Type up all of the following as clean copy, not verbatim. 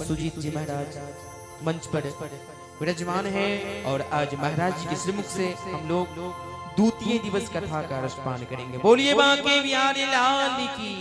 पंडित सुजीत जी महाराज मंच पर विराजमान हैं और आज महाराज जी के श्रीमुख से हम लोग द्वितीय दिवस कथा का रसपान करेंगे। बोलिए बांके बिहारी लाल की।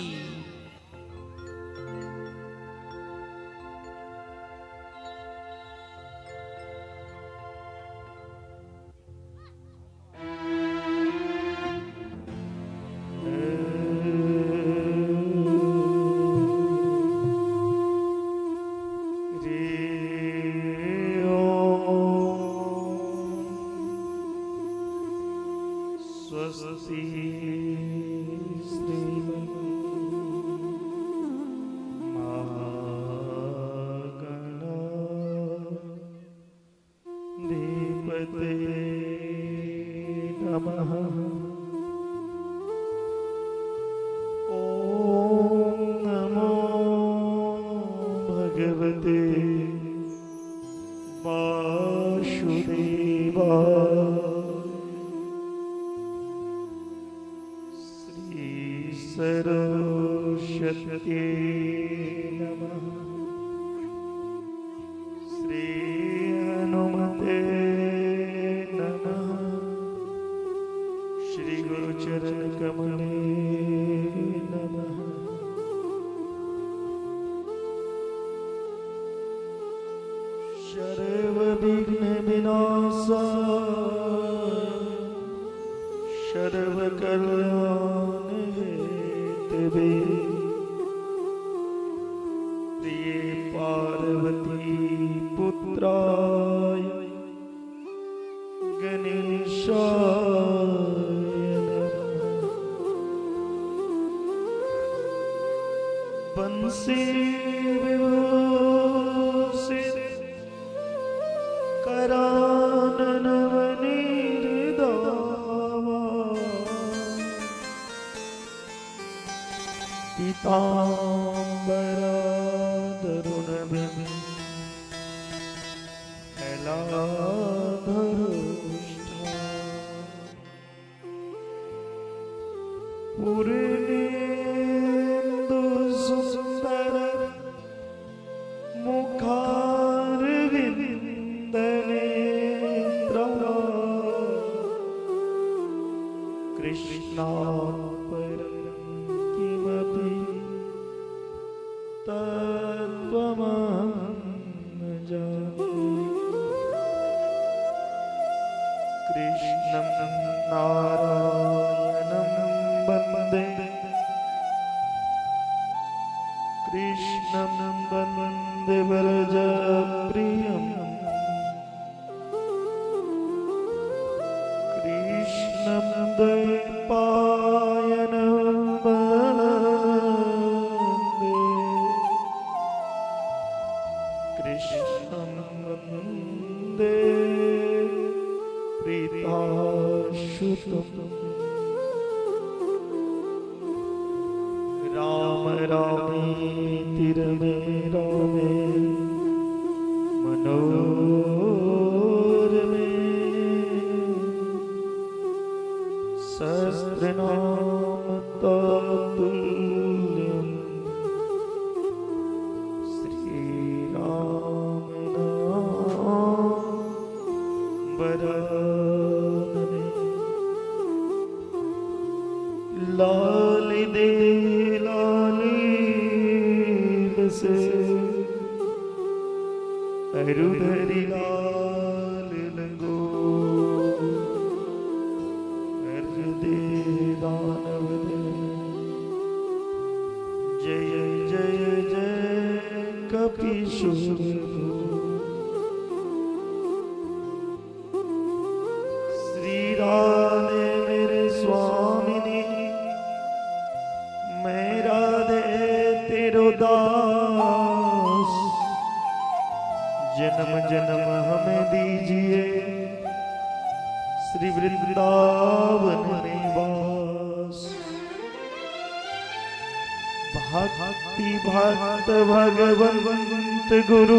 गुरु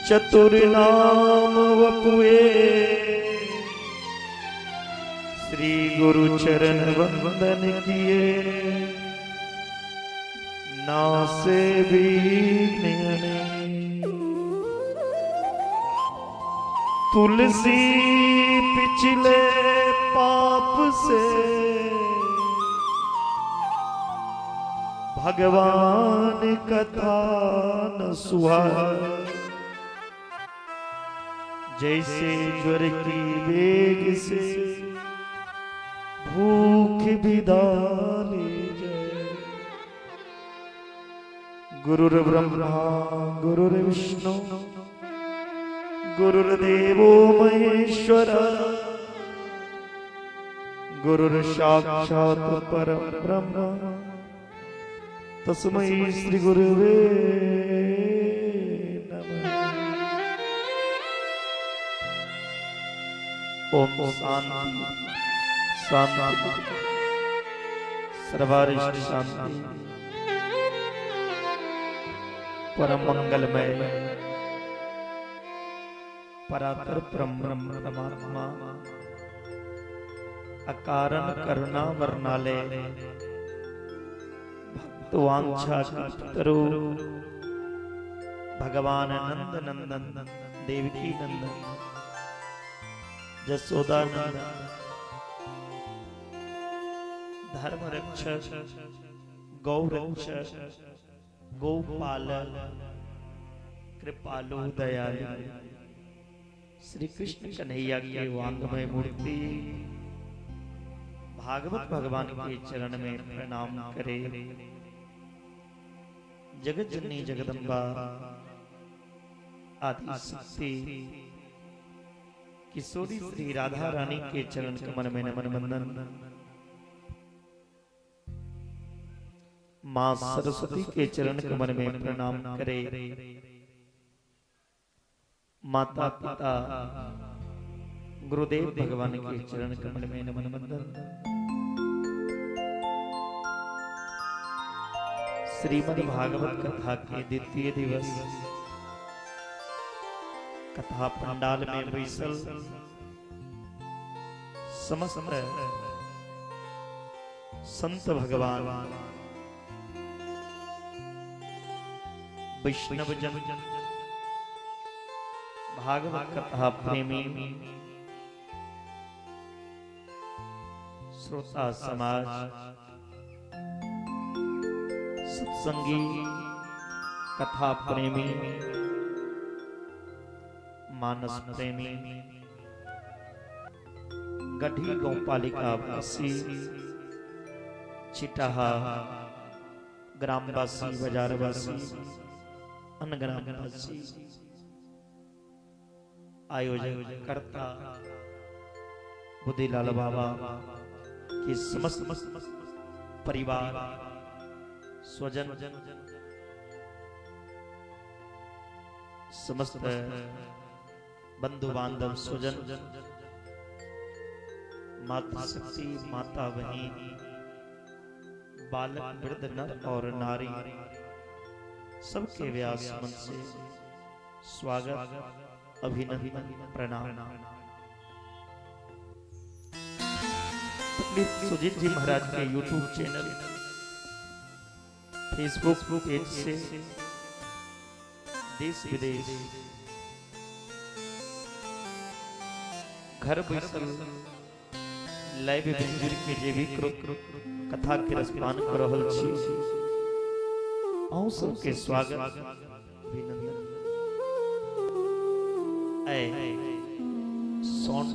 चतुर नाम वपुए श्री गुरु चरण वंदन किए नासे विघ्न। तुलसी पिछले पाप से भगवान कथा न सुहाए, जैसे ज्वर की वेग से भूख विदा ले जाए। गुरुर् ब्रह्मा गुरुर्विष्णु गुरुर्देवो महेश्वर, गुरुर् साक्षात् परम ब्रह्म तस्मै श्री गुरुवे नमः। ओम शांति शांति सर्वारिष्ट शांति परम मंगलमय परातर परम ब्रह्म परमात्मा अकारण करुणा वर्णालय भक्त वांछा कल्पतरु भगवान नंद नंदन देवकी नंदन जसोदा नंदन धर्म रक्षक गौ रक्षक गौपालक कृपालु दयालु श्री कृष्ण कन्हैया के वांगमय मूर्ति भागवत भगवान के चरण में प्रणाम करे। जगत जननी जगदम्बा आदि शक्ति किशोरी श्री राधा रानी के चरण कमल में नमन वंदन। मां सरस्वती के चरण कमल में प्रणाम करे। माता पिता गुरुदेव भगवान के चरण कमल में नमन वंदन। श्रीमद् भागवत कथा के द्वितीय दिवस कथा पंडाल में बैसल समस्त संत भगवान वैष्णव जन भागवत कथा प्रेमी श्रोता समाज सत्संगी कथा प्रेमी मानस प्रेमी गढ़ी गौपालिका वासी छिटहा ग्रामवासी बाजारवासी अन्य ग्रामवासी आयोजक कर्ता बुद्धिलाल बाबा के समस्त परिवार स्वजन समस्त बंधु बांधव स्वजन मातृशक्ति माता बहिन बालक वृद्ध नर और नारी सबके व्यास मन से स्वागत अभिनंदन प्रणाम। पंडित सुजीत जी महाराज के YouTube channel Facebook page से देश विदेश घर बैसल लाइव जुड़ के जे भी कथा के रसपान कर रहल छी अहूँ सबके स्वागत अभिनंदन। साउंड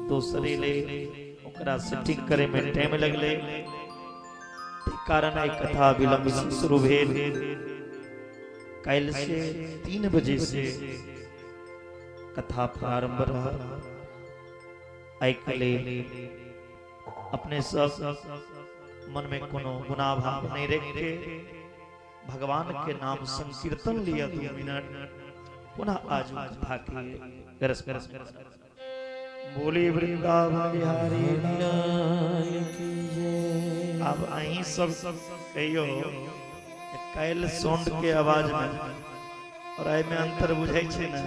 दोसरे ले ओकरा सेटिंग करे में टाइम लगले कारण आई कथा विलंब से शुरू भेल। काल्हि से 3 बजे से कथा प्रारंभ रहा। आई के लेल अपने सब मन में कोनो गुनाह भाव नहीं रख के भगवान के नाम संकीर्तन लिया 2 मिनट पुनः आज कथा के गरस गरस बोली वृंदावन बिहारी लाल की जय। अब अहीं सब कहियो काल्हि साउंड के आवाज में और एहि में अंतर बुझै छै ने,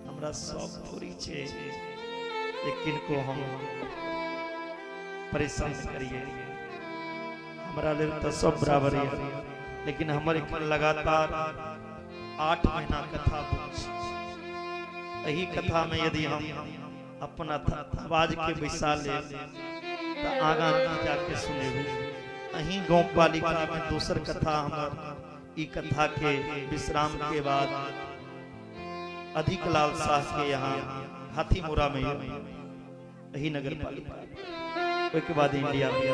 हमरा सब थोड़ी छै जे किनको हम परेशान करिए। हमरा लेल तो सब बराबर है, लेकिन हमर एखन लगातार 8 महीना कथा बुक। एही कथा में यदि हम अपन आवाज के बैसा ले तो आगा जाके सुनेबै। अही गाँव पालिका में दोसर कथा हमर ई कथा के विश्राम के बाद अधिक लाल शाह के यहाँ हाथीमुरा में यही नगर पालिका, ओहिके बाद इंडिया में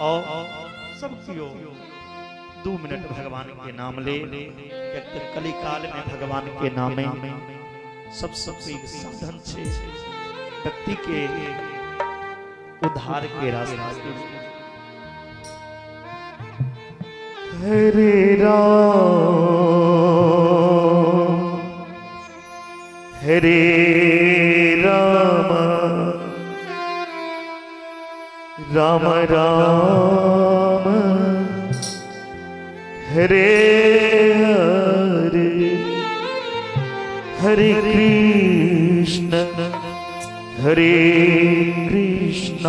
और सब कियो 2 मिनट भगवान के नाम ले। कली काल में भगवान के नाम सबसे पैघ साधन छे व्यक्ति के उद्धार के रास्ता। हरे राम हरे राम राम राम हरे हरे, हरे कृष्ण हरे कृष्ण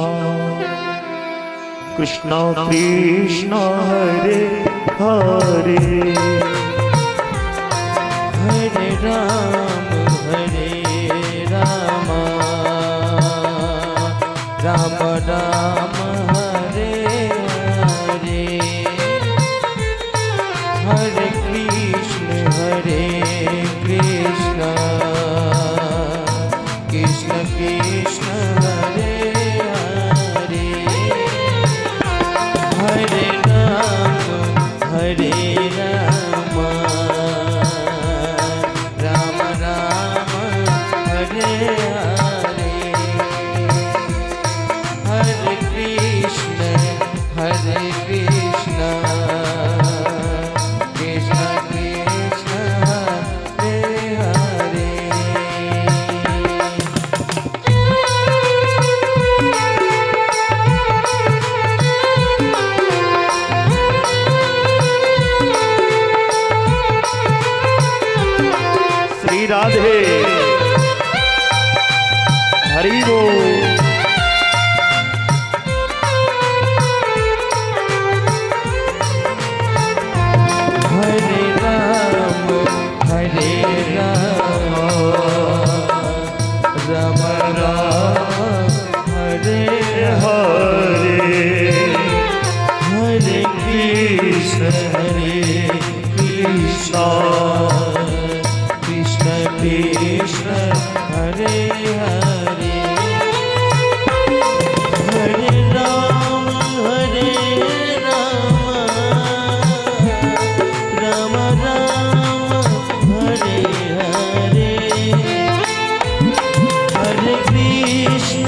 कृष्ण कृष्ण हरे हरे, हरे राम हरे राम राम राम हरे हरे, हरे कृष्ण हरे कृष्ण कृष्ण कृष्ण हरे हरे, हरे राम हरे राम राम राम हरे हरे, हरे कृष्ण हरे कृष्ण कृष्ण कृष्ण हरे हरे। श्री राधे हरि बोल। हरे राम हरे राम राम राम हरे हरे, हरे कृष्ण हरे कृष्ण कृष्ण कृष्ण हरे हरे, हरे राम हरे राम राम राम हरे हरे, हरे कृष्ण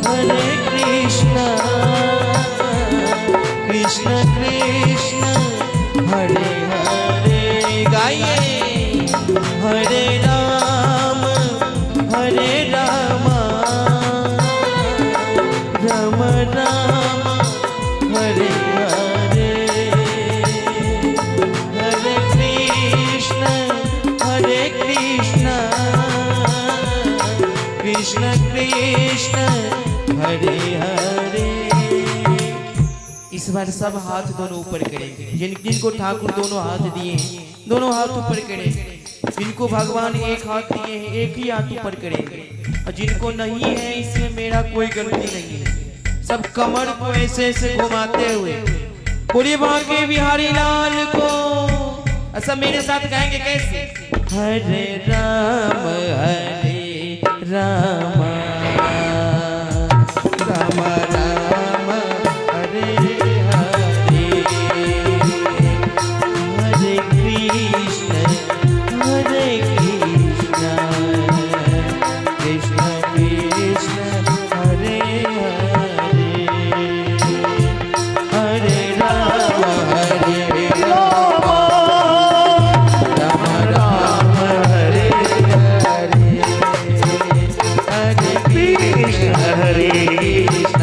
हरे कृष्ण कृष्ण कृष्ण हरे हरे। गाइए हरे राम हरे राम राम राम हरे हरे, हरे कृष्ण हरे कृष्ण कृष्ण कृष्ण हरे हरे। इस बार सब हाथ दोनों ऊपर करेंगे। जिन जिनको ठाकुर दोनों हाथ दिए हैं दोनों हाथ ऊपर करेंगे। जिनको भगवान एक हाथ दिए हैं एक ही हाथ ऊपर करेंगे, और जिनको नहीं है इसमें मेरा कोई गलती नहीं है। सब कमर को ऐसे ऐसे घुमाते हुए बोलिए बांके बिहारी लाल को। सब मेरे साथ गाएंगे कैसे? हरे राम हरे राम राम राम हरे हरे, हरे कृष्ण हरे कृष्ण कृष्ण कृष्ण हरे हरे, हरे राम हरे राम राम राम हरे हरे, हरे कृष्ण हरे कृष्ण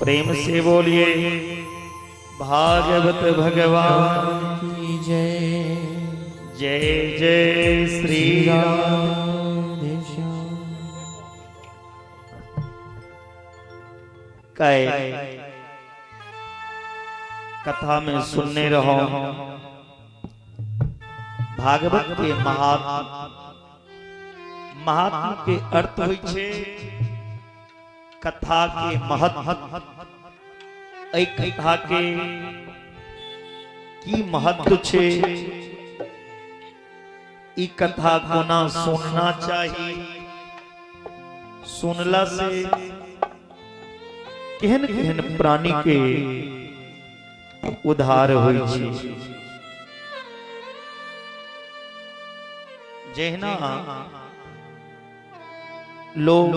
प्रेम से बोलिए भागवत भगवान की जय। जय जय श्री राम। कथा में सुनने रहो भागवत के महात्म। महात्म के अर्थ होइ छे कथा के महत्व। एहि कथा के की महत्व छे, ई कथा कोना सुनना चाही, सुनला से केहन केहन प्राणी के उद्धार होइ छे। जहिना लोग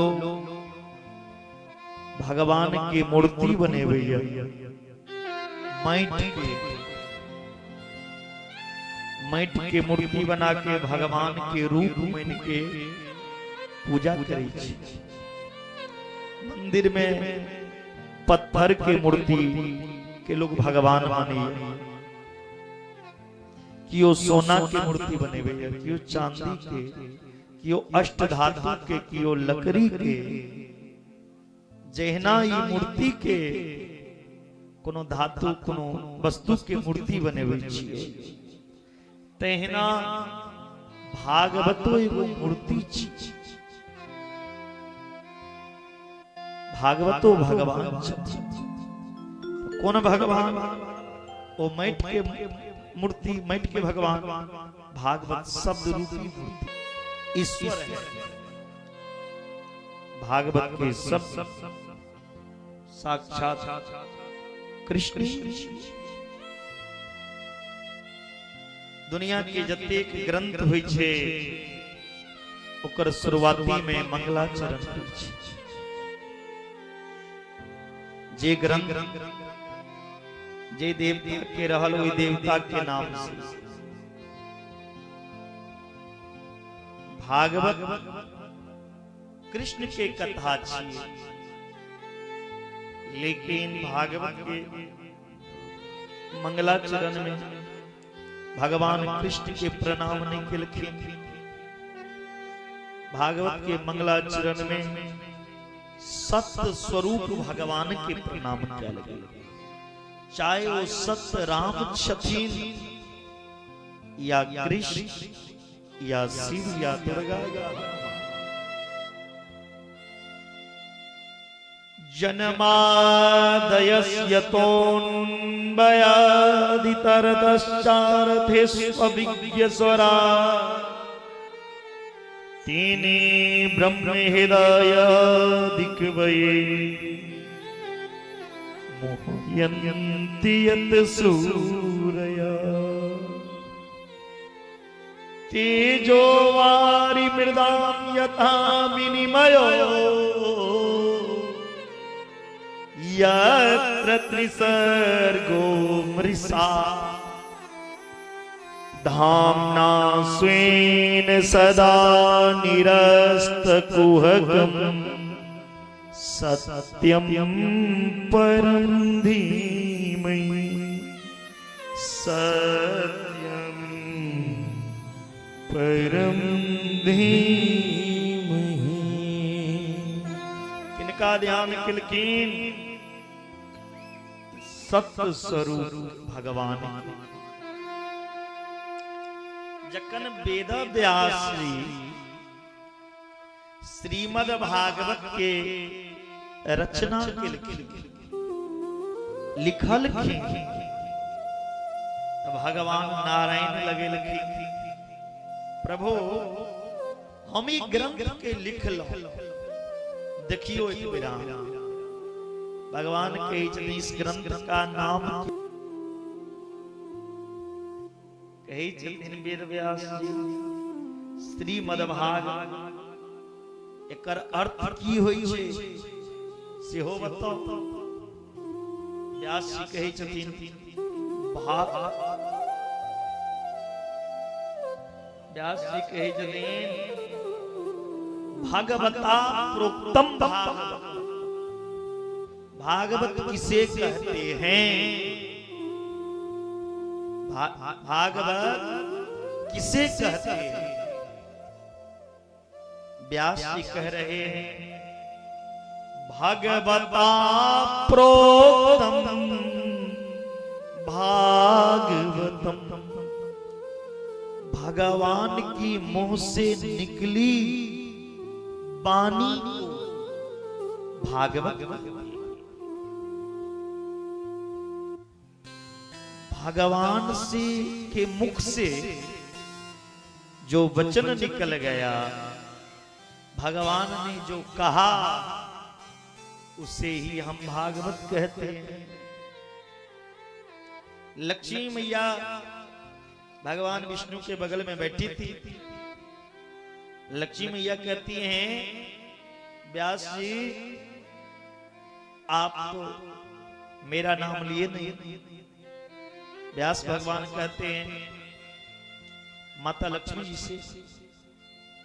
भगवान के मूर्ति बनेबैया माटि के मूर्ति बना के भगवान के रूप मान के पूजा करै छै। मंदिर में पत्थर के मूर्ति के लोग भगवान माने, कियो सोना के मूर्ति बनेबैया, कियो चांदी के, कियो अष्ट धातु के, कियो लकड़ी के। जहिना ई मूर्ति के कोनो धातु कोनो वस्तु के मूर्ति बनेबै छियै, तहिना भागवतो एगो मूर्ति छी। भागवतो भगवान छथिन। कोन भगवान? ओ माटि के मूर्ति, माटि के भगवान। भागवत शब्द रूपी मूर्ति ईश्वर है। भागवत के सब साक्षात कृष्ण। दुनिया के जतेक ग्रंथ होइ छे ओकर शुरुआती में मंगलाचरण होइ छे। जे ग्रंथ जे देवता के रहल ओहि देवता के नाम से। भागवत कृष्ण के कथा छियै, लेकिन भागवत के मंगलाचरण में भगवान कृष्ण के प्रणाम नहीं केलखिन। भागवत के मंगलाचरण में सत्य स्वरूप भगवान के प्रणाम कयल गेल, चाहे वो सत्य राम छथिन या कृष्ण या शिव या दुर्गा। जन्मादयस्यतोऽन्वयादितरतश्चार्थेष्वभिज्ञस्वरा तेने ब्रह्महृदायादिकवये मोहयन्ति यत् सूरया। तेजो वारि मृदां यथा विनिमयो यत्र त्रिसर्गो मृषा। धाम्ना स्वेन सदा निरस्तकुहकं सत्यं परं धीमहि। सत्यं परं धीमहि। किनका ध्यान केलखिन? सत्य स्वरूप भगवान। जखन वेद व्यास जी श्रीमद् भागवत के रचना केलखिन, लिखलखिन, भगवान नारायण लगेलखिन, प्रभु हम ई ग्रंथ के लिखलहुं, देखियो एक बेरा। भगवान कहै छथिन इस ग्रंथ का नाम कहै छथिन वेद व्यास जी श्रीमद् भागवत। एकर अर्थ की होइ छै सेहो बताउ। व्यास जी कहै छथिन व्यास जी कहै छथिन भगवता प्रोक्तम भागवत। भागवत किसे कहते हैं? भागवत किसे कहते हैं? व्यास जी कह रहे हैं भगवता प्रोक्तम भागवतम। भगवान की मुंह से निकली वाणी को भागवत। भगवान से के मुख से जो वचन निकल गया, भगवान ने जो कहा उसे ही हम भागवत कहते हैं। लक्ष्मी मैया भगवान विष्णु के बगल में बैठी थी। लक्ष्मी मैया कहती हैं व्यास जी आप तो मेरा नाम लिए नहीं। व्यास भगवान कहते हैं माता लक्ष्मी जी से,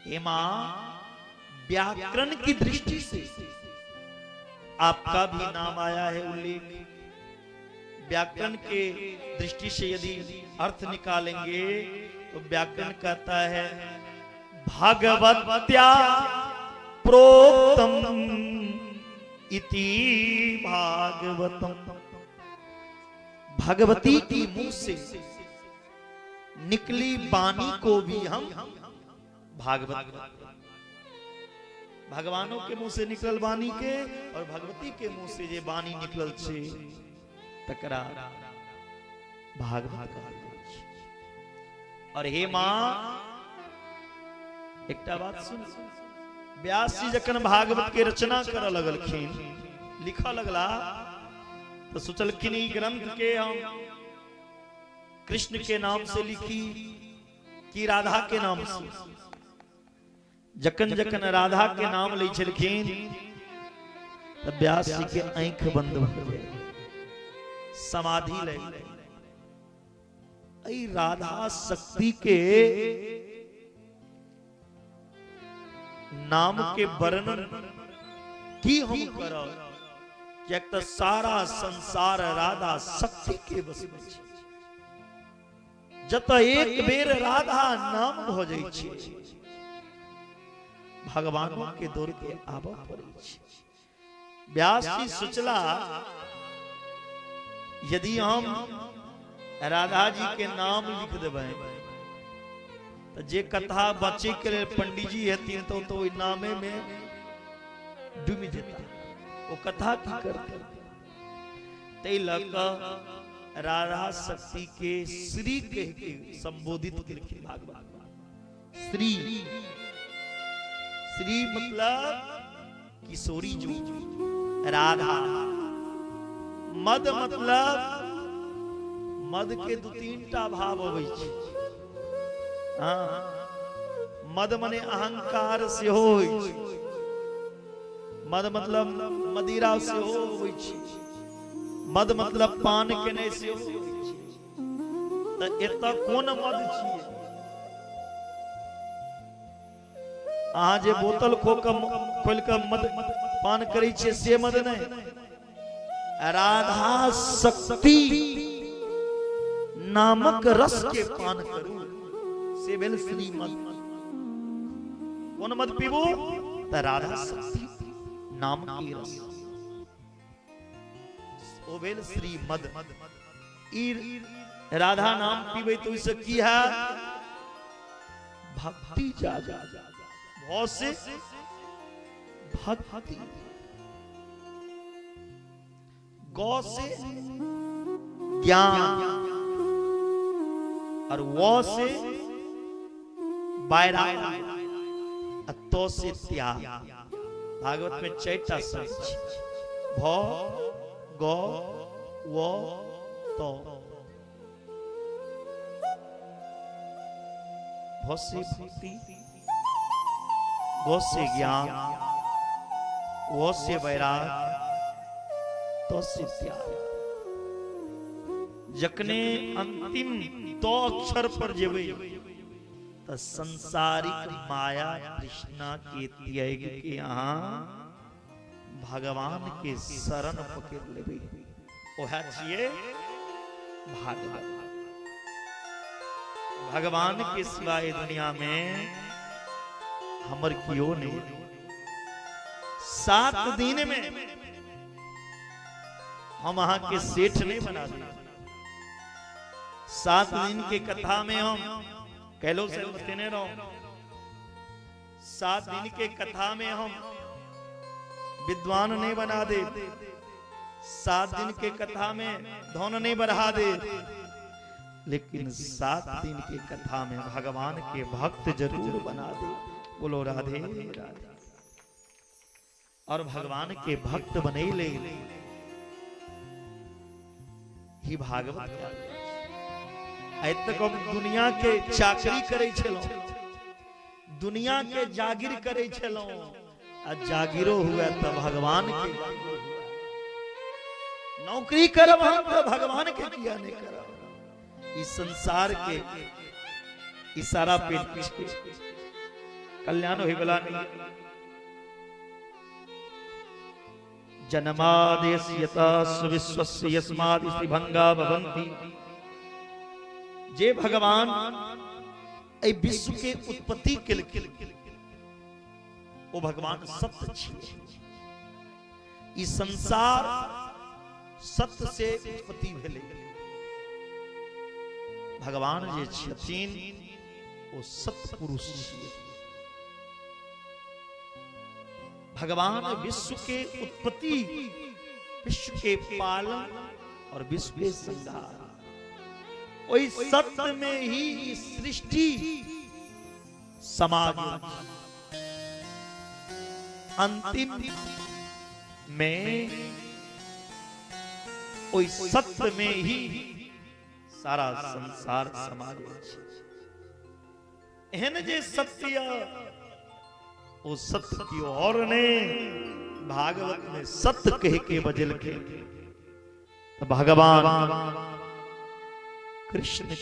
हे मां, व्याकरण की दृष्टि से आपका भी नाम आया है उल्लेख। व्याकरण के दृष्टि से यदि अर्थ निकालेंगे तो व्याकरण कहता है भगवत्या प्रोक्तम इति भागवतम। भगवती की मुंह से निकली वाणी को भी हम भागवत। भगवानों के मुंह से निकलल वाणी के और भगवती के मुंह से जे वाणी निकलल छे तकरा भागवत। और हे मां एकटा बात सुन, व्यास जी जखन भागवत के रचना कर लगलखिन, लिखऽ लगला तो सोचलखिन ई ग्रंथ के हम कृष्ण के नाम से लिखी कि राधा के नाम से। जखन जखन राधा के नाम लै छलखिन त व्यास जी के आंख बंद भ गेल, समाधि ले। ऐ राधा शक्ति के नाम के वर्णन की हम करब, किएक त सारा संसार राधा शक्ति के वश में छै। जत एक बेर राधा नाम भ जाइ छै भगवानों के दौड़ के आबऽ पड़ै छै। व्यास जी सोचला यदि हम राधा जी के नाम लिख देबै तो जे कथा बचे के लेल पंडित जी हेथिन तो ओहि नामे में डूबि जेता, वो कथा की करते। तै लऽ कऽ राधा शक्ति के श्री कह के संबोधित केलखिन भागवत। श्री श्री मतलब किशोरी जो राधा, मद मतलब मद के दू तीन टा भाव अबै छै। हाँ, मद मने अहंकार सेहो होइ छै, मद मतलब मदिरा सेहो होइ छै, मद मतलब पान केने सेहो होइ छै। तऽ एतऽ कोन मद छियै? अहाँ जे बोतल खोलि कऽ मद पान करै छियै से मद नहि। राधा शक्ति नामक रस के पान करू से भेल श्रीमद। कोन मद पीबू? तऽ राधा शक्ति नाम के रस, ओ भेल श्रीमद। ई राधा नाम पीबै तऽ ओहिसँ की हैत? भक्ति जागा, भौ से भक्ति, गौ से ज्ञान और वो से वैराग्य, तो से त्याग। भागवत में चारिटा शब्द छै, भ ग व त। भ से भक्ति, गौ से ज्ञान, वो से वैराग, तो से त्याग। जखने अंतिम तो अक्षर पर जेबै त संसारिक माया तृष्णा के त्याग के अहाँ भगवान के शरण पकड़ लेबै, ओएह छियै भागवत। भगवान के सिवाय दुनिया में हमर कियो नहीं। 7 दिन में हम अहाँ के सेठ नहीं बना दे। 7 दिन के कथा में हम कहलो से बतेने रहो, 7 दिन के कथा में हम विद्वान नहीं बना दे, 7 दिन के कथा में धन नहीं बढ़ा दे, लेकिन 7 दिन के कथा में भगवान के भक्त जरूर बना दे। बोलो राधे राधे। और भगवान के भक्त बने ले ही भागवत। आइ तक हम दुनिया के चाकरी करे छलहुं, दुनिया के जागीर करे छलहुं, आ जागीरो हुए तो भगवान के नौकरी करब हम तो भगवान के किया नहीं करब। इस संसार के इशारा पे कल्याण होय वाला नहीं। जन्मादेश यतः विश्वस्य यस्मात् स्त्रीभंगा भवन्ति। जे भगवान एहि विश्व के उत्पत्ति केलखिन ओ भगवान सत्य छियै। ई संसार सत्य से उत्पत्ति भेलै। भगवान जे छथिन ओ सत्य पुरुष छियै। भगवान विश्व के उत्पत्ति, विश्व के पालन और विश्व के संहार, वही सत्य में ही सृष्टि समा गई। अंतिम में वही सत्य में ही सारा संसार समा गया। एहन जे सत्य ओ सत्य की और ने भागवत में सत्य कह के बजल के तो भगवान कृष्ण के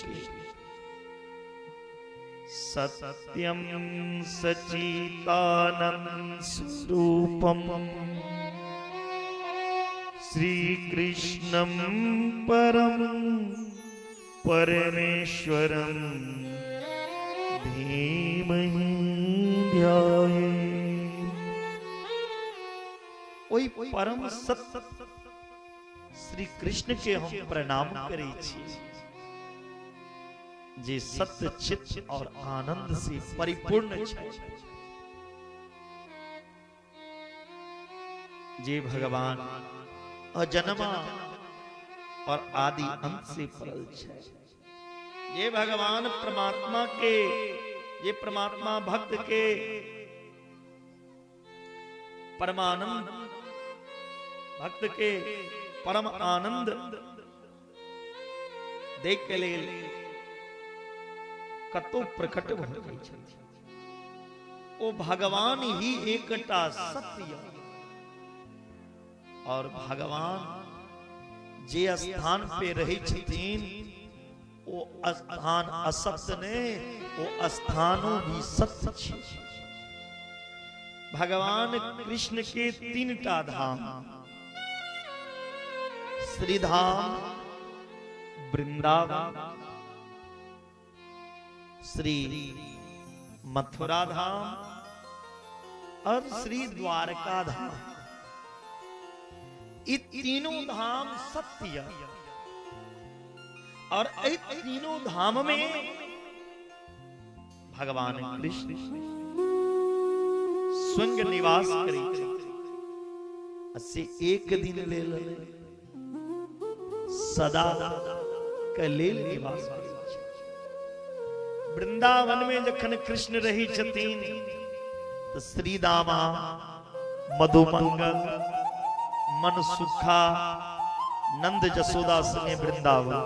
सत्यम सचितानंद स्वरूपम श्री कृष्णम परम परमेश्वरम धीमहि ध्याये। ओहि परम सत्य श्री कृष्ण के हम प्रणाम करै छी जे सत्य चित्त और आनंद से परिपूर्ण छै। जे भगवान अजन्मा और आदि अंत से परल छै। ये भगवान परमात्मा के, ये परमात्मा भक्त के परमानंद, भक्त के परम आनंद देख के लेल कतो प्रकट भ जाइ छथिन। ओ भगवान ही एकटा सत्य और भगवान जे स्थान पे रहै छथिन ओ स्थान असत्य ने, ओ स्थानो भी सत्य छै। भगवान कृष्ण के 3 टा धाम, श्रीधाम वृंदावन, श्री मथुरा धाम और श्री द्वारका धाम। ये तीनों धाम सत्य और ये तीनों धाम में भगवान कृष्ण स्वयं निवास करे से एक दिन ले ले सदा के लेल निवास करे। वृंदावन में जखन कृष्ण रही छथिन तो श्रीदामा, मधुमंगल, मनसुखा, नंद जसोदा संगे वृंदावन।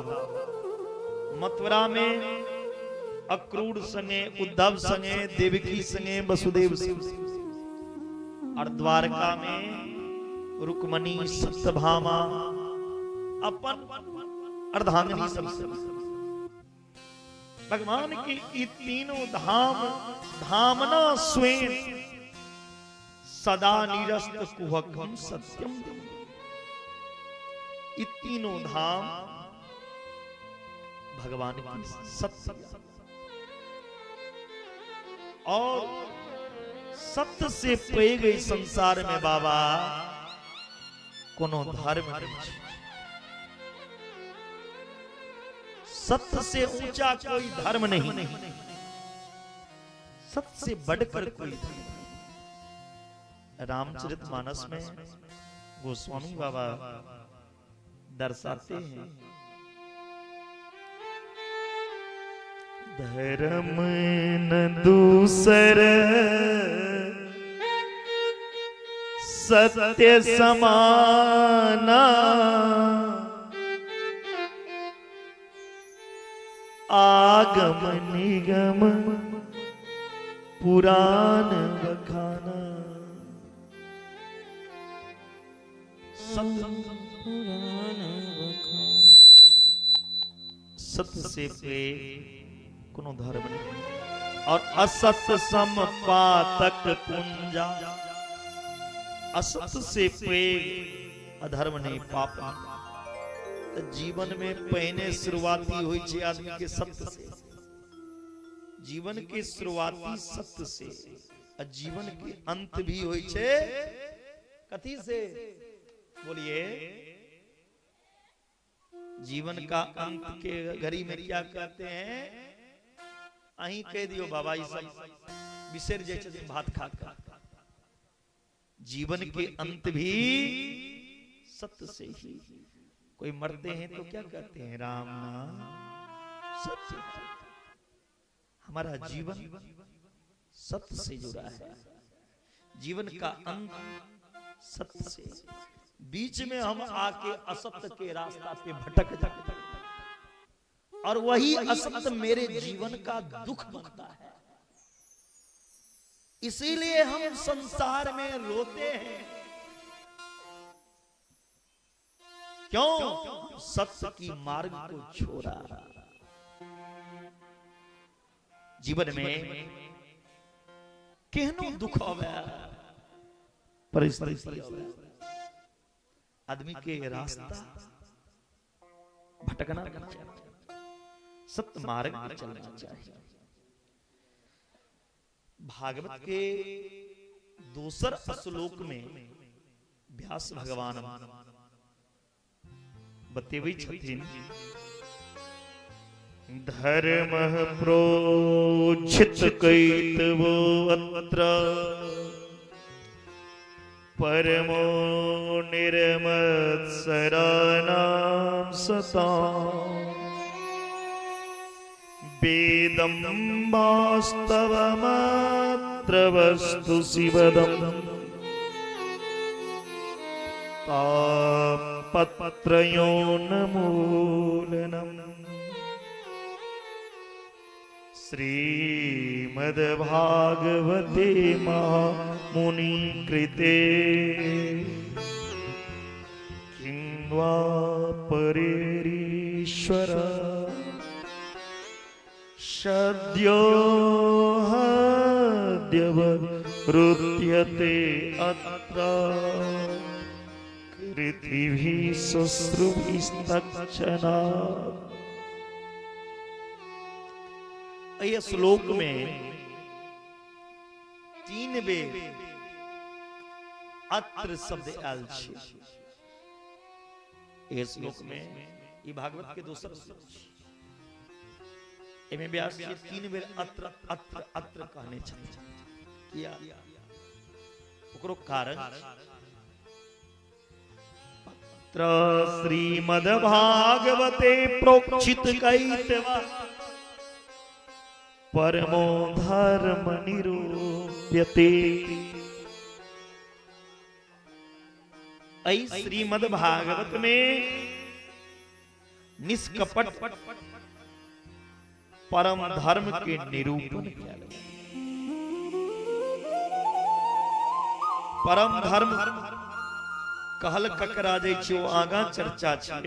मथुरा में अक्रूर संगे, उद्धव संगे, देवकी संगे, वसुदेव संगे। और द्वारका में रुक्मणी, सत्यभामा, अपन अर्धांगिनी सब। भगवान की ये तीनों धाम धामना स्वयं सदा निरस्त कुहकम सत्यम। ये तीनों धाम भगवान की सत्य और सत्य से पैघ संसार में बाबा कोनो धर्म नहीं। सत्य से ऊंचा कोई धर्म नहीं, सत्य से बढ़कर कोई धर्म नहीं। रामचरितमानस में गोस्वामी बाबा दर्शाते हैं, धर्म न दूसर सत्य समाना, आगम निगम पुराण बखाना। सत्य सत्य से पे कोनो धर्म नहीं। और असत्य सम पातक पुंजा, असत्य से पे अधर्म नहीं, पाप नहीं। तो जीवन में पहले शुरुआती हुई छे आदमी के सत्य से, जीवन के शुरुआती सत्य से, और जीवन के अंत भी हुई छे कथी से? बोलिए, जीवन का अंत के घड़ी में क्या कहते हैं? अहीं कह दियो बाबा, ई सब बिसर जाय छथिन भात खा खा। जीवन के अंत भी सत्य से ही। कोई मरते हैं तो क्या कहते हैं? राम नाम सत्य। हमारा जीवन सत्य से जुड़ा है, जीवन का अंत सत्य से। बीच में हम आके असत्य के रास्ता पे भटक जाते और वही असत्य मेरे जीवन का दुख बनता है। इसीलिए हम संसार में रोते हैं। क्यों? सत्य की मार्ग को छोड़ा। जीवन में केहनो दुख आवे, परिस्थिति आवे, आदमी के रास्ता भटकना नहीं चाहिए, सत्य मार्ग पे चलना चाहिए। भागवत के दूसर श्लोक में व्यास भगवान बतेबै छथिन, धर्म प्रोक्षित कैतवो अत्र परमो निर्मत्सराणां सतां वेदं वास्तवमत्र वस्तु शिवदं तापत्रयोन्मूलनम्। श्रीमद्भागवते महामुनिकृते किं वा परेरीश्वर सद्यो हद्यवरुध्यते अत्र कृतिभिः शुश्रूषिस्तक्षणात्। ये श्लोक में तीन बेर अत्र शब्द आयल छै। ये श्लोक में ई भागवत के दोसर श्लोक एमे व्यास जी तीन बेर अत्र अत्र अत्र कहने छथिन। किया? ओकरो कारण अत्र श्रीमद्भागवते प्रोक्षित कैतव परमो धर्म निरूप्यते। ऐ श्रीमद् भागवत में निष्कपट परम धर्म के निरूपण किया गया। परम धर्म कहल ककरा जाइ छै ओ आगा चर्चा छै,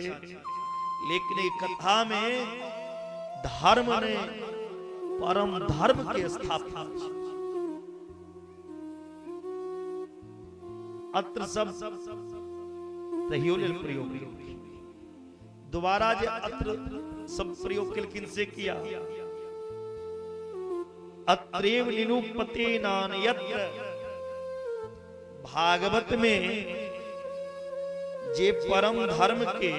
लेकिन ई कथा में धर्म ने परम धर्म के स्थापना छै। अत्र शब्द तहियो लेल प्रयोग केलखिन। दोबारा जे अत्र शब्द प्रयोग केलखिन से किया? अत्रेव निरूपते नान्यत्र। भागवत में जे परम धर्म के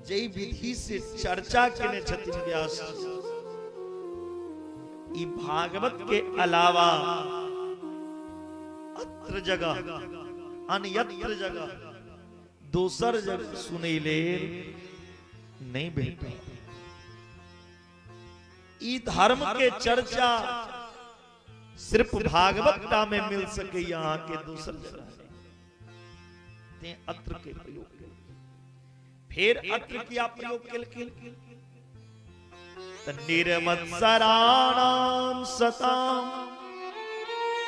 जे विधि से चर्चा केने छथिन व्यास, ई भागवत के अलावा अत्र जगह अन्यत्र जगह दोसर जगह सुनै लेल नहीं भेटत। ई धर्म के चर्चा सिर्फ भागवत टा में मिल सके, यहाँ के दोसर जगह ते अत्र के प्रयोग। फिर अत्र किया प्रयोग केलखिन? निर्मत्सराणाम सताम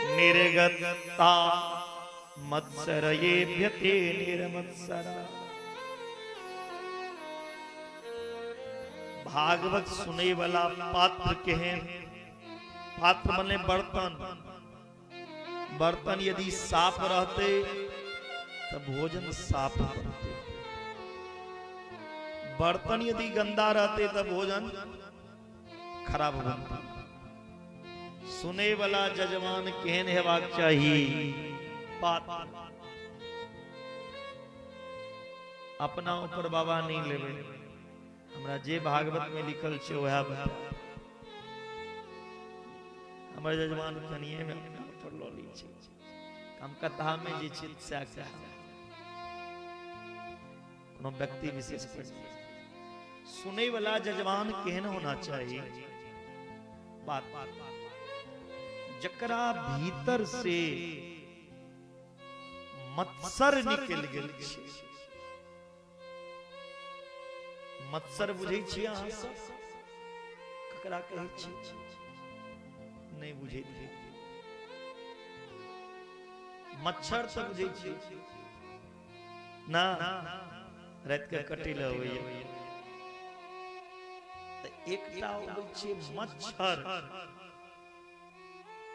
निर्गता मत्सरयेभ्य ते निर्मत्सरा। भागवत सुने वाला पात्र केहन? पात्र मने बर्तन। बर्तन यदि साफ रहते तो भोजन साफ बनते, बर्तन यदि गंदा रहते तो भोजन खराब बनते। सुने वाला जजमान केहन हेबाक चाही? पात्र। अपना ऊपर बाबा नहीं लेबै, हमरा जे भागवत में लिखल छै वएह बता। हमर जजमान कनिए में अपना ऊपर लऽ लै छै, हम कथा में जे छै सएह कह, कोनो व्यक्ति विशेष पर। सुने वाला जजमान केहन होना चाहिए? बात जकरा भीतर से मत्सर निकल गेल छै। मत्सर बुझै छियै अहाँ सब? ककरा कहै छी? नहीं बुझैत। मच्छर तऽ बुझै छियै ना, राति के कटै लए अबैया। तऽ एकटा अबै छै मच्छर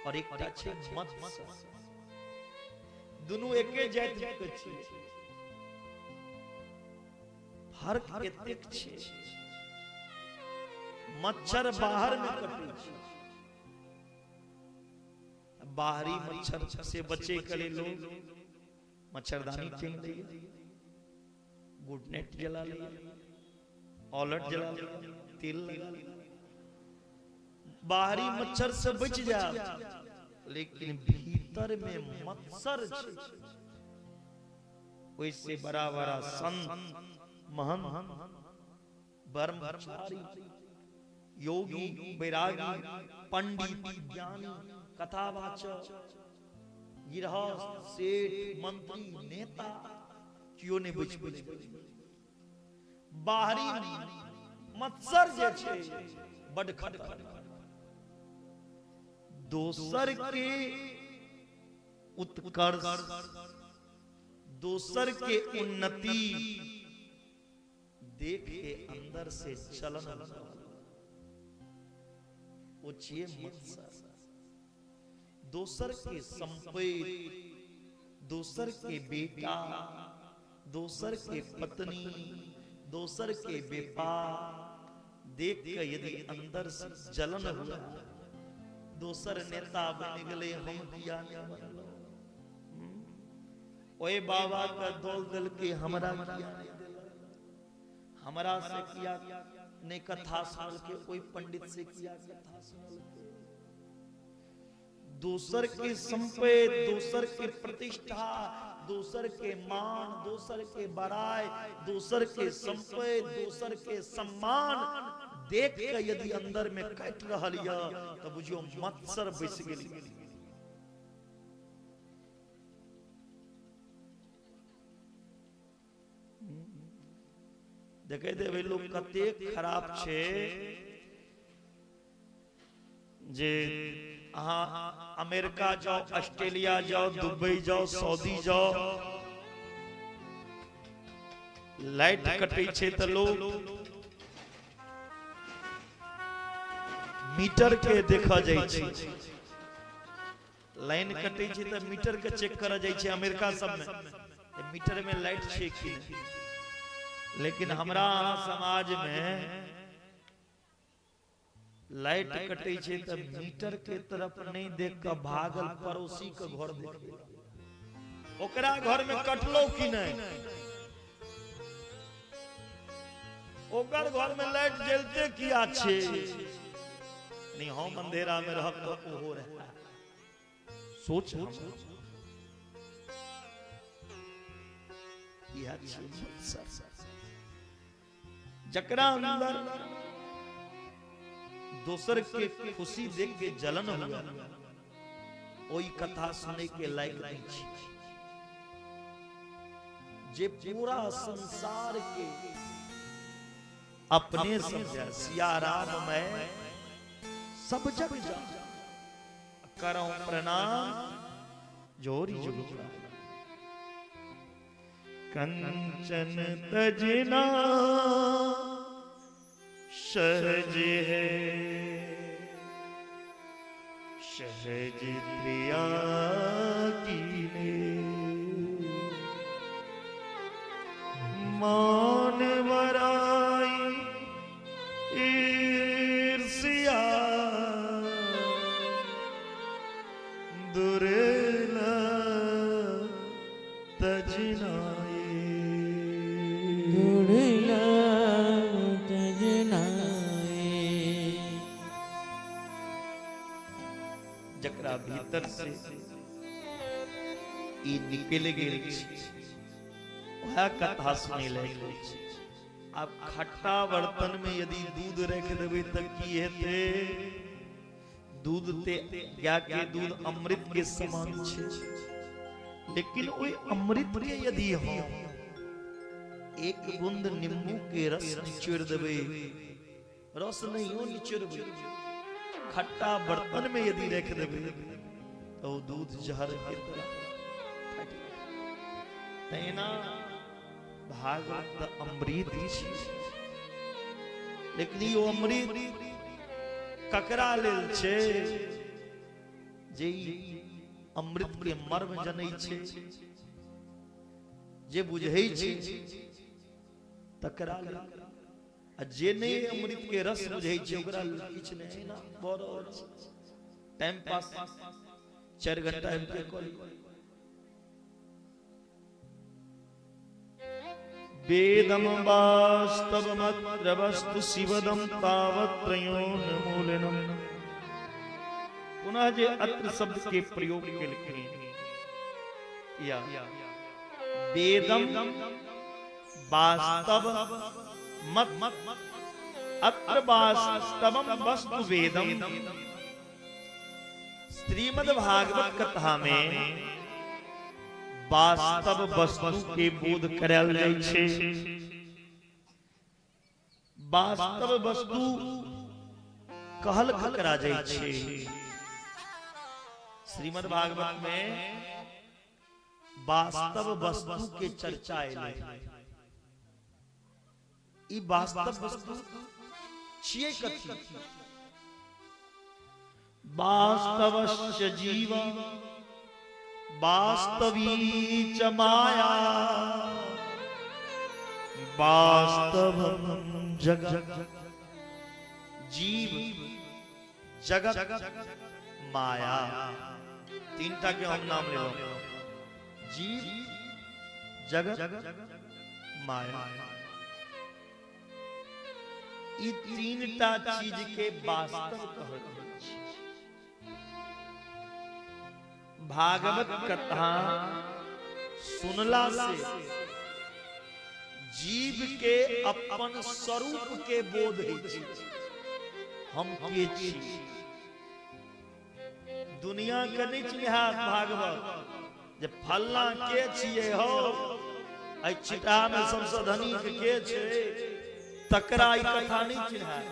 और एकटा छै मत्सर, दुनू एके जाति के छै, फर्क एतेक छै। मच्छर बाहर में कटै छै, बाहरी मच्छर से बचे के लिए लोग मच्छरदानी टांग लैए, गुड नाइट जला लैए, ऑलट जला लैए, तेल लगा लैए, बाहरी मच्छर से बच जाए। लेकिन भीतर में मत्सर छै, ओइसे बड़ा बड़ा संत महंत ब्रह्मचारी योगी वैरागी पंडित ज्ञानी कथावाचक गृहस्थ सेठ मंत्री नेता कियो नहीं बच बच। बाहरी मत्सर जे छै बड खतरनाक। दोसर के उत्कर्ष, दोसर के उन्नति देख के अंदर से चलन वो छिए मत्सर। दोसर के संपत्ति, दोसर के बेटा, दोसर के पत्नी, दोसर के व्यापार देख के यदि अंदर से जलन हुआ, दोसर नेता बन गए हम किया नहीं बनलो, ओए बाबा का दौल दल के हमरा किया नहीं देलक, हमरा से किया नहीं कथा सुनल के, कोई पंडित से किया कथा सुनल के। दोसर के संपत्ति, दोसर के प्रतिष्ठा, दोसर के मान, दोसर के बड़ाई, दोसर के संपत्ति, दोसर के सम्मान देख के यदि अंदर में कटि रहल यऽ तऽ बुझियौ मत्सर बैस गेल। देखैत हेबै लोग कतेक खराब छै जे अहाँ अमेरिका जाओ, ऑस्ट्रेलिया जाओ, दुबई जाओ, सऊदी जाओ, लाइट कटै छै तऽ लोग मीटर के देखा जाइ छै, लाइन कटै छै त मीटर के चेक कर जाइ छै अमेरिका सब में, मीटर में लाइट छै कि नहीं। लेकिन हमरा समाज में लाइट कटै छै त मीटर के तरफ नहीं देख के भागल पड़ोसी के घर देखे, ओकरा घर में कटलो कि नहीं, ओकर घर में लाइट जलते किया छे नहीं, हम अंधेरा में रहब तो ओहो रहे। सोच इहा छै जकरा अंदर दोसर के खुशी देख के जलन हुआ, ओई कथा सुने के लायक नहीं छै। जे पूरा संसार के अपने समझा, सिया राम मैं सब जग जा करो प्रणाम जोरी जुग। कंचन तजना सहज है, सहज प्रिया कीने, मान वराई ईर्ष्या दुर्लभ तजनाए, दुर्लभ तजनाए। जकरा भीतर से ई निकल गेल वह कथा सुनै लायक छै। आब खट्टा बर्तन में यदि दूध रख देबै त की हेतै? दूध ते गाय के दूध अमृत के समान छै, लेकिन ओहि अमृत के यदि हम एक बूंद नींबू के रस निचोड़ देबै, रस नहीं निचोड़बै, खट्टा बर्तन में यदि रख देबै तो दूध जहर के तरह फाटि। तैना भागवत अमृत छी, लेकिन ओ अमृत ककरा लेल छै? जे अमृत के मर्म जनै छै, जे बुझै छै तकरा लेल। आ जे नहीं अमृत के रस बुझै छै ओकरा लेल किछु नहि ना, बड़ टाइम पास 4 घंटा के कऽ। वेदम वास्तवमत्र वस्तु शिवदम तावत्रयोन्मूलनम। पुनः जे अत्र शब्द के प्रयोग केलखिन या वेदम वास्तव मत अत्र वास्तवम वस्तु वेदम। श्रीमद् भागवत कथा में वास्तव वस्तु के बोध करायल जाइ छै। वास्तव वस्तु कहल ककरा जाइ छै? श्रीमद् भागवत में वास्तव वस्तु के चर्चा एलै। ई वास्तव वस्तु छियै कथी? वास्तवस्य जीव वास्तवी च माया वास्तवम जगत। जीव जगत माया, तीनटा के हम नाम लेलहुं, जीव जगत माया। ई तीनटा चीज के वास्तव कहल जाइ छै। भागवत कथा सुनला से जीव के अपन स्वरूप के बोध होइ छै, हम के छी। दुनिया के नहीं चिन्हात भागवत जे फल्ला के छियै हो, एहि छिटा में सबसे धनी के छै, तकरा ई कथा नहीं चिन्हात।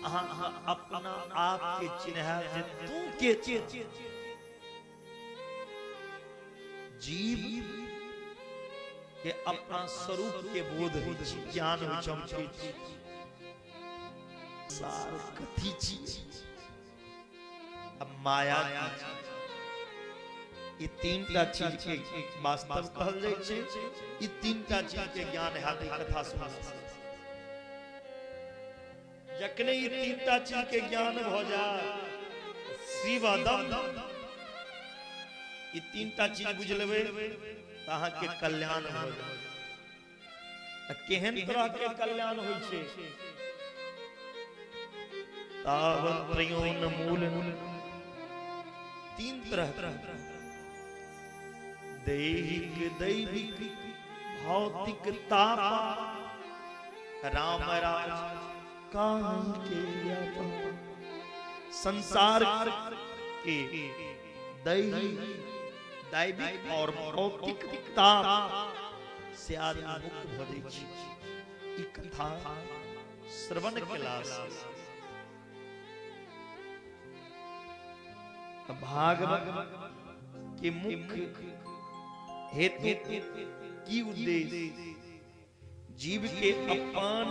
अहाँ अपना आप के चिन्हात जे तू के छी। जीव के अपना स्वरूप के बोध होइ छै, ज्ञान होइ छै, हम के छी, सार कथी छी। अब माया की ई तीनटा चीज के वास्तव कहल जाइ छै। ई तीनटा चीज के ज्ञान हैत ई कथा सुनला से। जखने ई तीनटा चीज के ज्ञान भ जाय, शिवदम, ई तीनटा चीज बुझ लेबै त अहाँ के कल्याण भ जाय। केहन तरह के कल्याण होइ छै? तावत्रयोन मूल, तीन तरह, दैहिक, दैविक, भौतिक तापा, राम राज काहे के व्यापा। संसार के दैहिक, दैविक और भौतिक ताप से आदमी मुक्त भ जाइ छै ई कथा श्रवण केला से। भागवत के मुख्य हेतु की उद्देश्य? जीव के अपन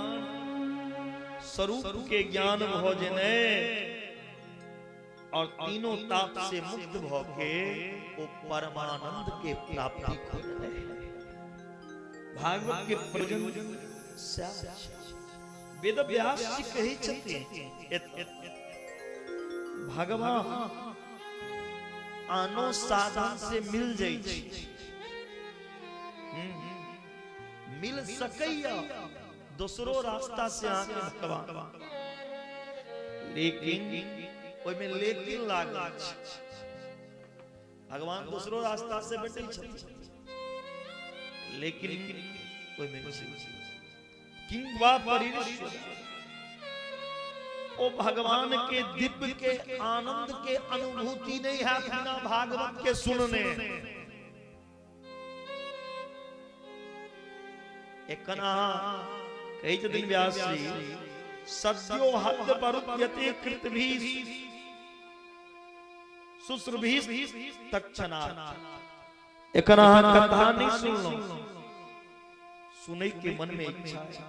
स्वरूप के ज्ञान भ जेने और तीनों ताप से मुक्त भ के वो परमानंद के प्राप्ति करे। भागवत के प्रयोजन वेद व्यास जी कहै छथिन, भगवान आनो साधन से मिल जाइ छै, मिल सकैया दोसरो रास्ता से अहाँके भगवान, लेकिन ओहिमे लेकिन लागल छै। भगवान दोसरो रास्ता से भेटै छथिन, लेकिन ओहिमे किंवा परिश्वर, ओ भगवान के दिव्य के आनंद के अनुभूति नहीं है बिना भागवत के सुनने। एखन अहाँ कहै छथिन व्यास जी, सद्यो हद परुद्यते कृतभिः शुश्रुभिः तत्क्षणात्। एखन अहाँ कथा नहीं सुनलहुँ, सुनै के मन में इच्छा है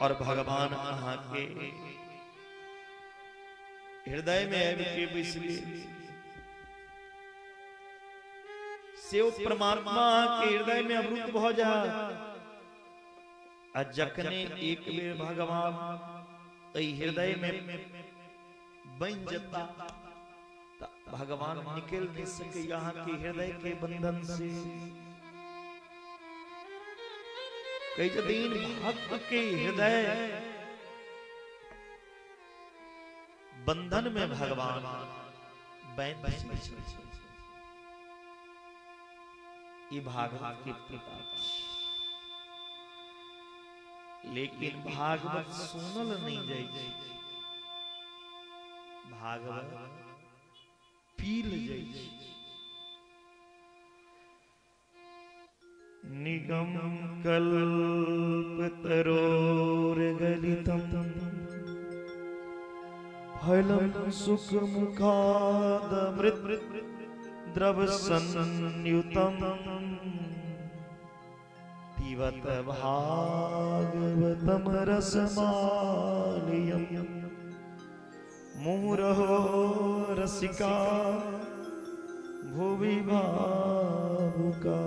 और भगवान अहाँ के हृदय में आबि के बैस गेल। से ओ परमात्मा के हृदय में अवरुद्ध भ जाय। आ जखने एक बेर भगवान एहि हृदय में बन जता, भगवान निकल नहीं सके यहाँ के हृदय के बंधन से। कही छथिन भक्त के हृदय बंधन में भगवान बंध जाइ छै। ई भागवत के प्रताप। लेकिन भागवत सुनल नहीं जाइ छै, भागवत पील जाइ छै। निगम कल्प तरोर गलितम फलम सुख मुखादमृत द्रव संयुतम पिबत भागवतम रसमालयम मुहुरहो रसिका भुवि भावुका।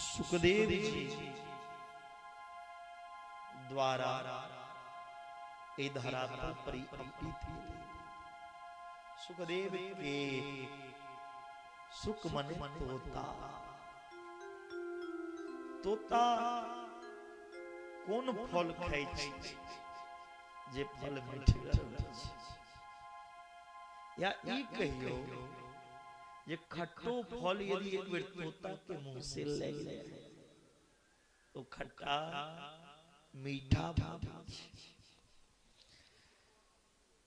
सुखदेव जी द्वारा ए धरातल पर अर्पित। सुखदेव के सुख मन तोता, तोता कोन फल खाइ छै जे फल मीठगर होइ छै? या ई कहियो जे खट्टो फल यदि एक बेर तोता के मुंह से लागि जाय तो खट्टा मीठा भऽ जाइ छै।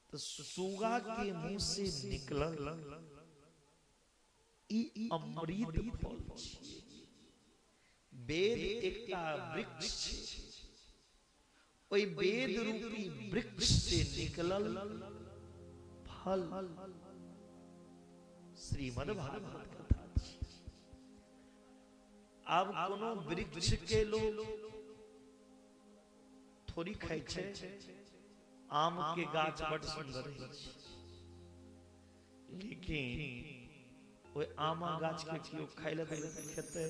तो सुगा के मुंह से निकलल ई अमृत फल छै। वेद एकटा वृक्ष छै, ओहि वेद रूपी वृक्ष से निकलल फल श्रीमद् भागवत कथा छै। आब कोनो वृक्ष के लोग थोड़ी खाइ छै, आम के गाछ बड सुंदर है, लेकिन ओहि आमा गाछ के केओ खाय लए देबै तऽ खेतै,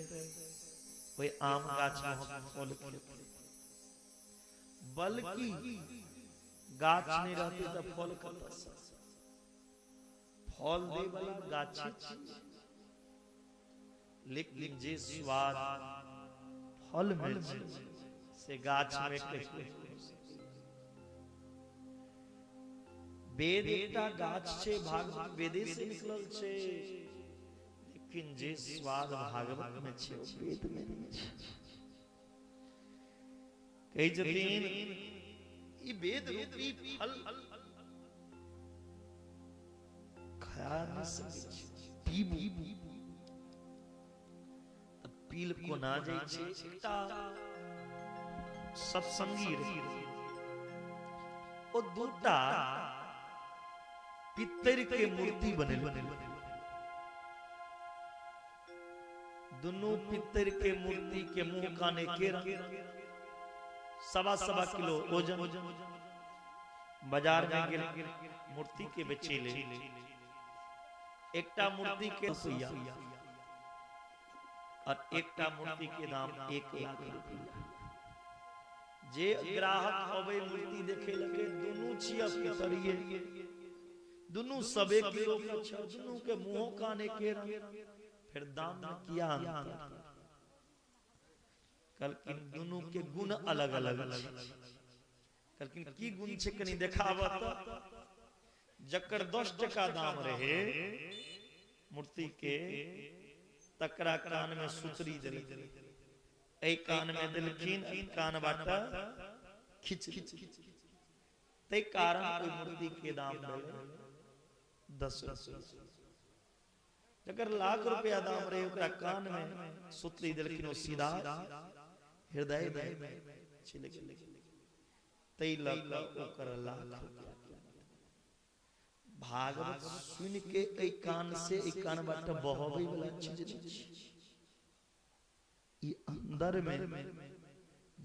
ओहि आम गाछ में फल खेतै। बल्कि गाछ नहीं रहते तऽ फल कतऽ, फल दै वाला गाछे छै। लेकिन जे स्वाद फल में छै से गाछ में कहियो। वेद एकटा गाछ छै, भागवत वेदे से निकलल छै, लेकिन जे स्वाद भागवत में छै वेद में नहीं छै। कहै छथिन ई वेद रूपी फल खा नहि सकै छी, पीबू तऽ पील कोना जाइ छै। एकटा सत्संगी रहे, ओ दूटा पित्तर के मूर्ति बनेल, दुनू पित्तर के मूर्ति के मुंह कान एके रंग, 1.25 किलो वजन। बाजार में गेल मूर्ति के बेचे ले, एकटा मूर्ति के रुपया और एकटा मूर्ति के दाम 1 लाख रुपया। जे ग्राहक अबे मूर्ति देखे लगे, दुनू छिया पितरिये, दुनू सबे किलो के छै, दुनू के मुंहो कान एके रंग, फिर दाम में किया अंतर? कहलखिन दुनू के गुण अलग अलग छै। कहलखिन की गुण छै कनी देखाब त। जकर 10 टका दाम रहे मूर्ति के, तकरा कान में सुतरी देलखिन, एहि कान में देलखिन, कान बाटा खींच, तै कारण ओहि मूर्ति के दाम भेलै 10 रुपया। जकर लाख रुपया दाम रहे ओकरा कान में सुतरी देलखिन, ओ सीधा हृदय में चलि गेलै, तै लऽ कऽ ओकर लाख रुपया। भागवत सुन के एहि कान से एहि कान बाटे बहबै वाला चीज नहि छै, ई अंदर में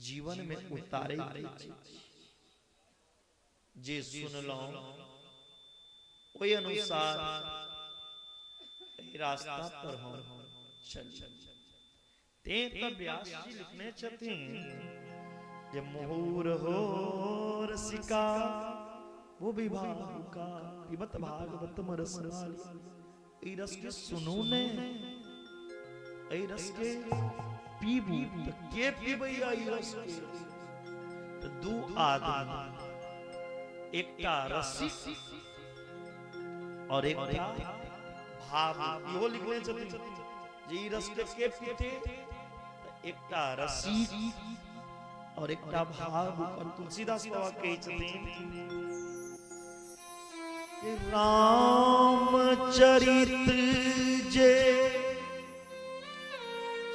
जीवन में उतारे के चीज। जे सुनलहुं ओहि अनुसार रास्ता पर हम चली। ते तऽ व्यास जी लिखने छथिन जे मुहुर हो रसिका वो विभाग का पिबत भागवत रस माली। ई रस के सुनू ने, ई रस के पीबू, तऽ के पीबैया ई रस के? तऽ दू आदमी, एकटा रसिक और एकटा भाव। इहो लिखने छथिन जे ई रस के पीते, तऽ एकटा रसिक और एकटा भाव। और तुलसीदास बाबा कहै छथिन राम चरित जे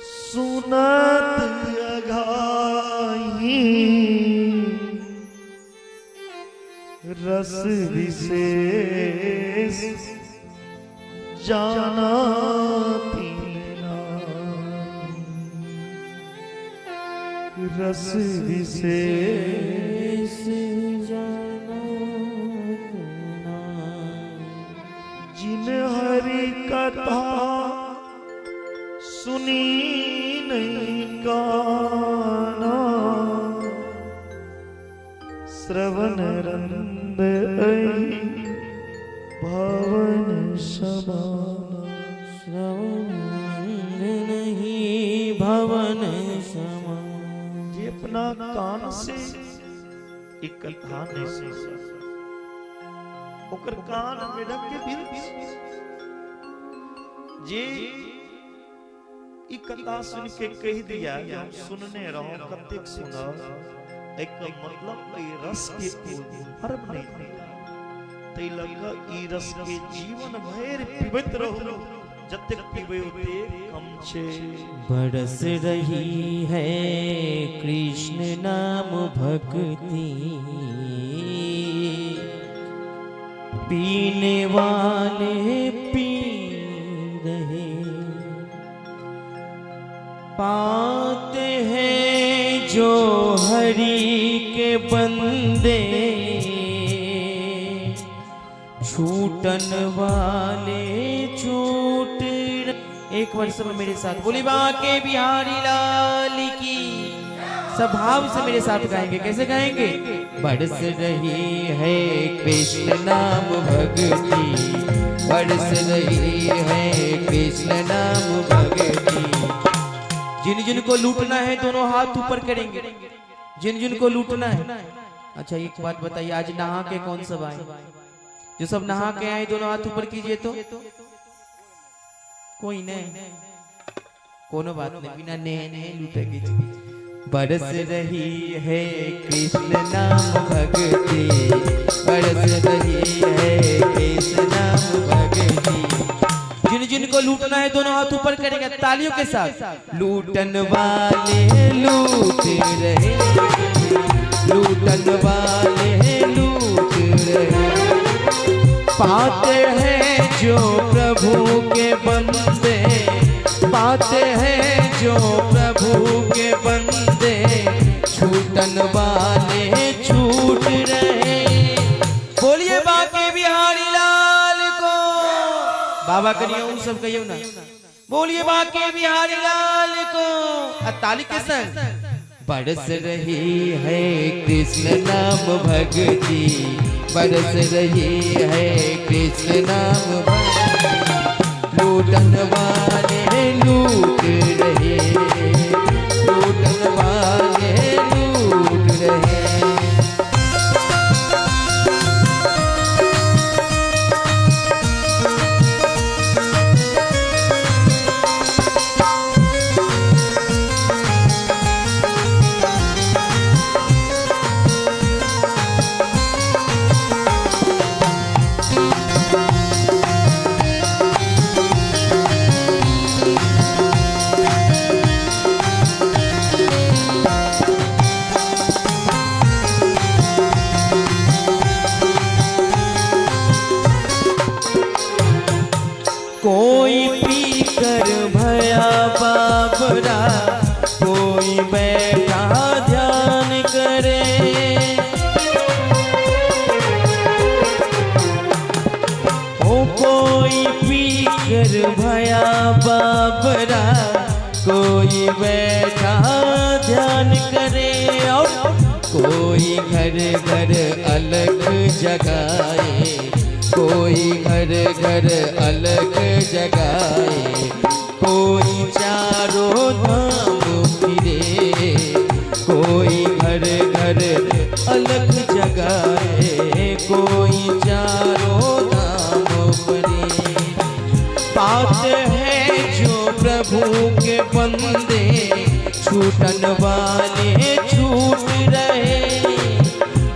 सुनत अघाही, रस विशेष जाना रस विशेष जाना। जिन हरि कथा सुनी नहीं काना, श्रवण रंद ऐ भवन समाना। श्रवण नहीं भवन समान। जे अपना कान से एक कथा नहीं सुन ओकर कान मेढक के बिल। जे ई कथा सुन के कह दिया कि हम सुनने रहो, कतेक सुनब, एक मतलब ई रस के भरम नहीं तै लग ई रस के जीवन भरि पीबैत रहू, जतेक पीबै ओतेक कम छै। बरस रही है कृष्ण नाम भक्ति, पीने वाले पी रहे, पाते हैं जो हरि के बंदे, छूटन वाले छूट। एक बार सब मेरे साथ बोली बाके बिहारी लाल की। सब भाव से मेरे साथ गाएंगे। कैसे गाएंगे? बरस रही है कृष्ण नाम भक्ति, बरस रही है कृष्ण नाम भक्ति। जिन जिन को लूटना है दोनों हाथ ऊपर करेंगे। जिन जिन को लूटना है। अच्छा एक बात बताइए, आज नहा के कौन सब आए? जो सब नहा के आए दोनों हाथ ऊपर कीजिए। तो कोई नहीं, कोनो बात नहीं, बिना नहे नहे लूटेगी। बरस रही है कृष्ण नाम भक्ति, बरस रही है कृष्ण नाम भक्ति। जिन जिन को लूटना है दोनों हाथ ऊपर करेंगे तालियों के साथ। लूटन वाले लूट रहे, लूटन वाले लूट रहे। पाते हैं जो प्रभु के बंदे, पाते हैं जो प्रभु के बंदे, छूटन वाले छूट रहे। बोलिए बाके बिहारी लाल को। बाबा करिए उन सब कहियो ना। बोलिए बाके बिहारी लाल को ताली के संग। बरस रही है कृष्ण नाम भक्ति, बरस रही है कृष्ण नाम भक्ति। लूटन वाले लूट रहे, लूटन वाले लूट रहे। कोई पी कर भया बाबरा, कोई बैठा ध्यान करे। ओ कोई पी कर भया बाबरा, कोई बैठा ध्यान करे। और कोई घर घर अलग जगाए, कोई घर घर अलग जगाए। कोई चारों धाम फिरे, कोई घर घर अलग जगाए। कोई चारों धाम फिरे। पाते हैं जो प्रभु के बंदे, छूटन वाले छूट रहे।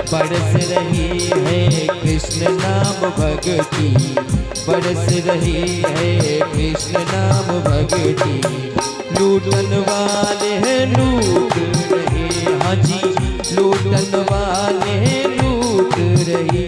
बरस रही है कृष्ण नाम भक्ति, बरस रही है कृष्ण नाम भक्ति। लूटन वाले लूट रहे, हाँ जी लूटन वाले लूट रहे।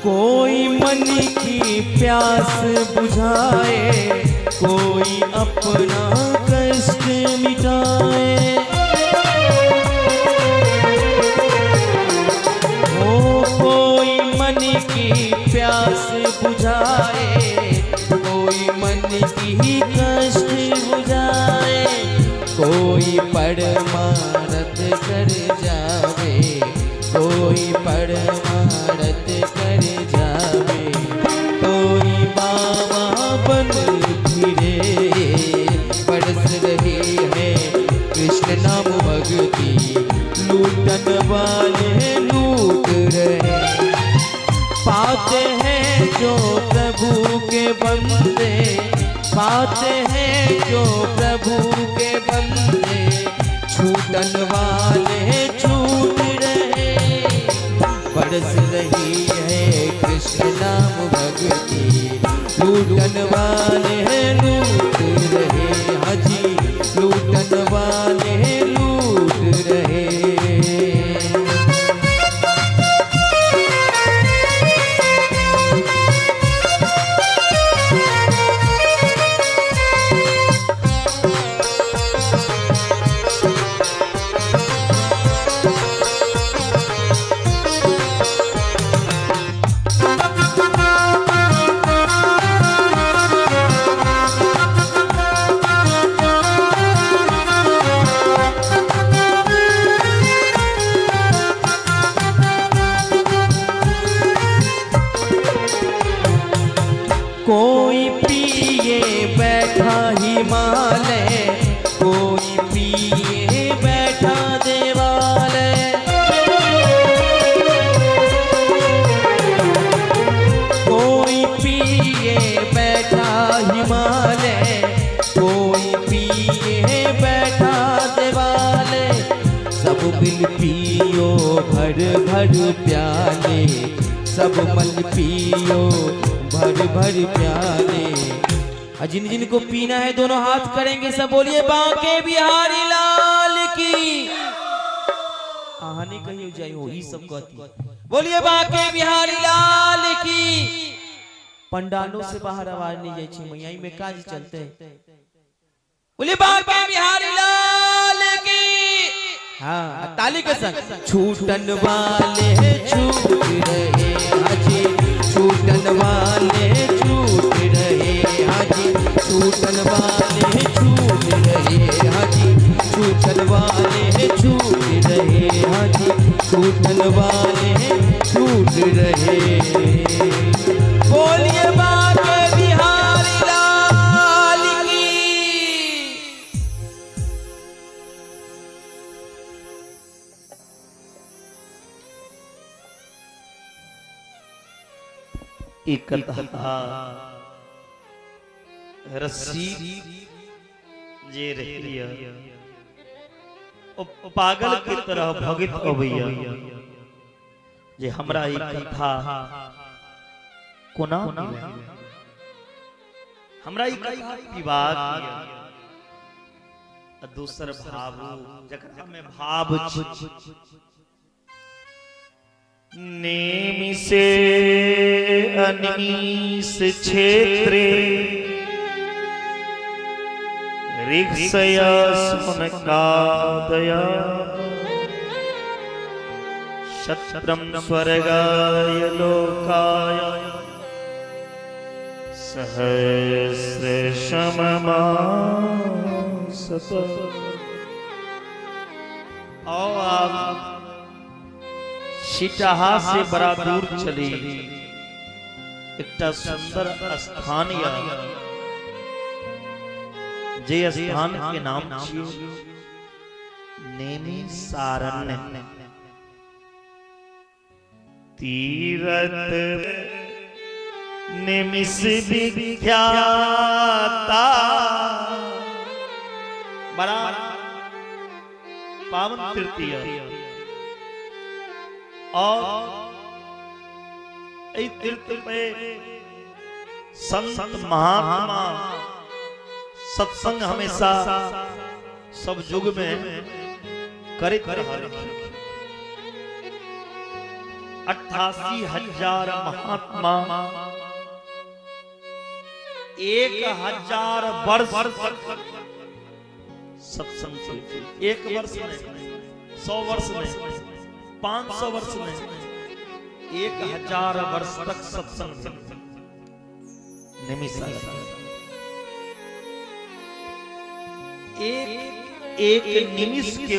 कोई मन की प्यास बुझाए, कोई अपना कष्ट मिटाए। ओ कोई मन की प्यास बुझाए, कोई मन की कष्ट बुझाए। कोई परमारथ कर जावे, कोई परमारथ कर जावे। कोई बाबा बन फिरे, बरस रही है कृष्ण नाम भक्ति। लूटन वाले लूट रहे, पाते हैं जो प्रभु के। बंदे, पाते हैं जो प्रभु के बंदे, छूटन वाले छूट रहे। बरस रही है कृष्ण नाम भक्ति, लूटन वाले लूट रहे, हाजी लूटन वाले लूट रहे। कोई पिए बैठा हिमालय, कोई पिए बैठा देवालय, कोई पिए बैठा हिमालय, कोई पिए बैठा देवालय। सब मिल पियो भर भर प्याले, सब मल पियो भर भर प्याले। और जिन जिन को पीना है दोनों हाथ करेंगे, सब बोलिए बांके बिहारी लाल की। आहाने कहीं जाई हो ई सब कहती, बोलिए बांके बिहारी लाल की। पंडालों से बाहर आवाज नहीं जाए छी मैया, में काज चलते। बोलिए बांके बिहारी लाल की। हाँ ताली के संग। छूटन वाले छूट रहे हाजी, छूटन वाले छूट रहे हाजी, छूटन वाले छूट रहे हाजी, छूटन वाले छूट रहे हाजी, छूटन वाले छूट रहे। बोलिए बांके बिहारी लाल की। एक कथा रस्सी जे रही ओ पागल के तरह भगत अबैया जे हमरा ई कथा कोना मिले, हमरा ई कथा पीबाक आ दोसर भाव जकरा में भाव छी। नेमि से अनिमिष क्षेत्रे ऋषय सुनकादय शत्रं स्वर्गाय लोकाय सहस्रशममासत। और आप छिटहा से बड़ा दूर चली एकटा सुंदर स्थान या जे स्थान के नाम छियै नेमि सारण्य। तीरथ निमिष विख्याता, बड़ा पावन तृतीय। और एहि तीर्थ पे संत महात्मा सत्संग हमेशा सब युग में करैत रहल। 88,000 महात्मा 1000 वर्ष सत्संग से, एक वर्ष में 100 वर्ष में 500 वर्ष में 1000 वर्ष तक सत्संग निमिषा। एक एक निमिष के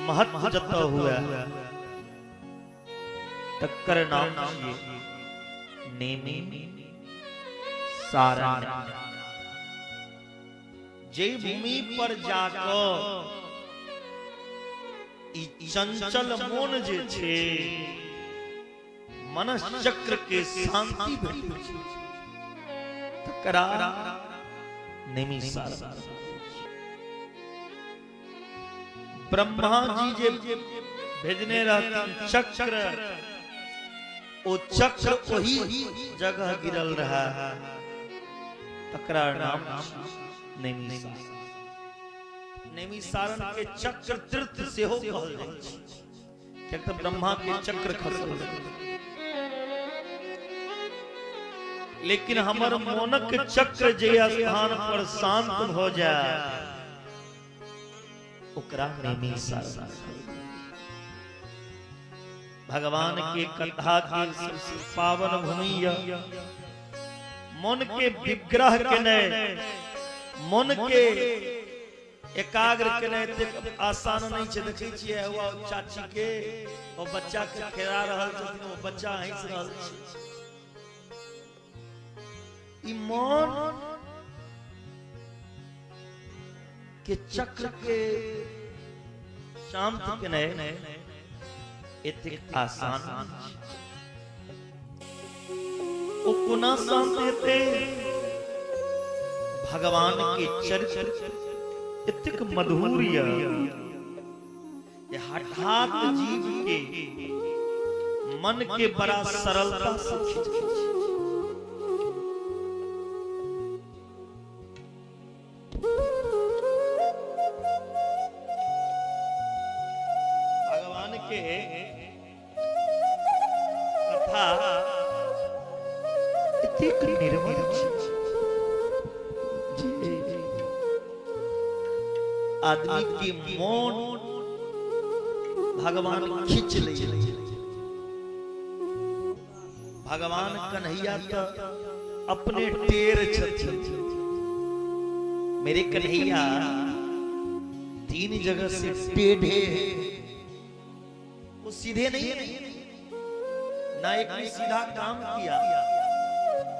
महत्व जता हुआ टक्कर नाम नेमि सारण्य। जे भूमि पर जाकर चंचल मोन जे छे मनस चक्र के शांति भेटै छै। तकरा नैमिषारण्य। ब्रह्मा जी जे भेजने रहथिन चक्र, ओ चक्र वही जगह गिरल रहा, तकरा नाम नैमिषारण्य। नैमिषारण्य के चक्र तीर्थ सेहो कहल जाइ छै, किएक तऽ ब्रह्मा के चक्र खसल। लेकिन हमर मोनक चक्र जे स्थान पर शांत भ जाय ओकरा नैमिषारण्य। भगवान के कथा के सबसे पावन भूमि है। मन के विग्रह के नहीं, मन के एकाग्र के नहीं आसान नहीं है। देखै छियै हुआ चाची के ओ बच्चा के खेला रहल छथिन, ओ बच्चा हंस रहल छै। ई मन के चक्र के शांत के नहीं एतेक आसान। ओ कोना शांत हेतै? भगवान के चरित्र एतेक मधुर य हठात जीव के मन के बड़ा सरलता से खींच लै छै। भगवान के कथा एतेक निर्मल छै आदमी के मन भगवान खींच ले। भगवान कन्हैया तो अपने टेर छथिन। मेरे कन्हैया तीन जगह से टेढ़े हैं, वो सीधे नहीं है ना, एक ने सीधा काम किया।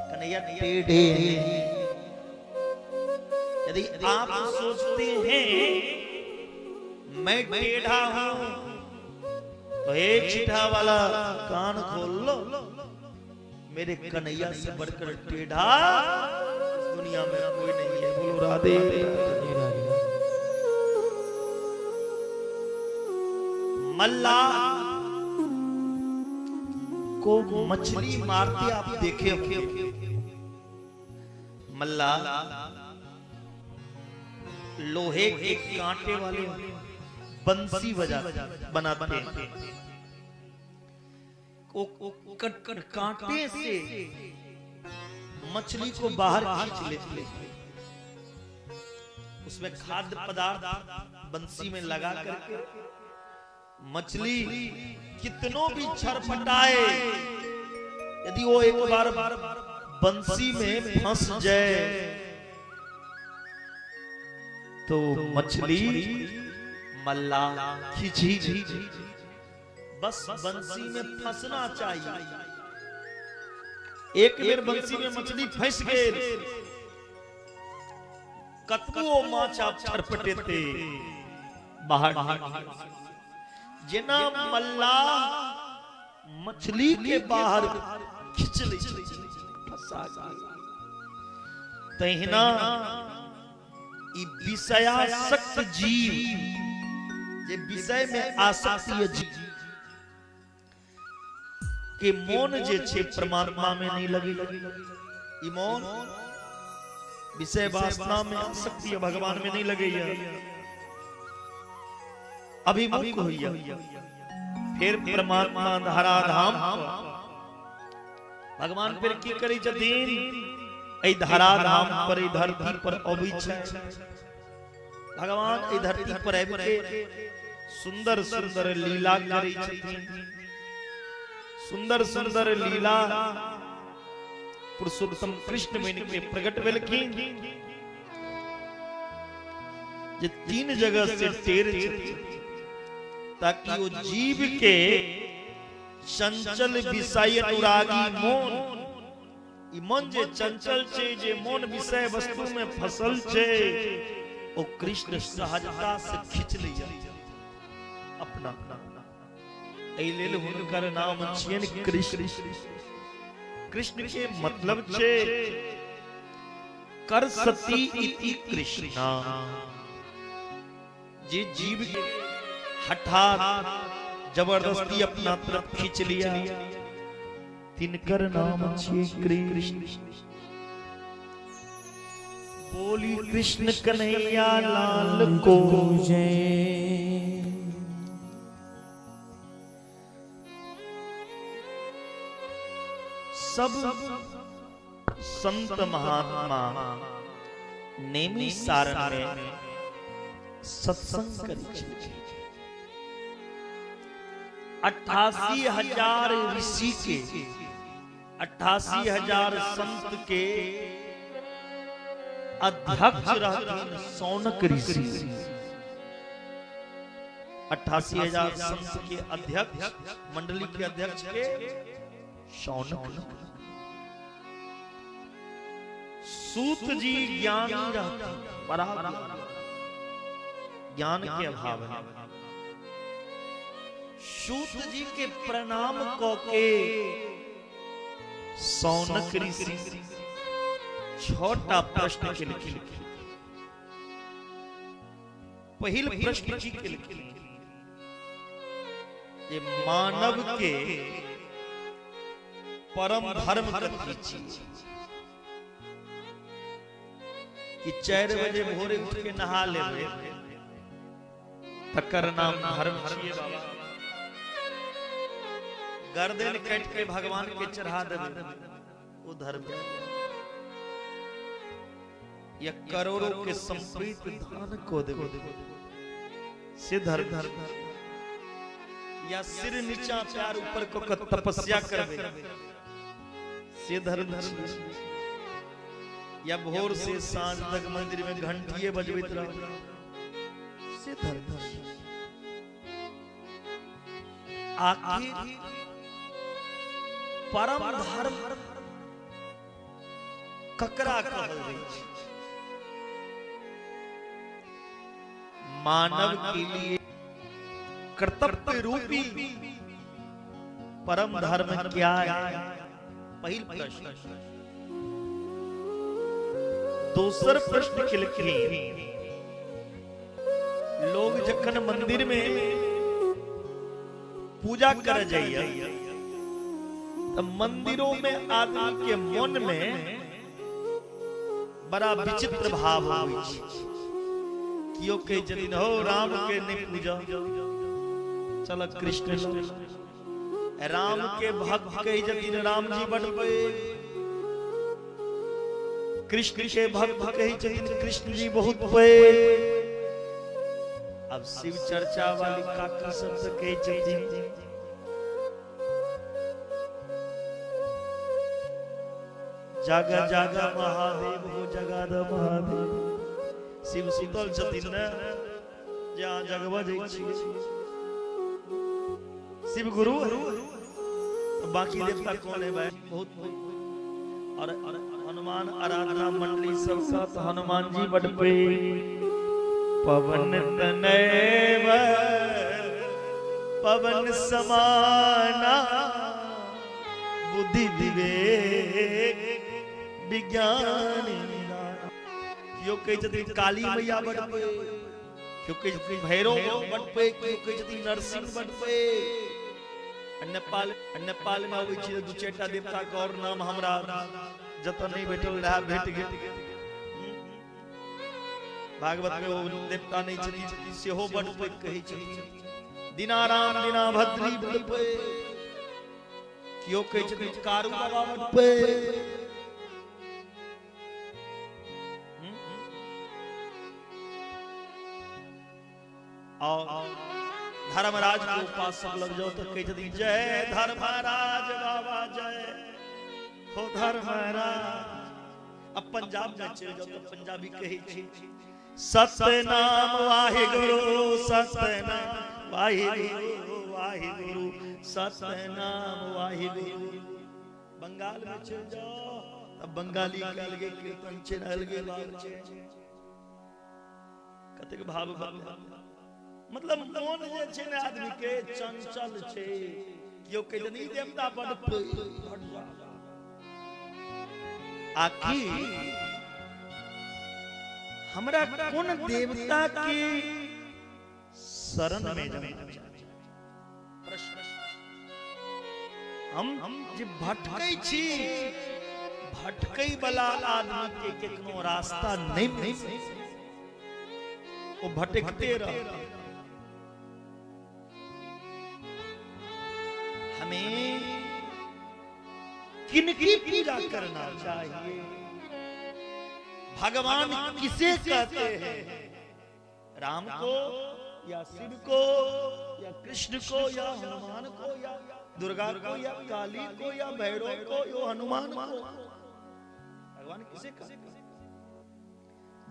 कन्हैया टेढ़े हैं। यदि आप सोचते हैं मैं टेढ़ा हूं तो एक छिठा वाला कान खोल लो, मेरे कन्हैया से बढ़कर टेढ़ा इस दुनिया में कोई नहीं है। बोलो राधे। मल्ला को मछली मारते आप देखे होंगे। मल्ला लोहे के कांटे वाले बंसी बनाते हैं, कांटे से मछली को बाहर खींच लेते हैं। उसमें खाद्य पदार्थ बंसी में लगा करके मछली कितनों भी छरपटाए, यदि वो एक बार बंसी में फंस जाए तो मछली मल्ला खींची। बस बंसी में फंसना चाहिए। एक बेर बंसी में मछली फंस गई, कतबो माछ आप छरपटेते बाहर। जेना मल्ला मछली के बाहर खींच लै फंसा तहिना ई विषयासक्त जीव जे विषय में आसक्त जीव के मोन जे छे परमात्मा में नहीं लगी। ई मोन विषय वासना में आसक्ति भगवान में नहीं लगे, अभिमुख होइया। फिर परमात्मा धराधाम भगवान फिर की करै छथिन, एहि धराधाम पर एहि धरती पर अबै छै। भगवान एहि धरती पर आबि के सुंदर सुंदर लीला करै छथिन। सुंदर सुंदर लीला पुरुषोत्तम कृष्ण बनि के प्रकट भेलखिन, जे तीन जगह से टेर छथिन ताकि वो जीव के चंचल विषय अनुरागी मोन, ई मन जे चंचल छे, जे मन विषय वस्तु में फसल छे, ओ कृष्ण सहजता से खींच लिया अपना। एहि लेल हुनकर नाम छियनि कृष्ण। कृष्ण के मतलब छे कर्षति इति कृष्णा। जे जीव के हठात जबरदस्ती अपना तरफ खींच लिया तिनकर नाम छे कृष्ण। बोली कृष्ण कन्हैया लाल को जय। सब संत महात्मा नेमी सारण में सत्संग करै छलखिन। 88,000 ऋषि के 88,000 संत के अध्यक्ष रहथिन सौनक ऋषि। 88,000 संत के अध्यक्ष मंडली के अध्यक्ष के सौनक। सूत जी ज्ञानी रहते, बड़ा ज्ञान के अभाव है। सूत जी के प्रणाम क के सौनक ऋषि 6टा प्रश्न केलखिन। पहिल प्रश्न की केलखिन जे मानव के परम धर्म कथी छी कि 4 बजे भोरे उठ के नहा लेबै तकर नाम धर्म छियै बाबा। गर्दन काटि के भगवान के चढ़ा देबै ओ धर्म, या करोड़ों के संपत्ति दान को देबै से धर्म, या सिर नीचा पैर ऊपर को तपस्या करबै से धर्म, या भोर से सांझ तक मंदिर में घंटिए बजबैत रहबै से धर्म। आखिर परम धर्म ककरा कहल जाइ छै? मानव के लिए कर्तव्य रूपी परम धर्म क्या है? पहिल प्रश्न। दोसर प्रश्न केलखिन लोग जखन मंदिर में पूजा कर जाइए तो मंदिरों में आदमी के मन में बड़ा विचित्र भाव होई छै। कियो कहै छथिन हो राम के नहीं पूजा, चल कृष्ण। राम के भक्त कहै छथिन राम जी बड़ पैघ, कृष्ण के भक्त कहै छथिन कृष्ण जी बहुत पैघ। अब शिव चर्चा वाली काकी सब से कहै छथिन जागा जागा महादेव हो जगा the Mahadev. Shiv सुतल छथिन ने जे अहाँ जगबऽ जाइ छी, शिव गुरु बाकी देवता कौन है भाई? बहुत बहुत। और हनुमान आराधना मंडली सब साथ हनुमान जी बड़ पे पवन तनय पवन समाना बुद्धि विवेक विज्ञान। केओ कहै छथिन काली मैया बड़ पे, केओ कहै छथिन भैरव बड़ पे, केओ कहै छथिन नरसिंह बड़ पे। नेपाल में अबै छी 2-4 टा देवता के और नाम हमरा जतऽ नहीं भेटल रहा भेट गेल। भागवत में ओ देवता नहीं छथिन सेहो बड़ पैघ कहै छथिन। दीनाराम दीनाभद्री बड़ पैघ, केओ कहै छथिन कारू बाबा बड़ पैघ। और धर्मराज के उपासक लग जाओ तो कहै छथिन जय धर्मराज बाबा जय हो धर्मराज। अब पंजाब में चलि जाओ तो पंजाबी कहै छै सतनाम वाहेगुरु सतनाम वाहेगुरु वाहेगुरु सतनाम वाहेगुरु। बंगाल में चलि जाओ तब बंगाली के अलगे कीर्तन छै, अलगे भाव छै, कतेक भाव भाव। मतलब मन जे छै ने आदमी के चंचल छै। केओ कहै छै ई देवता बड़ पैघ, आखिर हमरा कोन देवता के शरण में जाना चाही? प्रश्न। हम जे भटकै छी, भटकै वाला आदमी के केकनो रास्ता नहीं मिले, वो भटकते रहते। हमें किनकी पूजा करना चाहिए? भगवान किसे कहते हैं? राम को या शिव को या कृष्ण को या हनुमान को या दुर्गा को या काली को या भैरव को या हनुमान को? भगवान किसे कहते हैं?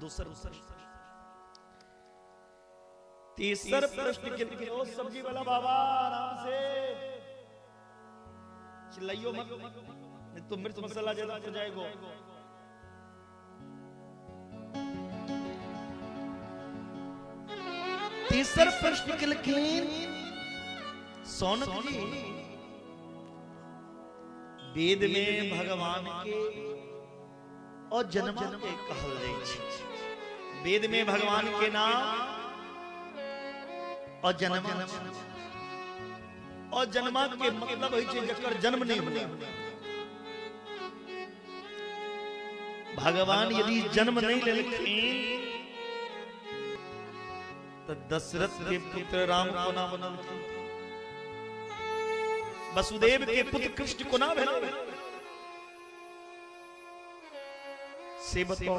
दूसर तीसर प्रश्न के लिए ओ सब्जी वाला बाबा आराम से चिल्लाइयो मत, नहीं तो मिर्च मसाला ज्यादा हो जाएगा। तीसर प्रश्न के लिए सौनक जी, वेद में भगवान के और जन्म के कहल जाइ छै। वेद में भगवान के नाम और जन्म, और जन्मा के मतलब होइ छै जकर जन्म नहीं हुआ। भगवान यदि जन्म नहीं लेलखिन तो दशरथ के पुत्र राम कोना बनलखिन, वसुदेव के पुत्र कृष्ण कोना भेल, से बताओ।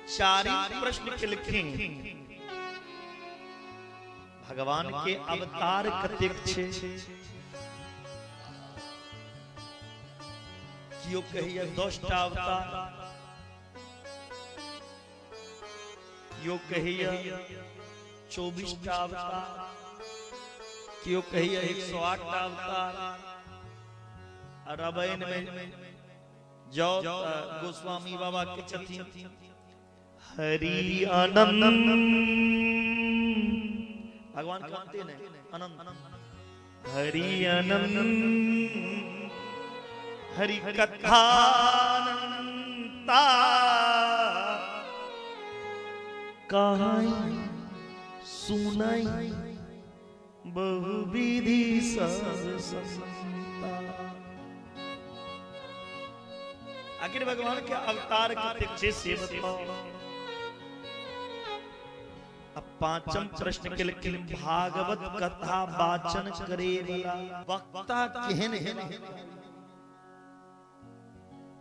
चारिम प्रश्न केलखिन भगवान के अवतार कतेक छे? कियो कहिए 10 टा अवतार, कियो कहिए 24 टा अवतार, कियो कहिए 108 टा अवतार। रामायण में जाओ गोस्वामी बाबा के छथिन हरि आनंद, भगवान कहते हैं अनंत, हरि अनंत हरि कथा अनंता कहाई सुनाई बहुविधि सब संता। आखिर भगवान के अवतार कतेक छै से बताओ। अब पांचम प्रश्न के लिए भागवत कथा वाचन करे वाला वक्ता केहन है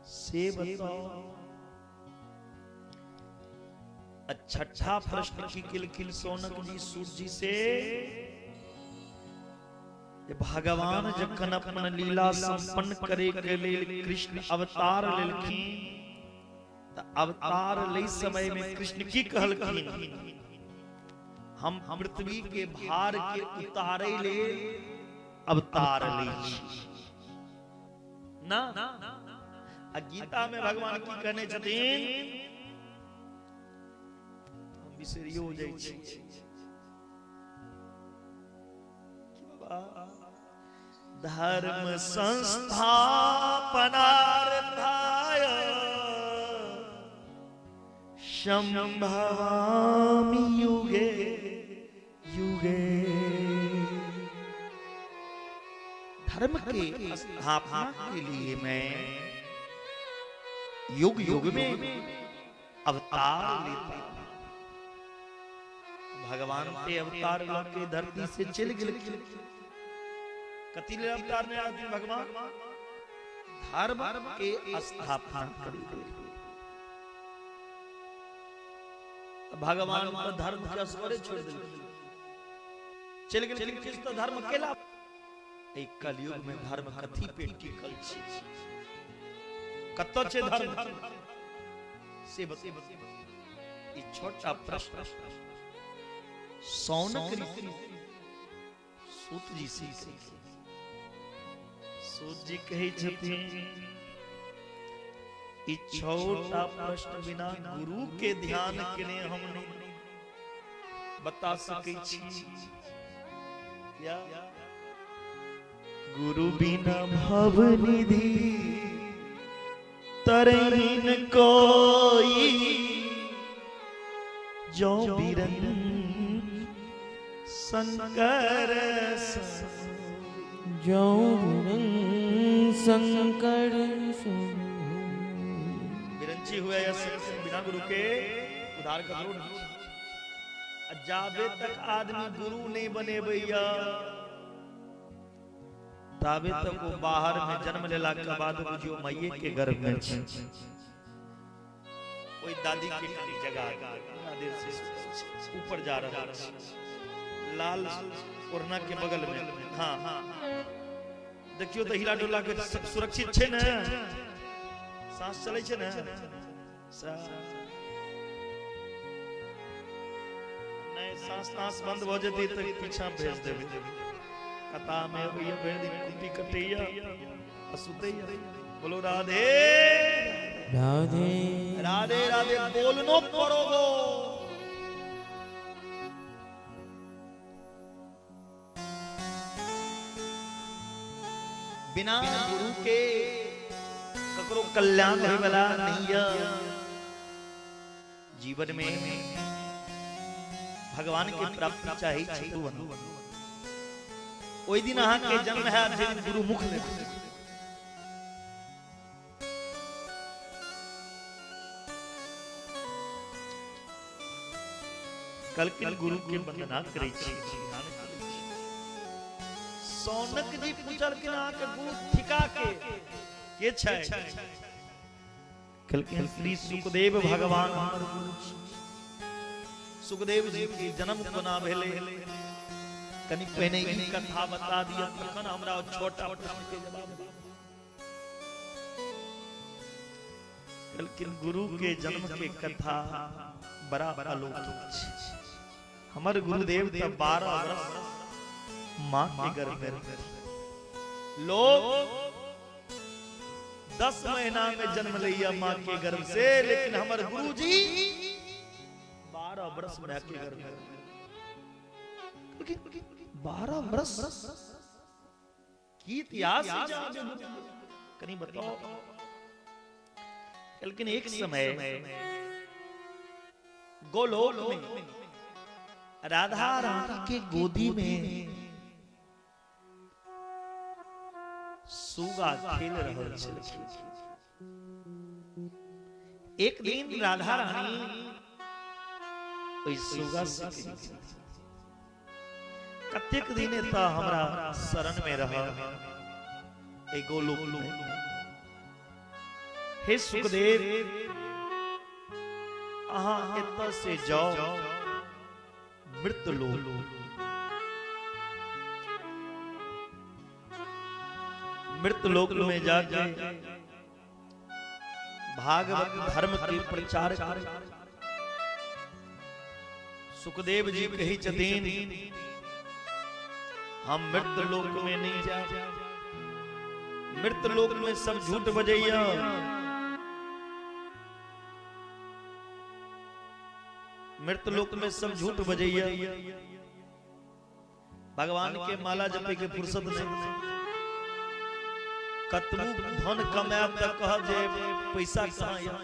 से बताओ। छठा प्रश्न की किलकिल सोनक जी सूत जी से, भगवान जखन अपन लीला संपन्न करे के लेल कृष्ण अवतार लेलखिन त अवतार लै समय में कृष्ण की कहलखिन, हम पृथ्वी के भार के उतारे लेल अवतार लै छी ना। आ गीता में भगवान की कहने छथिन, हम बिसरियो जाइ छी धर्म संस्थापनार्थाय संभवामि युगे युगे। धर्म के स्थापना के लिए मैं युग युग में अवतार लेता। भगवान के अवतार लके धरती से चल गेल। कथी लेल अवतार ने आदमी भगवान? धर्म के स्थापना करी। भगवान तो धर्म के असगरे छोड़ देलखिन, चल गेलखिन कृष्ण तो धर्म केला। एहि कलयुग में धर्म कथी पे टिकल छै, कतऽ छै धर्म से बताउ। ई छोटा प्रश्न सौनक ऋषि सूत जी से, सूत जी कहै छथिन ई छोटा प्रश्न बिना गुरु के ध्यान केने हम नहीं बता सकै छी। या गुरु बिना भव निधि तरहीन कोई जो बिरन शंकर जो बिरन शंकर। बिरंची हुआ या बिना गुरु के उधार करो नहीं। जाबे तक आदमी गुरु नहीं बने भैया ताबे तक वो बाहर में जन्म लेला के बाद बुझियो मैये के गर्भ में कोई दादी के जगह देर से ऊपर जा रहा लाल ओढ़ना के बगल में। हाँ देखियो तो हिला डोला के सुरक्षित छे ने, सांस चले छे ने, नहीं सांस सांस बंद हो जती तो पीछा भेज देबे। कता में भैया भरि दिन कुटी कटैया आ सुतैया। बोलो राधे राधे राधे राधे बोलनो पड़ोगो। बिना गुरु के ककरो कल्याण होय वाला नहीं है। जीवन में भगवान के प्राप्ति चाहे गुरु बनू। ओहि दिन अहाँ के जन्म है जे दिन गुरु मुख ले। कल के गुरु के वंदना करै छी। सौनक जी पूछलखिन अहाँ के गुरु थिका के छै? कहलखिन श्री सुखदेव भगवान हमर गुरु छी। सुखदेव जी के जन्म कोना भेलै कनि पहिने ई कथा बता दिअ तखन हमरा छोटा प्रश्न के जवाब दिअ। कहलखिन गुरु के जन्म के कथा बड़ा अलौकिक छै। हमर गुरुदेव त 12 वर्ष मां के गर्भ में रहे। लोग 10 महीना में जन्म लिया मां के गर्भ से, लेकिन हमर गुरुजी 12 वर्ष मां के गर्भ में। 12 वर्ष की इतिहास कहीं बताओ। लेकिन एक समय गोलोक में राधा रानी के गोदी में सुगा खेल रहल छलखिन। एक दिन राधा रानी ओहि सुगा से कतेक दिन त हमरा शरण में रह ए गोलोक में। हे सुखदेव अहाँ एतऽ से जाओ मृतलोक। मृतलोक में जाके भागवत धर्म के प्रचार कर। सुखदेव जी कही छथिन हम मृतलोक में नहीं जाए। मृतलोक में सब झूठ बजैया। मृतलोक में सब झूठ बजैया। भगवान के माला जपे के फुर्सत नहीं। कतबू धन कमायब त कहब जे पैसा कहाँ या।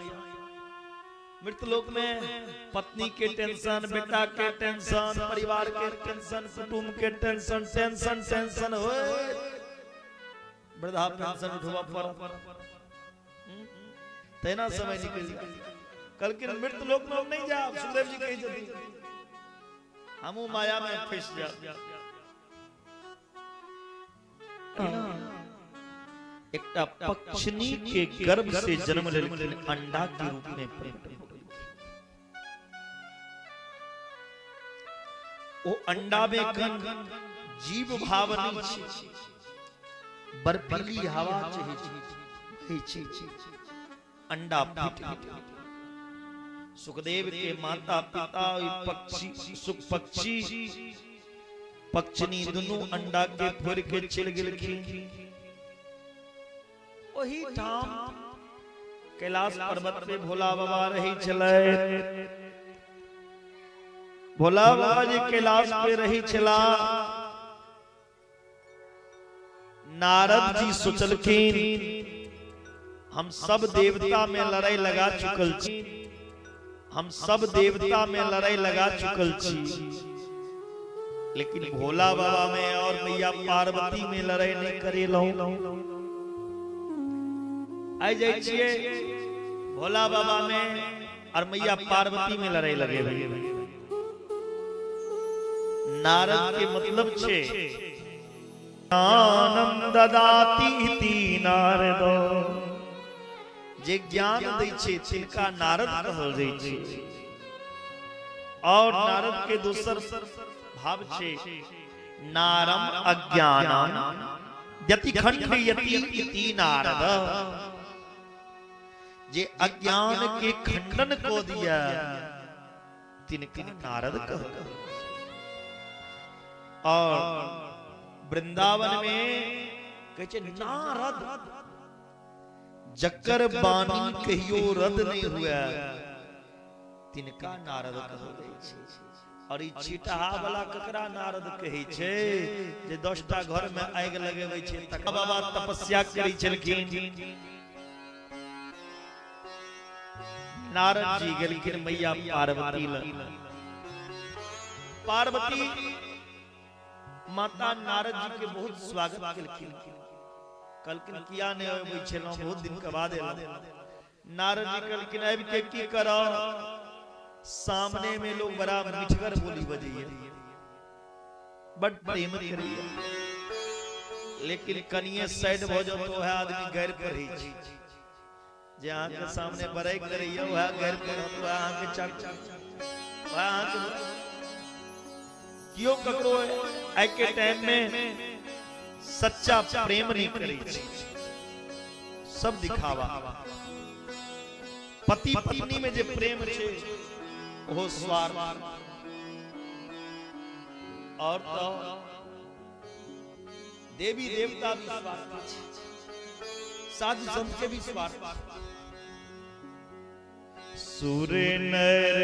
मृतलोक में पत्नी के टेंशन, बेटा के टेंशन, परिवार के टेंशन, कुटुंब के टेंशन, टेंशन टेंशन हो। वृद्धा पेंशन उठवा पर तेना समय निकल जाए। कल के मृतलोक में हम नहीं जाब। सुखदेव जी कही छथिन हमू माया में फंस जाब। एकटा पक्षिणी के गर्भ से जन्म लेलखिन अंडा के रूप में प्रकट हो गेलखिन। ओ अंडा में कन जीव भाव नहीं छै, बर्फीली हवा चहै छै, अंडा फूट गेल। सुखदेव के माता पिता पक्षी सुख पक्षी पक्षिणी दुनू अंडा के फोड़ के चलि गेलखिन। ओही ठाम कैलाश पर्वत पे भोला बाबा रही छलै। भोला बाबा जी कैलाश पे रही छला। नारद जी सोचलखिन हम सब देवता में लड़ाई लगा चुकल छी, हम सब देवता में लड़ाई लगा चुकल छी, लेकिन भोला बाबा में और मैया पार्वती में लड़ाई नहीं करेलहुं। आइ जाइ छियै भोला बाबा में और मैया पार्वती में लड़ाई लगेबै। नारद के मतलब छे ज्ञानम ददाति इति नारद, जे ज्ञान दै छे तिनका नारद कहल जाइ छे। और नारद के दोसर भाव छे नारम अज्ञानम यति खंडयति इति नारद, जे अज्ञान के खंडन को दिया तिनका नारद कहल। और वृंदावन में कहै छै नारद जकर बानी कहियो रद नहीं हुआ तिनका नारद कहल जाइ छै। और ई छिटहा वाला ककरा नारद कहै छै जे 10टा घर में आगि लगेबै छै। तकर बाबा तपस्या करै छलखिन, नारद जी गेलखिन मैया पार्वती लग। पार्वती माता नारद जी के बहुत स्वागत केलखिन, कहलखिन किया नहीं अबै छलहुँ, बहुत दिन के बाद एलहुँ। नारद जी कहलखिन आबि के की करब, सामने में लोग बड़ा मिठगर बोली बजैया, बड प्रेम करैया, लेकिन कनिये साइड भऽ जाउ तऽ वएह आदमी गैर पढ़ै छै। जे अहाँके सामने बड़ाई करैया वएह गैर पढ़त, वएह अहाँके चक, वएह अहाँके कियो ककरो आइ के टाइम में सच्चा प्रेम नहीं करै छै, सब दिखावा। पति पत्नी में जे प्रेम छै ओहो स्वार्थ। और तो देवी देवता भी स्वार्थ छै, साधु संत के भी स्वार्थ। सुर नर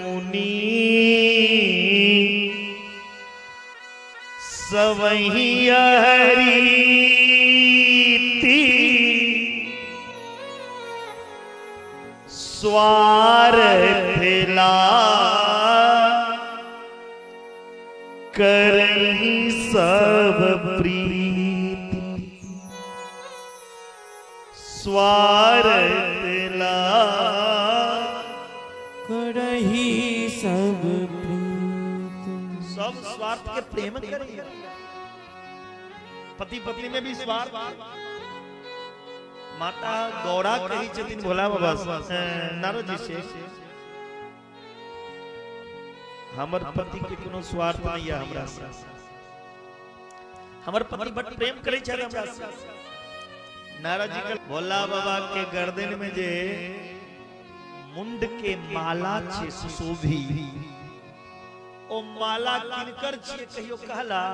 मुनि सवही हरीति स्वार्थ ला करही सब प्रीति, स्वार्थ ला करही सब प्रीति। सब स्वार्थ के प्रेम करिए, पति पत्नी में भी स्वार्थ। माता गौरा कही छथिन भोला बाबा नारद जी से, हमर पति के कोनो स्वार्थ नहीं है हमरा से, हमर पति बड प्रेम करै छै हमरा से। नारद जी के भोला बाबा के गर्दन में जे मुंड के माला छे सुशोभी, ओ माला किनकर छियै कहियो कहला?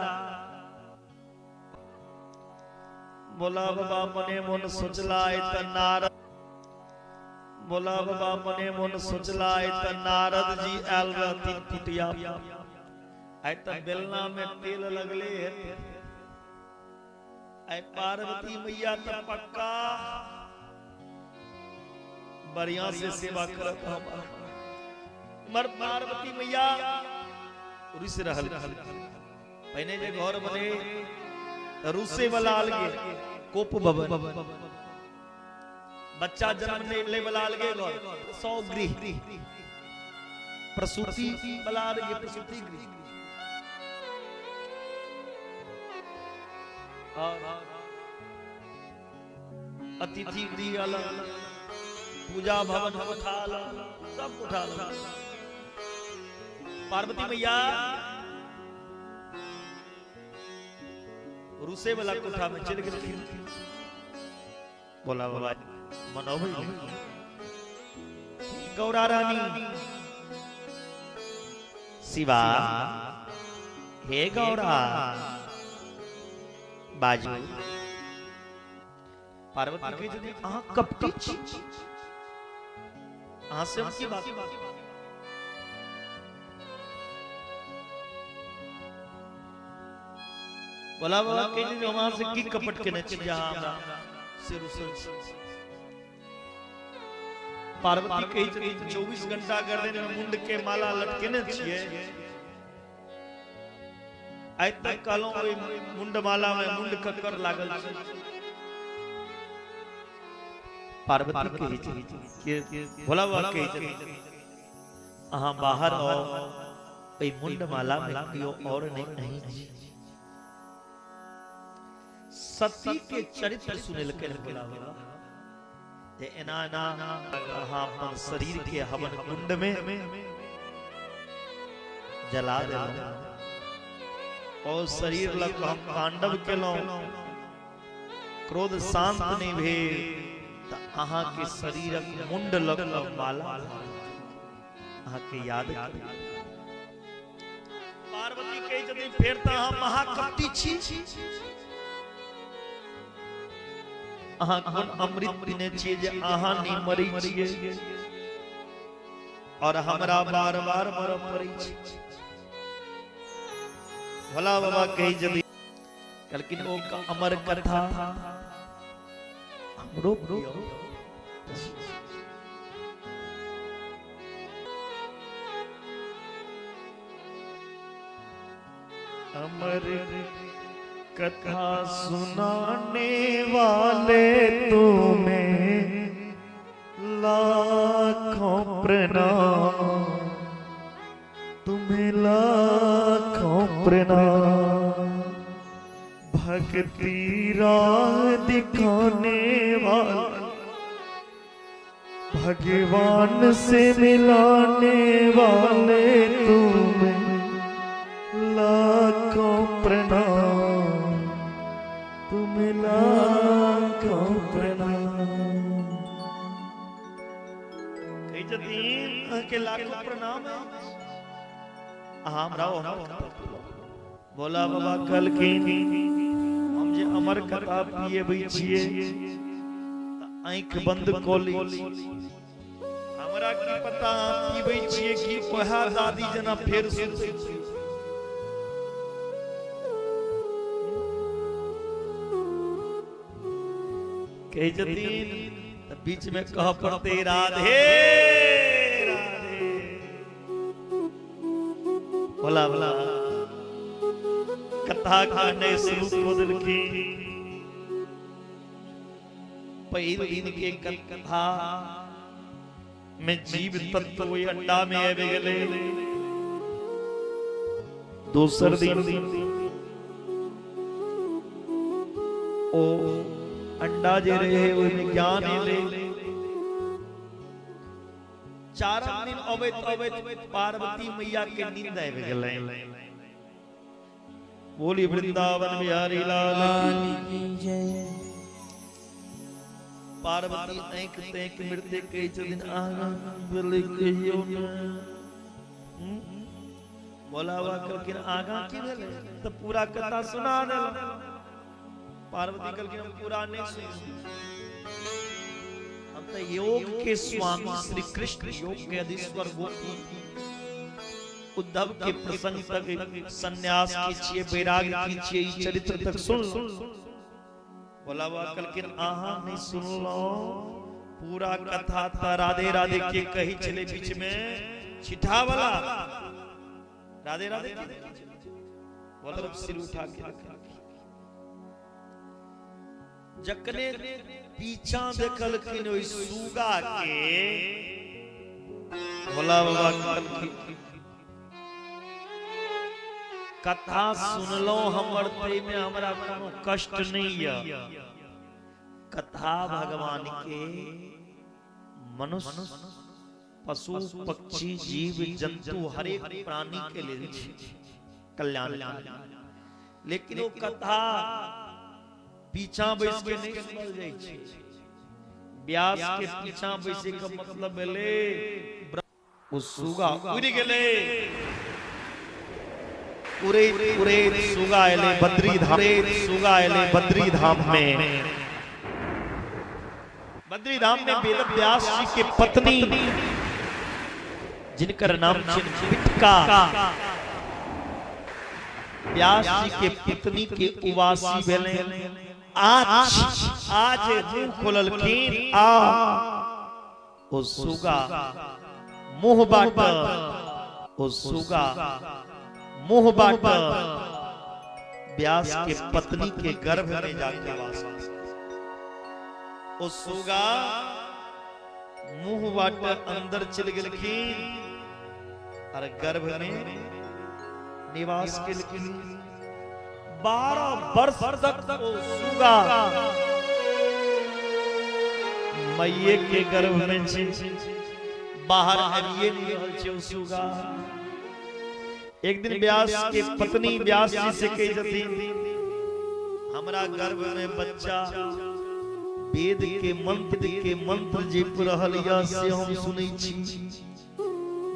भोला बाबा मने मन सोचला त नारद, भोला बाबा मने मन सोचला त नारद जी आयल रहथिन कुटिया, आइ त बेलना में तेल लगले हेतै, आइ पार्वती मैया त पक्का बढ़िया से सेवा करत हमर पार्वती मैया रुसि रहल। पहिने जे घर बने रुसे वाला अलगे कोप भवन, बच्चा जन्म ले वाला अलगे घर 100 गृह, प्रसूति वाला अलगे प्रसूति गृह, और अतिथि गृह अलग, पूजा भवन उठा अलग, सब उठा अलग। पार्वती मैया रुसे वाला कोठा में चल गेलखिन। बोला बाबा मनोबै गौरा रानी शिवा, हे गौरा बाजू। पार्वती कहै छथिन अहाँ कपटी छी, अहाँ से हम की बात। बोला बाबा कहै छथिन हम अहाँ से की कपट केने छी जे अहाँ हमरा से रुसल छी। पार्वती कहै छथिन 24 घंटा गर्दन में मुंड के माला लटकेने छियै। आइ तक कहलहुं ओहि मुंड माला में मुंड ककर लागल छै। पार्वती कहै छथिन के भोला बाबा कहै छथिन अहाँ बाहर आओ, ओहि मुंड माला में केओ और नहीं अहीं छी। सती के चरित्र सुनेलकै भोला बाबा जे एना एना अहाँ अपन शरीर के हवन कुंड में जला देलहुं और शरीर लग हम तांडव केलहुं, क्रोध शांत नहीं भेल त अहाँ के शरीरक मुंड लग माला अहाँ के याद करी। पार्वती कहै छथिन फेर त अहाँ महाकपटी छी, अहाँ कोन अमृत पीने छियै जे अहाँ नहीं मरै छियै और हमरा बार बार मरऽ पड़ै छै। भोला बाबा कहै छथिन कहलखिन ओ अमर कथा हमरो प्रिय। अमर कथा सुनाने वाले तुम्हें लाखों प्रणाम, तुम्हें लाखों प्रणाम। भक्ति राह दिखाने वाले, भगवान से मिलाने वाले तुम्हें लाखों प्रणाम, तुम्हें लाखों प्रणाम। कहै छथिन अहाँके लाखों प्रणाम। अहाँ हमरा अमर कथा भोला बाबा कहलखिन हम जे अमर कथा पियबै छियै आँखि बंद कऽ लै छी, हमरा की पता अहाँ पीबै छियै कि वएह दादी जेना फेर सुतै छी। कहै छथिन तऽ बीच में कह पड़तै राधे राधे। भोला भोला कथा कहने शुरू कऽ देलखिन। पहिल दिन के कथा में जीव तत्व ओहि अंडा में आबि गेलै। दोसर दिन ओ अंडा जे रहे ओहिमे ज्ञान एलै। चारम दिन अबैत अबैत पार्वती मैया के नींद आबि गेलै। बोली वृंदावन बिहारी लाल की जय। पार्वती आँखि ताँखि मिरते कहै छथिन आगाँ भेलै कहियौ ने। भोला बाबा कहलखिन आगाँ की भेलै तऽ पूरा कथा सुना देलक। पार्वती कहलखिन हम पूरा नहीं सुन, हम तो योग के स्वामी श्री कृष्ण योग के अधीश्वर गोपी उद्धव के प्रसंग तक संन्यास की छिए वैराग्य की छिए ई चरित्र तक सुन लो। भोला बाबा कहलखिन अहाँ नहीं सुनलो पूरा कथा त राधे राधे के कही छलै बीच में छिठा वाला राधे राधे के बोला सिर उठा के जखने पीछा देखलखिन ओहि सुगा के भोला बाबा कहलखिन कथा सुनलो हमर तै में हमरा कोनो कष्ट नहीं है। कथा भगवान के मनुष्य पशु पक्षी जीव जंतु हरेक प्राणी के लिए कल्याण, लेकिन वो कथा पीछा बैस के नहीं सुनल जाइ छै। व्यास के पीछा बैसे के मतलब भेलै ओ सुगा उड़ि गेलै। उड़े उड़े सुगा एलै बद्री धाम, सुगा एलै बद्री धाम में। बद्री धाम में वेद व्यास जी के पत्नी जिनकर नाम बिटका, व्यास जी के पत्नी के उवासी भेलै। आज आज मुंह खोललखिन आ ओ सुगा मुँह बाट, ओ सुगा मुँह बाट व्यास के पत्नी के गर्भ में जाके वास। ओ सुगा मुंह बाट अंदर चल गेलखिन और गर्भ में निवास केलखिन। 12 वर्ष तक ओ सुगा मैये के गर्भ में छै, बाहर आबिए नहीं रहल छै ओ सुगा। एक दिन व्यास के पत्नी व्यास जी से कही छथिन, हमरा गर्भ में बच्चा वेद के मंत्र जप रहल या से हम सुनै छी।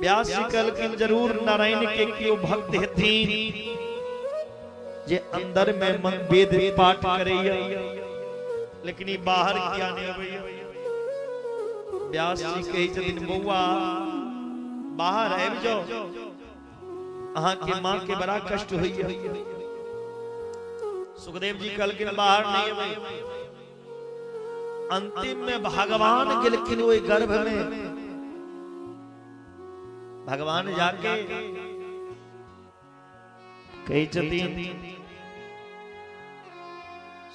व्यास जी कहलखिन जरूर नारायण के केओ भक्त हेथिन जे अंदर में मन वेद पाठ करैया, लेकिन ई बाहर किया नहीं अबैया। व्यास जी कहै छथिन बौआ बाहर आबि जाओ, अहाँ के माँ के बड़ा कष्ट होइया। सुखदेव जी कहलखिन बाहर नहीं अबै। अंतिम में भगवान गेलखिन ओहि गर्भ में। भगवान जाके कहै छथिन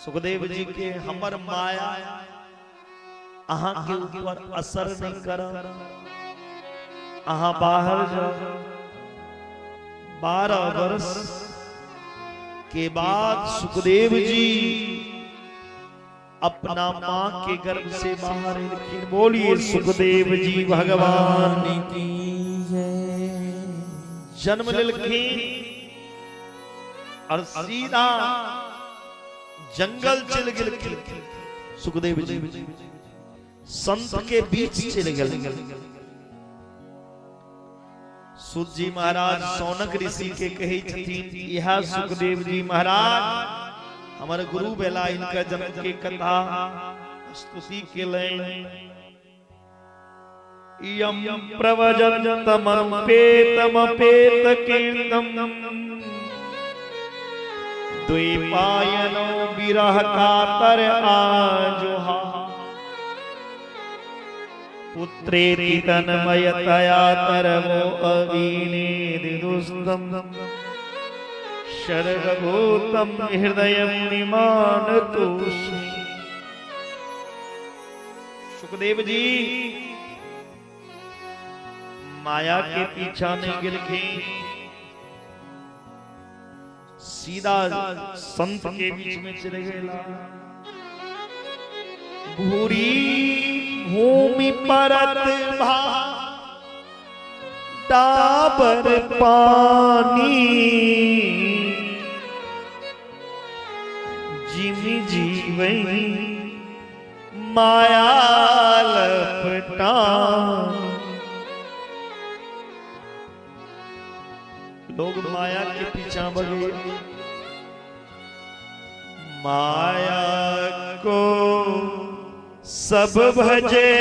सुखदेव जी के, हमर माया अहाँ के ऊपर असर नहीं कर, अहाँ बाहर जाओ। 12 वर्ष के बाद सुखदेव जी अपना माँ के गर्भ से बाहर एलखिन। बोलिए सुखदेव जी भगवान की जय। जन्म लेलखिन और सीधा जंगल चल गेलखिन। सुखदेव जी संत के बीच चल गेलखिन। सुत जी महाराज सौनक ऋषि के कहै छथिन, इहा सुखदेव जी महाराज हमर गुरु बेला, इनका जन्म के कथा स्तुति केलनि। यम प्रवजन्तमपेतमपेतकीर्तम् द्वैपायनो विरह कातर आजुहा पुत्रेति तन्मयतया तरवो अवीनेदिदुस्तम् शरभूतं हृदयं निमानतोष्मि। सुखदेव जी माया के पीछा नहीं गेलखिन, सीधा संत के बीच में चले गेला। भूरी भूमि परत भा डाबर पानी, जिमि जीवै माया लपटा। लोग माया के पीछा बढ़े, माया को सब भजे,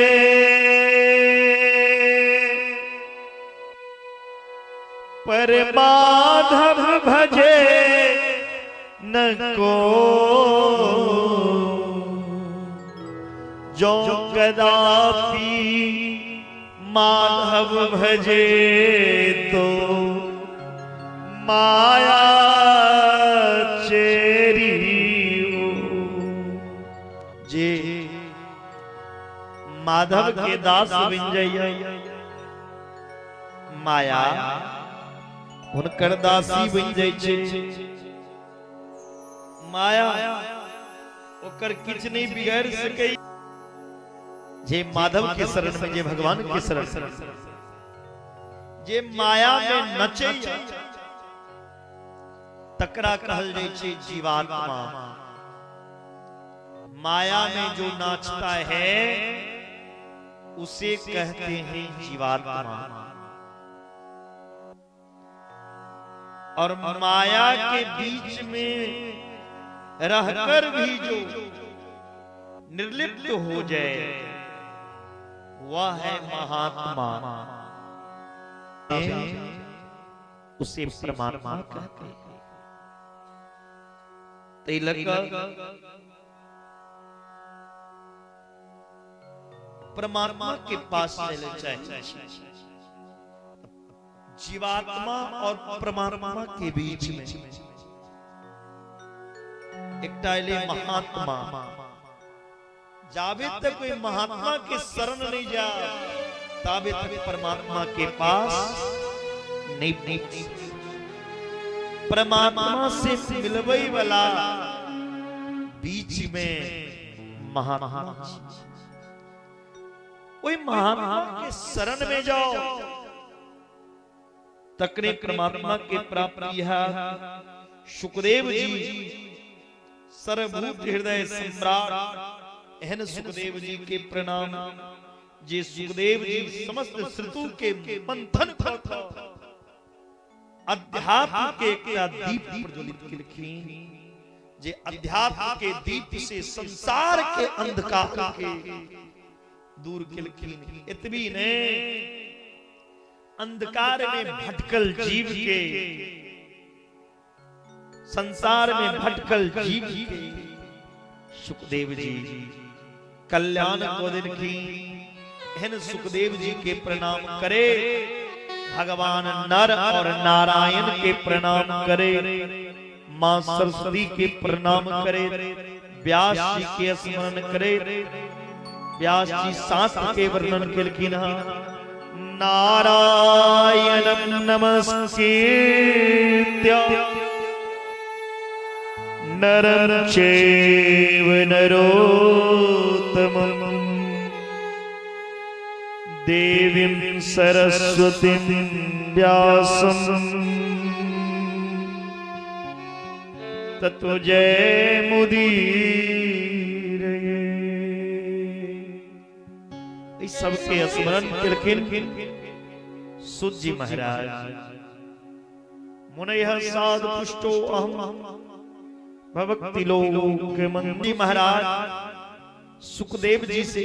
पर माधव भजे न को। जो कदापि माधव भजे तो माया चेरी। जे माधव के दास बन जाइए, माया हुनकर दासी बन जाइ छै। माया ओकर किछु नहीं बिगाड़ सकै। जे माधव के शरण में, जे भगवान के शरण, जे माया में नचे तकरा कहल जाइ छै जीवात्मा। माया में जो नाचता है उसे कहते हैं जीवात्मा। और माया के बीच में रहकर भी जो निर्लिप्त हो जाए वह है महात्मा, उसे परमात्मा कहते हैं। परमात्मा के पास चले चाहे छी। जीवात्मा और परमात्मा के बीच में एकटा एलै महात्मा। जाबे तक कोई महात्मा के शरण नहीं जा ताबे तक परमात्मा के पास नहीं पहुंच। परमात्मा से मिलबै वाला बीच में महात्मा, वही महात्मा के शरण में जाओ तकने परमात्मा के प्राप्ति है। सुखदेव जी सर्वभूत हृदय सम्राट एहन सुखदेव जी के प्रणाम। जे सुखदेव जी समस्त ऋतु के मंथन अध्यात्म के एकटा दीप प्रज्वलित केलखिन, जे अध्यात्म के दीप से संसार के अंधकार के दूर केलखिन। एतबी ने अंधकार में भटकल जीव के, संसार में भटकल जीव के सुखदेव जी कल्याण को देलखिन। एहन सुखदेव जी के प्रणाम करे, भगवान नर और नारायण के प्रणाम करे, मां सरस्वती के प्रणाम करे, व्यास जी के स्मरण करे। व्यास जी शास्त्र के वर्णन केलखिन। नारायणं नमस्कृत्य नरं चैव नरोत्तमं देवीं सरस्वतीं व्यासं ततो जयमुदीरये। इस सबके स्मरण केलखिन सुत जी महाराज। मुनयः साधु पुष्टो अहम भवक्ति लोक मंदी महाराज सुखदेव जी से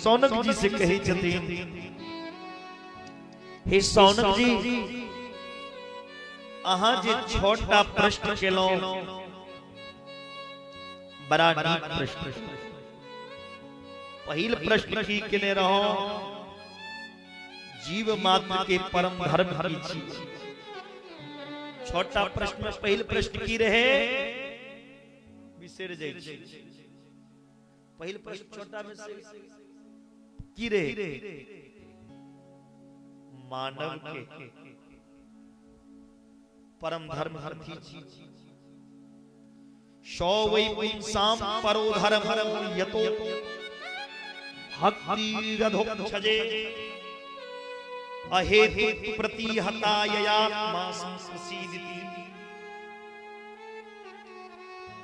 सौनक जी से कही छथिन, हे सौनक जी, अहाँ जे छोटा प्रश्न केलहुं बड़ा नीक प्रश्न। पहिल प्रश्न की केने रहो, जीव मात्र के परम धर्म की चीज। छोटा प्रश्न पहिल प्रश्न की रहे बिसरि जाइ छी। पहिल प्रश्न छोटा में से की रहे, मानव के परम धर्म अथी चीज। सौ वै पुंसाम परो धर्म यतो भक्ति रधोक्षजे अहेतु प्रतिहता ययात्मा संप्रसीदति।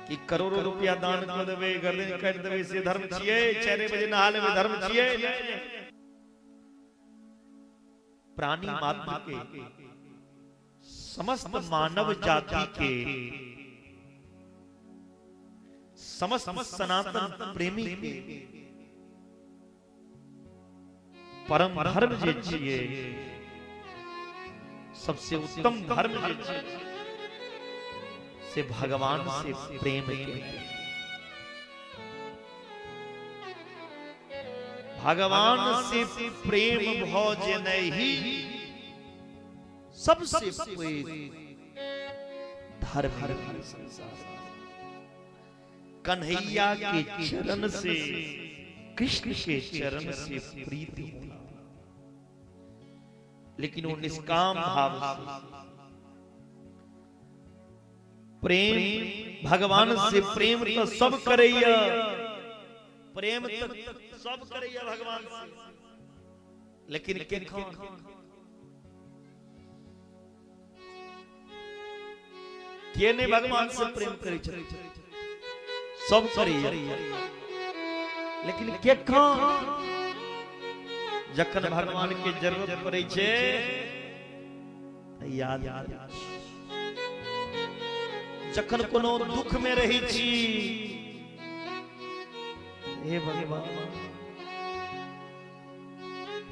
कि करोड़ों रुपया दान कर देबै, गर्दन काटि देबै से धर्म छियै, 4 बजे नहा लेबै धर्म छियै। प्राणी मात्र के, समस्त मानव जाति के, समस्त सनातन प्रेमी के परम धर्म जे छियै, सबसे उत्तम धर्म जे छियै से भगवान से प्रेम के। भगवान से प्रेम भोज नहीं सबसे पैघ धर्म संसार। कन्हैया के चरण से, कृष्ण के चरण से प्रीति होना, लेकिन वो निष्काम भाव से प्रेम। भगवान से प्रेम तो सब करैया, प्रेम तो सब करैया भगवान से, लेकिन के नहीं भगवान से प्रेम करै छै, सब करैया, लेकिन केखन जखन भगवान के जरूरत पड़ै छै याद आबै छै, जखन कोनो दुख में रहै छी हे भगवान,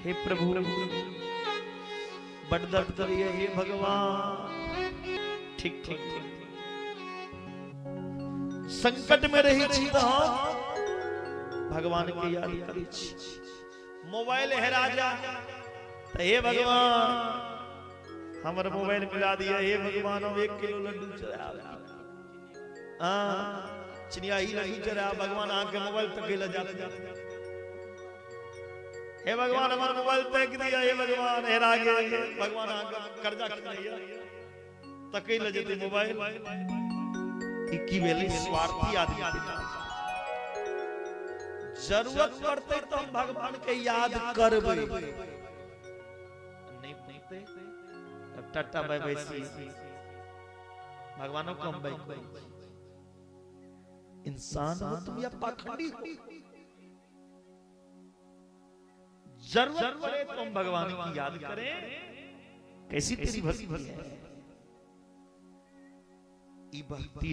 हे प्रभु, बड़ दर्द करैया हे भगवान। ठीक ठीक ठीक संकट में रही छी त भगवान के याद करै छी। मोबाइल हेरा जा त हे भगवान हमर मोबाइल मिला दिया, हे भगवान हम 1 किलो लड्डू चढ़ा, हां चिनिया ही लड्डू चढ़ा, भगवान अहाँ के मोबाइल तक ले जा, हे भगवान हमर मोबाइल तक दिया, हे भगवान हेरा गेल, भगवान अहाँ के कर्जा खिलैया तकै ले जेतै मोबाइल। ई की भेलै? स्वार्थी आदमी। जरूरत पड़तै तो हम भगवान के याद करबै, नहीं पड़तै तब टाटा बाय बाय सी, भगवानों को हम बाय। इंसान हो तुम या पाखंडी हो, जरूरत पड़े तो हम भगवान की याद करें। कैसी तेरी भक्ति है? ई भक्ति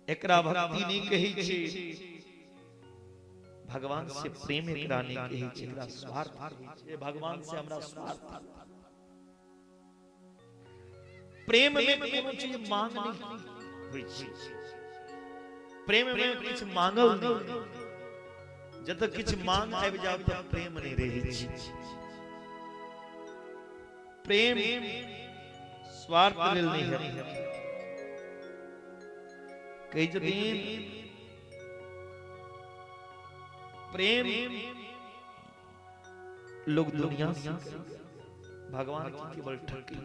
एकरा भक्ति नहीं कहै छै, भगवान से प्रेम एकरा नहीं कहै छै, एकरा स्वार्थ कहै छै। भगवान से हमरा स्वार्थ, प्रेम में कोनो चीज मांग नहीं होइ छै, प्रेम में किछु मांगल नहीं, जतऽ किछु मांग आबि जाओ तऽ प्रेम नहीं रहै छै। प्रेम स्वार्थ लेल नहीं है। कही छथिन प्रेम लोग दुनिया से भगवान की केवल ठकी।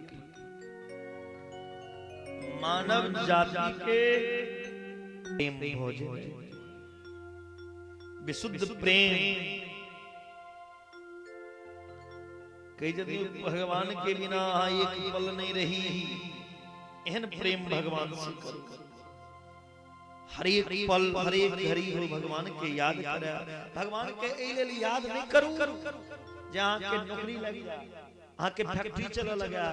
मानव जाति के प्रेम भोजन विशुद्ध प्रेम। कही छथिन भगवान के बिना अहाँ एक पल नहीं रही, एहन प्रेम भगवान से करू, हर एक पल हर एक घड़ी हो भगवान के याद करे। भगवान के एहि लेल याद नहीं करू जे अहाँ के नौकरी लागि जाए, अहाँ के फैक्ट्री चलऽ लगा,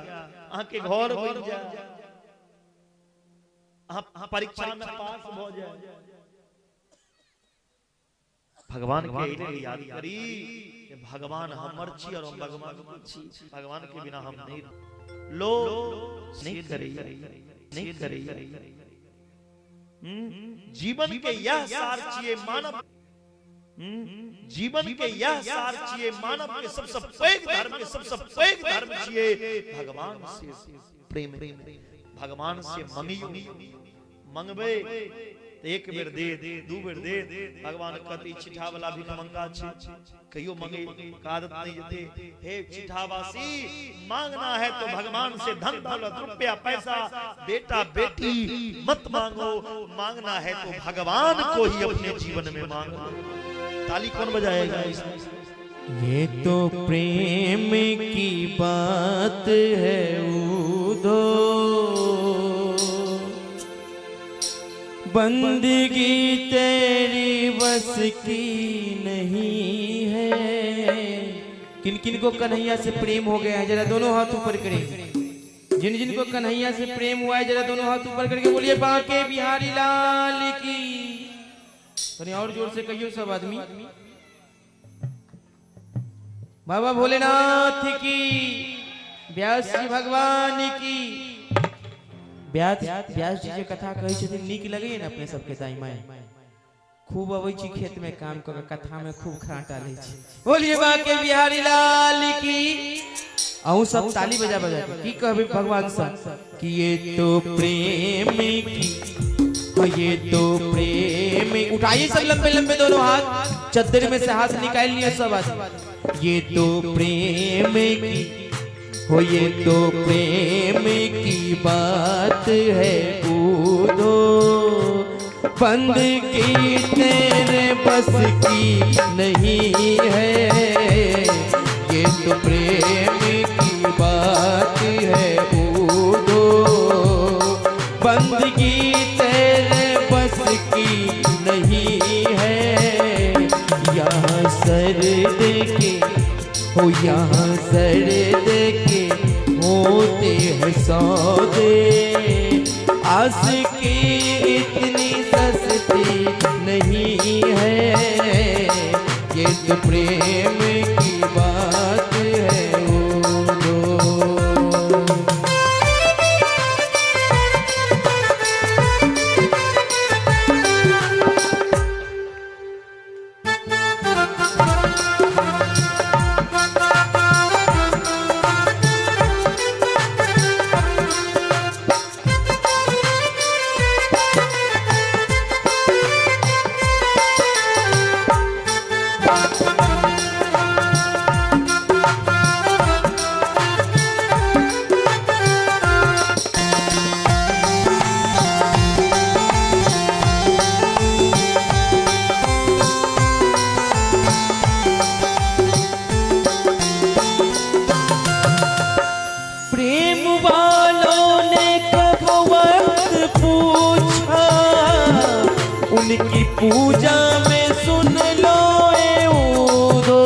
अहाँ के घर बनि जाए, अहाँ परीक्षा में पास भऽ जाए। भगवान के एहि लेल याद करी जे भगवान हमर छी और हम भगवान के छी, भगवान के बिना हम नहीं लो नहीं करी नहीं करी। जीवन के यह सार छियै मानव, जीवन के यह सार छियै मानव के सबसे पैघ धर्म के सबसे पैघ धर्म छियै भगवान से प्रेम। भगवान से मंगियो, मंगबै त एक बेर दे, दू बेर दे, भगवान कहती छिठा वाला भिखमंगा छै, कहियो मंगे के आदत नहीं जते। हे छिठावासी, मांगना है तो भगवान से धन दौलत रुपया पैसा बेटा बेटी मत मांगो, मांगना है तो भगवान को ही अपने जीवन में मांगो। ताली कौन बजाएगा? ये तो प्रेम की बात है उधो, बंदगी तेरी बस की नहीं है। किन किन को कन्हैया से प्रेम हो गया है जरा दोनों हाथ ऊपर करें। जिन जिन को कन्हैया से प्रेम हुआ है जरा दोनों हाथ ऊपर करके बोलिए बांके बिहारी लाल की। थोड़ी और जोर से कहियो सब आदमी, बाबा भोलेनाथ की, व्यास जी भगवान की। व्यास व्यास जी के कथा कहै छथिन, नीक लगैए ने अपने सबके दाई माई। खूब अबै छी खेत में काम कऽ के, कथा में खूब खराटा लै छी। बोलिए बांके बिहारी लाल की। अहूँ सब ताली बजा बजा के की कहबै भगवान से कि ये तो प्रेम की, ये तो प्रेम। उठाइए सब लंबे लंबे दोनों हाथ, चद्दर में से हाथ निकाल लिया सब आदमी। ये तो प्रेम की हो, ये तो प्रेम की बात है उधो, बंदगी तेरे बस की नहीं है। ये तो प्रेम की बात है उधो, बंदगी तेरे बस की नहीं है। यहाँ सर देके हो, यहाँ सर देके होते हैं सौदे, आस की इतनी सस्ती नहीं है। ये तो प्रेम की बात है उधो। पूजा में सुन लो ए उदो।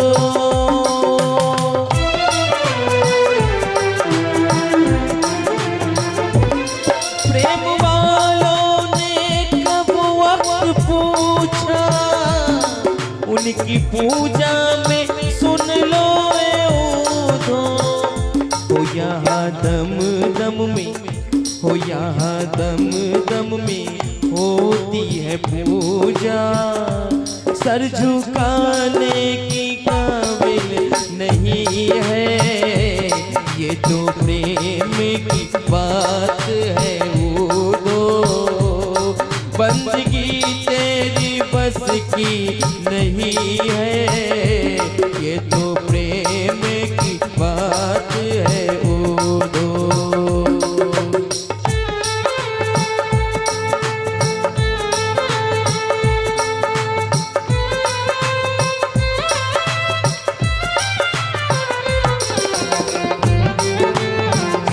प्रेम वालों ने कब वक्त पूछा, उनकी पूजा में सुन लो ए उदो। हो यहाँ दम दम में, हो यहाँ दम दम में होती है पूजा, सर झुकाने की काबिल नहीं है, ये तो प्रेम की बात है वो। बंदगी तेरी बस की नहीं है, ये तो प्रेम की बात है वो।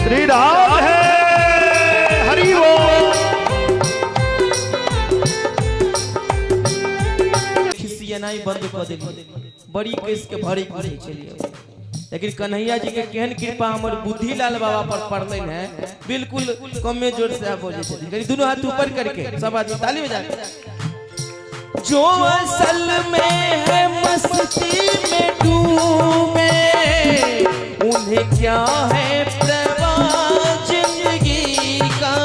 श्री राम है हरि बोल। खिसियनाई बंद क देली, बड़ी केस के भरी बुझै छलियै, लेकिन कन्हैया जी के केहन कृपा हमर बुद्धि लाल बाबा पर पड़लनि है, बिल्कुल कमे जोर से बजै छथिन। दोनों हाथ ऊपर करके सब आदमी ताली बजा। जो असल में है मस्ती में डूबे, उन्हें क्या है प्रवाह जिंदगी का।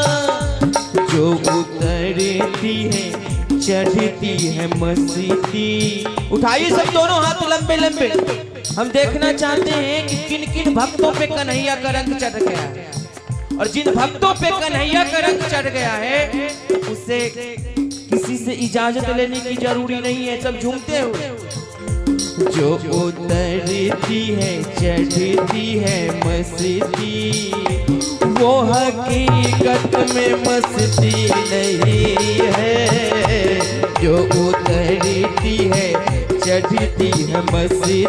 जो उतरती है चढ़ती है मस्ती। उठाइए सब दोनों हाथ लंबे लंबे। हम देखना चाहते हैं कि किन किन भक्तों पे कन्हैया का रंग चढ़ गया है, और जिन भक्तों पे कन्हैया का रंग चढ़ गया है उसे किसी से इजाजत लेने की जरूरी नहीं है, सब झूमते हुए। जो उतरती है चढ़ती है मस्ती, वो हकीकत में मस्ती नहीं है। जो उतरती है चढ़ती है मस्ती,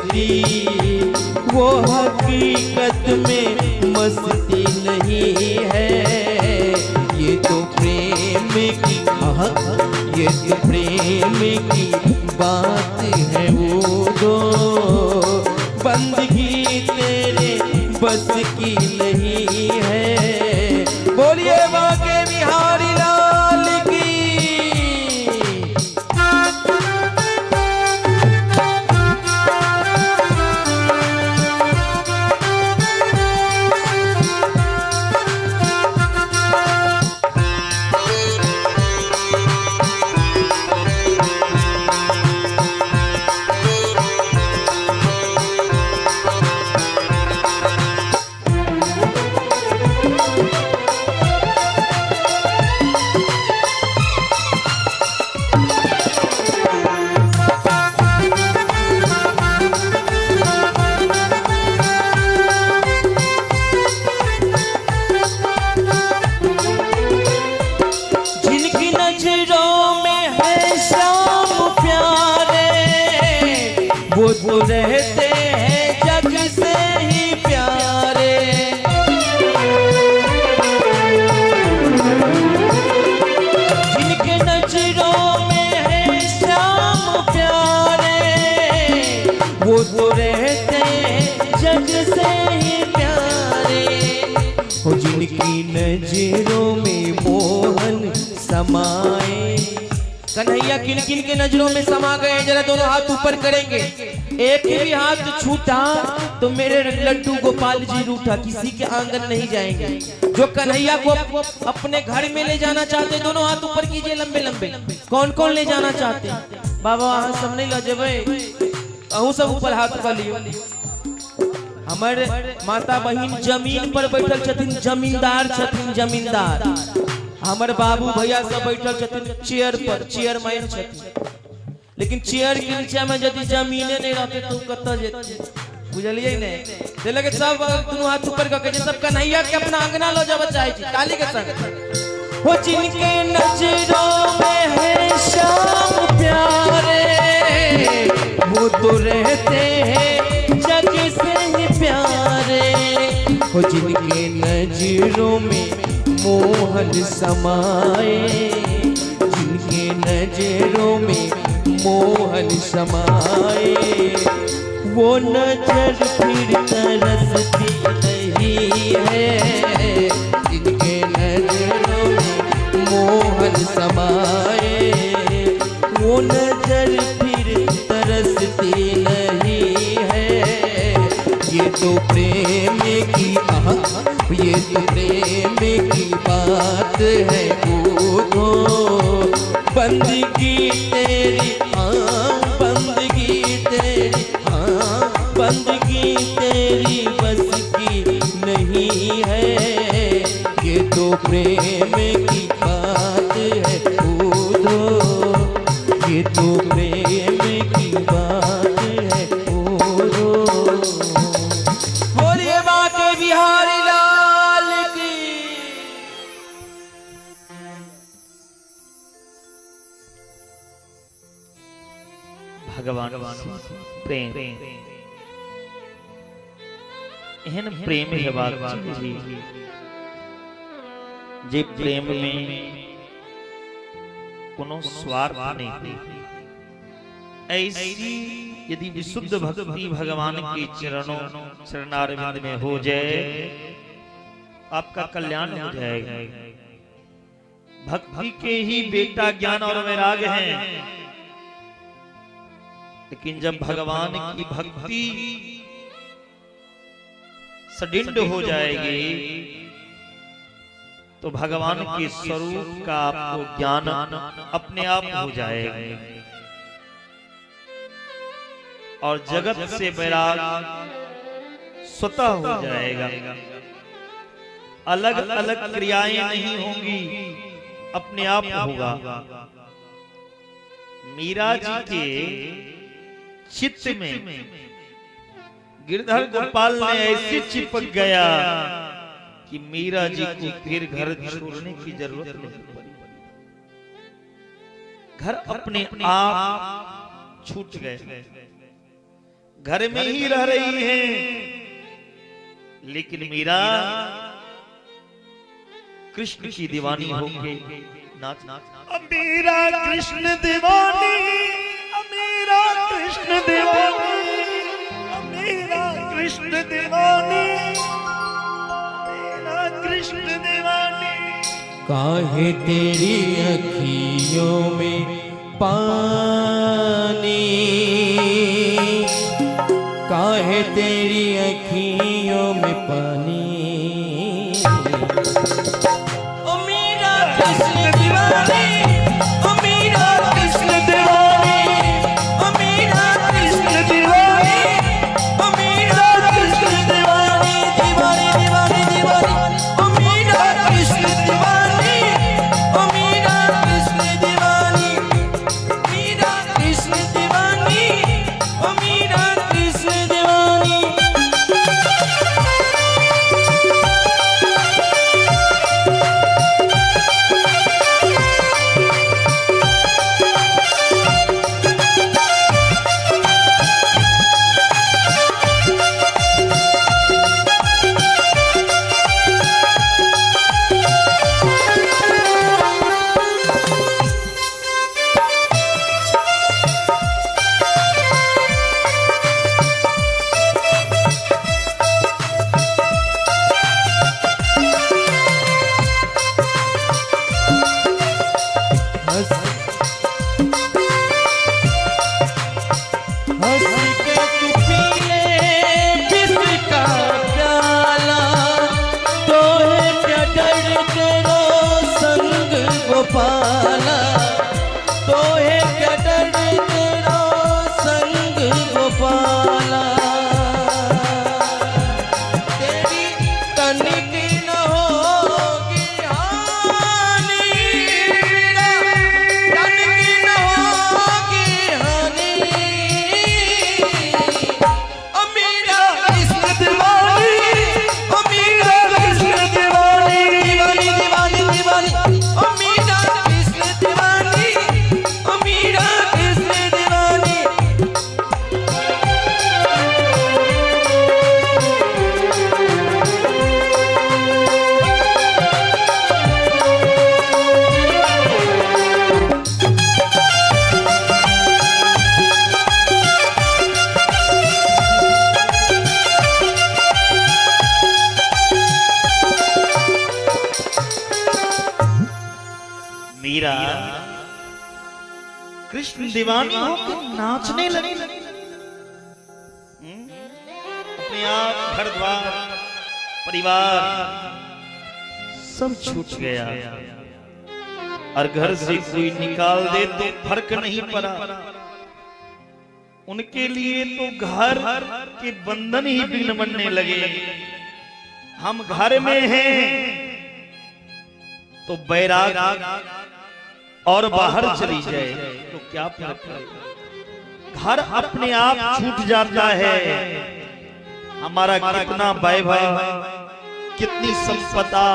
वो हकीकत में मस्ती नहीं है। ये तो प्रेम की हक, ये तो प्रेम की बात है वो दो। बंदगी तेरे बस की नहीं है। बोलिए बाके बिहारी लाल की। वो तो रहते हैं जग से ही प्यारे, जिनके नजरों में है श्याम प्यारे, वो तो रहते हैं जग से ही प्यारे। हो जिनकी नजरों में मोहन समाए। कन्हैया किन किन के नजरों में समा गए, जरा दोनों हाथ ऊपर करेंगे। एक भी हाथ छूटा तो मेरे लड्डू गोपाल जी रूठा, किसी के आंगन नहीं जाएंगे। जो कन्हैया को अपने घर में ले जाना चाहते दोनों हाथ ऊपर कीजिए लंबे लंबे। कौन कौन ले जाना चाहते? बाबा अहाँ सब नहीं लऽ जेबै, अहूँ सब ऊपर हाथ कऽ लियौ। हमर माता बहिन जमीन पर बैठल छथिन, जमींदार छथिन, जमींदार। हमर बाबू भैया सब बैठल छथिन चेयर पर, चेयरमैन छथिन। लेकिन चेयर के नीचा में यदि जमीने नहीं रहते तो कतऽ जेतै, बुझलियै ने? ते लगे सब दुनू हाथ ऊपर कऽ के जे सब कन्हैया के अपना अंगना लऽ जाबऽ चाहै छी ताली के संग। हो जिनके नजरों में है श्याम प्यारे, वो तो रहते हैं जग से ही प्यारे। हो जिनके नजरों में मोहन समाए, जिनके नजरों में मोहन समाए, वो नजर फिर तरसती नहीं है। जिनके नजरों में मोहन समाए, वो नजर फिर तरसती नहीं है। ये तो प्रेम की, ये तो प्रेम की बात है उधो, बंदगी तेरी, हाँ बंदगी तेरी, हाँ बंदगी तेरी बस की नहीं है। ये तो प्रेम की बात है उधो, ये तो प्रेम की बात है उधो। बोलिए बाके बिहारी लाल की। भगवान प्रेम, एहन प्रेम हेबाक चाही जे प्रेम में कोनो स्वार्थ नहीं। ऐसी यदि विशुद्ध भक्ति भगवान के चरणों चरणारविंद में हो जाए, आपका कल्याण हो जाएगा। भक्ति के ही बेटा ज्ञान और वैराग हैं, लेकिन जब भगवान की भक्ति सडिंड हो जाएगी तो भगवान के स्वरूप का आपको ज्ञान अपने आप हो जाएगा और जगत से वैराग स्वतः हो जाएगा। अलग अलग क्रियाएं नहीं होंगी, अपने आप होगा। मीरा जी के चित्त में गिरधर गोपाल ने ऐसे चिपक गया कि मीरा जी को फिर घर छोड़ने की जरूरत नहीं पड़ी। घर अपने आप छूट गए, घर में ही रह रही है, लेकिन मीरा कृष्ण की दीवानी होके नाच नाच। मीरा कृष्ण दीवानी, मीरा कृष्ण दीवानी, मीरा कृष्ण दीवानी, मीरा कृष्ण दीवानी। काहे तेरी अखियों में पानी, काहे तेरी अखियों में पानी। ओ मीरा कृष्ण दीवानी, ओ मीरा कृष्ण दीवानी, ओ मीरा कृष्ण दीवानी, ओ मीरा कृष्ण दीवानी, दीवानी दीवानी दीवानी, ओ मीरा कृष्ण दीवानी, ओ मीरा कृष्ण दीवानी, मीरा कृष्ण दीवानी, ओ मीरा कृष्ण दीवानी। मीरा कृष्ण दीवानी होकर नाचने लगी। अपने आप घर द्वार परिवार सब छूट गया और घर से कोई निकाल दे तो फर्क नहीं पड़ा। उनके लिए तो घर के बंधन ही विघ्न बनने लगे। हम घर में हैं तो बैराग और बाहर चली जाए तो क्या फर्क है। घर अपने आप छूट जाता है। हमारा कितना वैभव, कितनी संपदा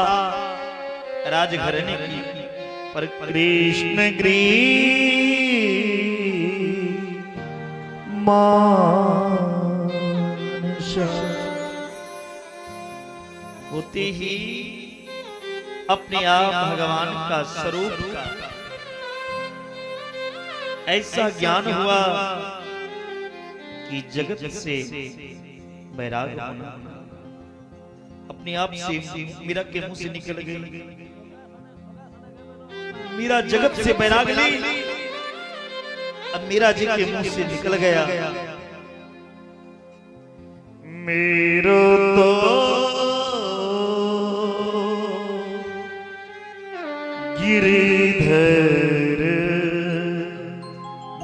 राजघराने की, पर कृष्ण मानसा होते ही अपने आप भगवान का स्वरूप का ऐसा ज्ञान हुआ कि जगत से वैराग होना अपने आप से मीरा के मुंह से निकल गई। मीरा जगत से वैराग ली, अब मीरा जी के मुंह से निकल गया मेरो तो गिरिधर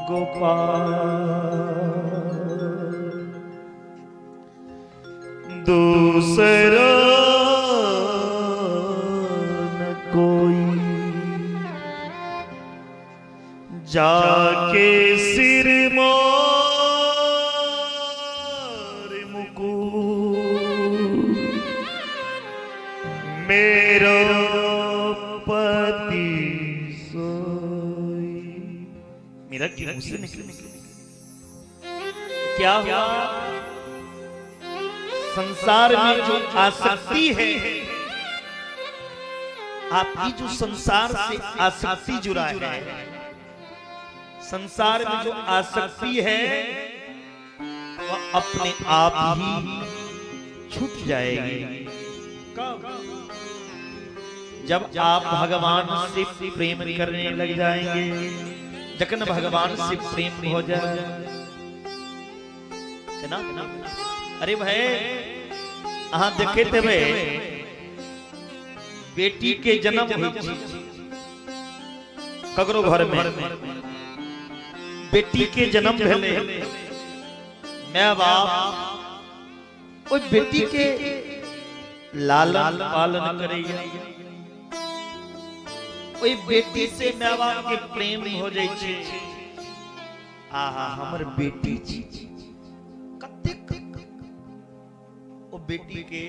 गोपाल, दूसरा न कोई, जाके सिर मोर मुकुल, मेरो पति सोई। मेरा क्यों मुझसे निकले क्या हुआ? संसार में जो आसक्ति है, आपकी जो संसार से आसक्ति जुड़ा है, संसार में जो आसक्ति है वह अपने आप ही छूट जाएगी। कब? जब आप भगवान से प्रेम करने लग जाएंगे। जखन भगवान से प्रेम हो जाए ना, अरे भाई अहाँ देखे थे बेटी के जन्म होइ छै ककरो घर में, बेटी के जन्म भेलै, my बाप ओहि बेटी के लालन पालन करैया, ओहि बेटी से my बाप के प्रेम हो जाइ छै। आहा हमर बेटी छी, कतेक ओ बेटी के,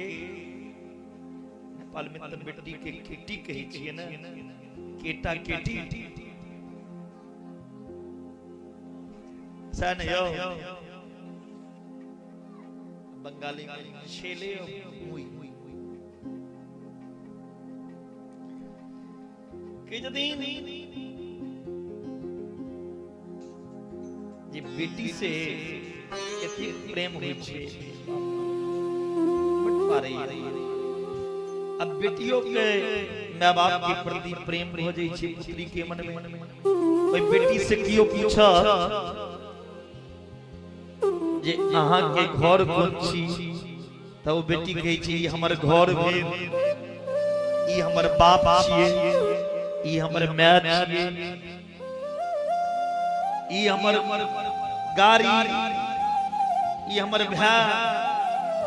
नेपाल में त बेटी के केटी कहै छियै ने, केटा केटी सह नहीं हो। बंगाली में छेले और मुई के जदीन जे बेटी से एते प्रेम होइ छै बट पारे। अब बेटियों के मां बाप के प्रति प्रेम हो जाइ छै पुत्री के मन में। ओइ बेटी से कियो पूछत जे अहाँ के घर कोन छी, त ओ बेटी कहै छै ई हमर घर भेल, ई हमर बाप छियै, ई हमर my छियै, ई हमर गाड़ी, ई हमर भाय।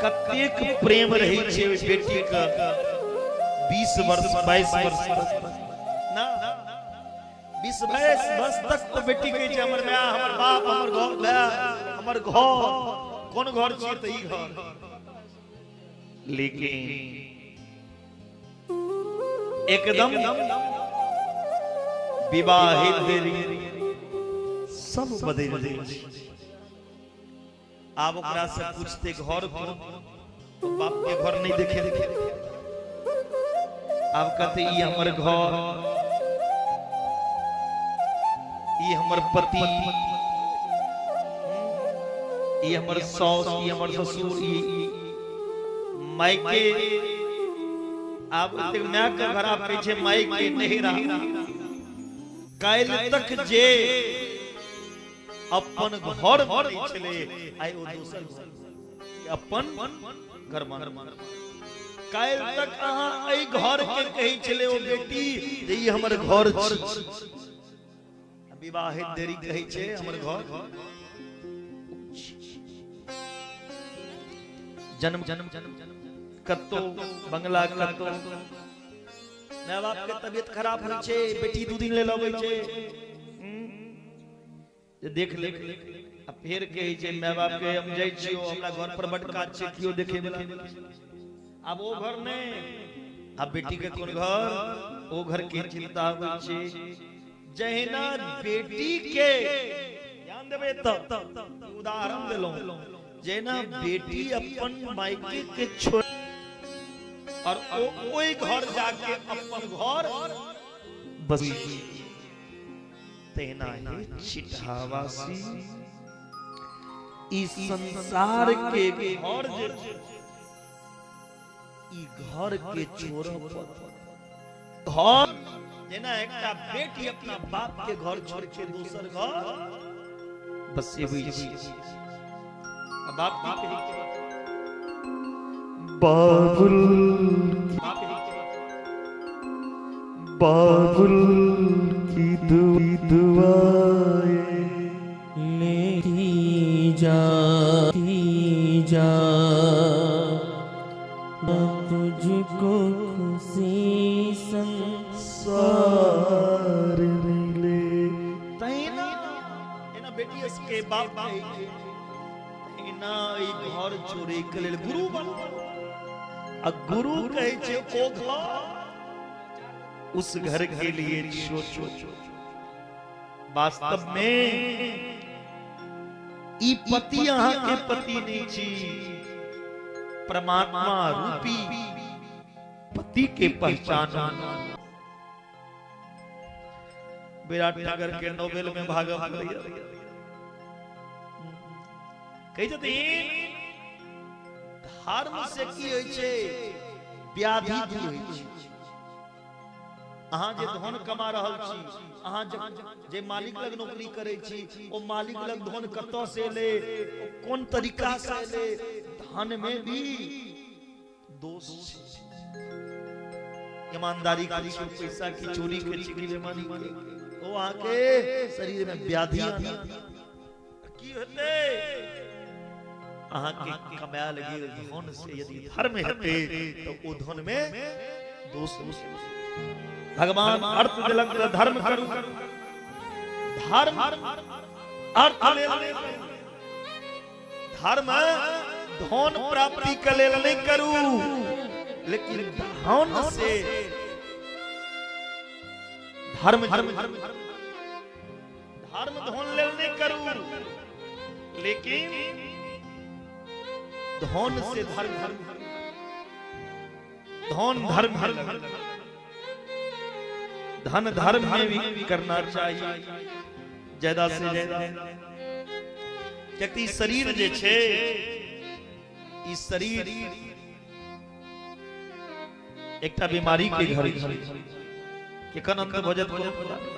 कतेक प्रेम रहै छै ओहि बेटी के 20 वर्ष 22 वर्ष ना, 20-22 वर्ष तक तो बेटी कहै छै हमर my, हमर बाप, हमर घर, भाय, हमर घर। कोन घर छियै? त ई घर। लेकिन एकदम विवाहित देरी सब बदल जाइ छै। आब ओकरा से पूछते घर कोन, तो बाप के घर नहीं देखे। आब कहते ई हमर घर, ई हमर पति, ई हमर सास, ई हमर ससुर, ई मायके। आब एतेक my के घर, आब कहै छै मायके नहिरा। काल्हि तक जे अपन घर मानै छलै, आइ ओ दोसर घर अपन घर मानै। काल्हि तक अहाँ एहि घर के कहै छलै ओ बेटी जे ई हमर घर छी, विवाहित देरी कहै छै हमर घर। जन्म जन्म कत्तो बंगला कत्तो, माय बाप के तबियत खराब होइ छै, बेटी 2 दिन लेल अबै छै जे देख ले, आ फेर कहै छै माय बाप के हम जाइ छियौ, हमरा घर पर बड काज छै, केओ देखे वाला। आब ओ घर नहि, आब बेटी के कोन घर, ओ घर के चिंता होइ छै। जहिना बेटी के ध्यान देबै तऽ उदाहरण देलहुँ, जहिना बेटी अपन मायके के छोड़ और ओहि घर जाके अपन घर बसी, तहिना ही छिटहावासी ई संसार के घर जे ई घर के छोड़ऽ पड़त। घर जेना एकटा बेटी अपना बाप के घर छोड़ के दोसर घर बसेबै छै, बाप की कहै छै बाबुल बाबुल की दुआएं लेती जाती जा, तुझको खुशी संसार मिले। तहिना एना बेटी के बाप कहै छै, तहिना ई घर छोड़ै के लेल गुरु बनू, आ गुरु कहै छै ओ घर उस घर के लिए सोचो। वास्तव में ई पति अहाँ के पति नहीं छी, परमात्मा रूपी पति के पहचान। विराटनगर के नोबेल में भागव कहै छथिन धर्म से की होइ छै, व्याधि दूर होइ छै। अहाँ जे धन कमा रहल छी, अहाँ जे मालिक लग नौकरी करै छी, ओ मालिक लग धन कतऽ से एलै, कोन तरीका से एलै, धन में भी दोष छै। ईमानदारी के छै, पैसा की चोरी के छै, बेईमानी के, ओ अहाँ के शरीर में व्याधि की हेतै। अहाँ के कमायल गेल धन से यदि धर्म हेतै तऽ ओ धन में दोष। भगवान अर्थ देलक तऽ धर्म करू, धर्म अर्थ लेल, धर्म धन प्राप्ति के लेल नहीं करू, लेकिन धन से धर्म धर्म धर्म धन लेल नहीं करू, लेकिन धन से धर्म, धन धर्म धन धर्म में भी करना चाहिए ज्यादा से ज्यादा। क्योंकि शरीर जे छे, ई शरीर एकटा बीमारी के घर छै, केखन अंत भऽ जायत कोनो पता नहि।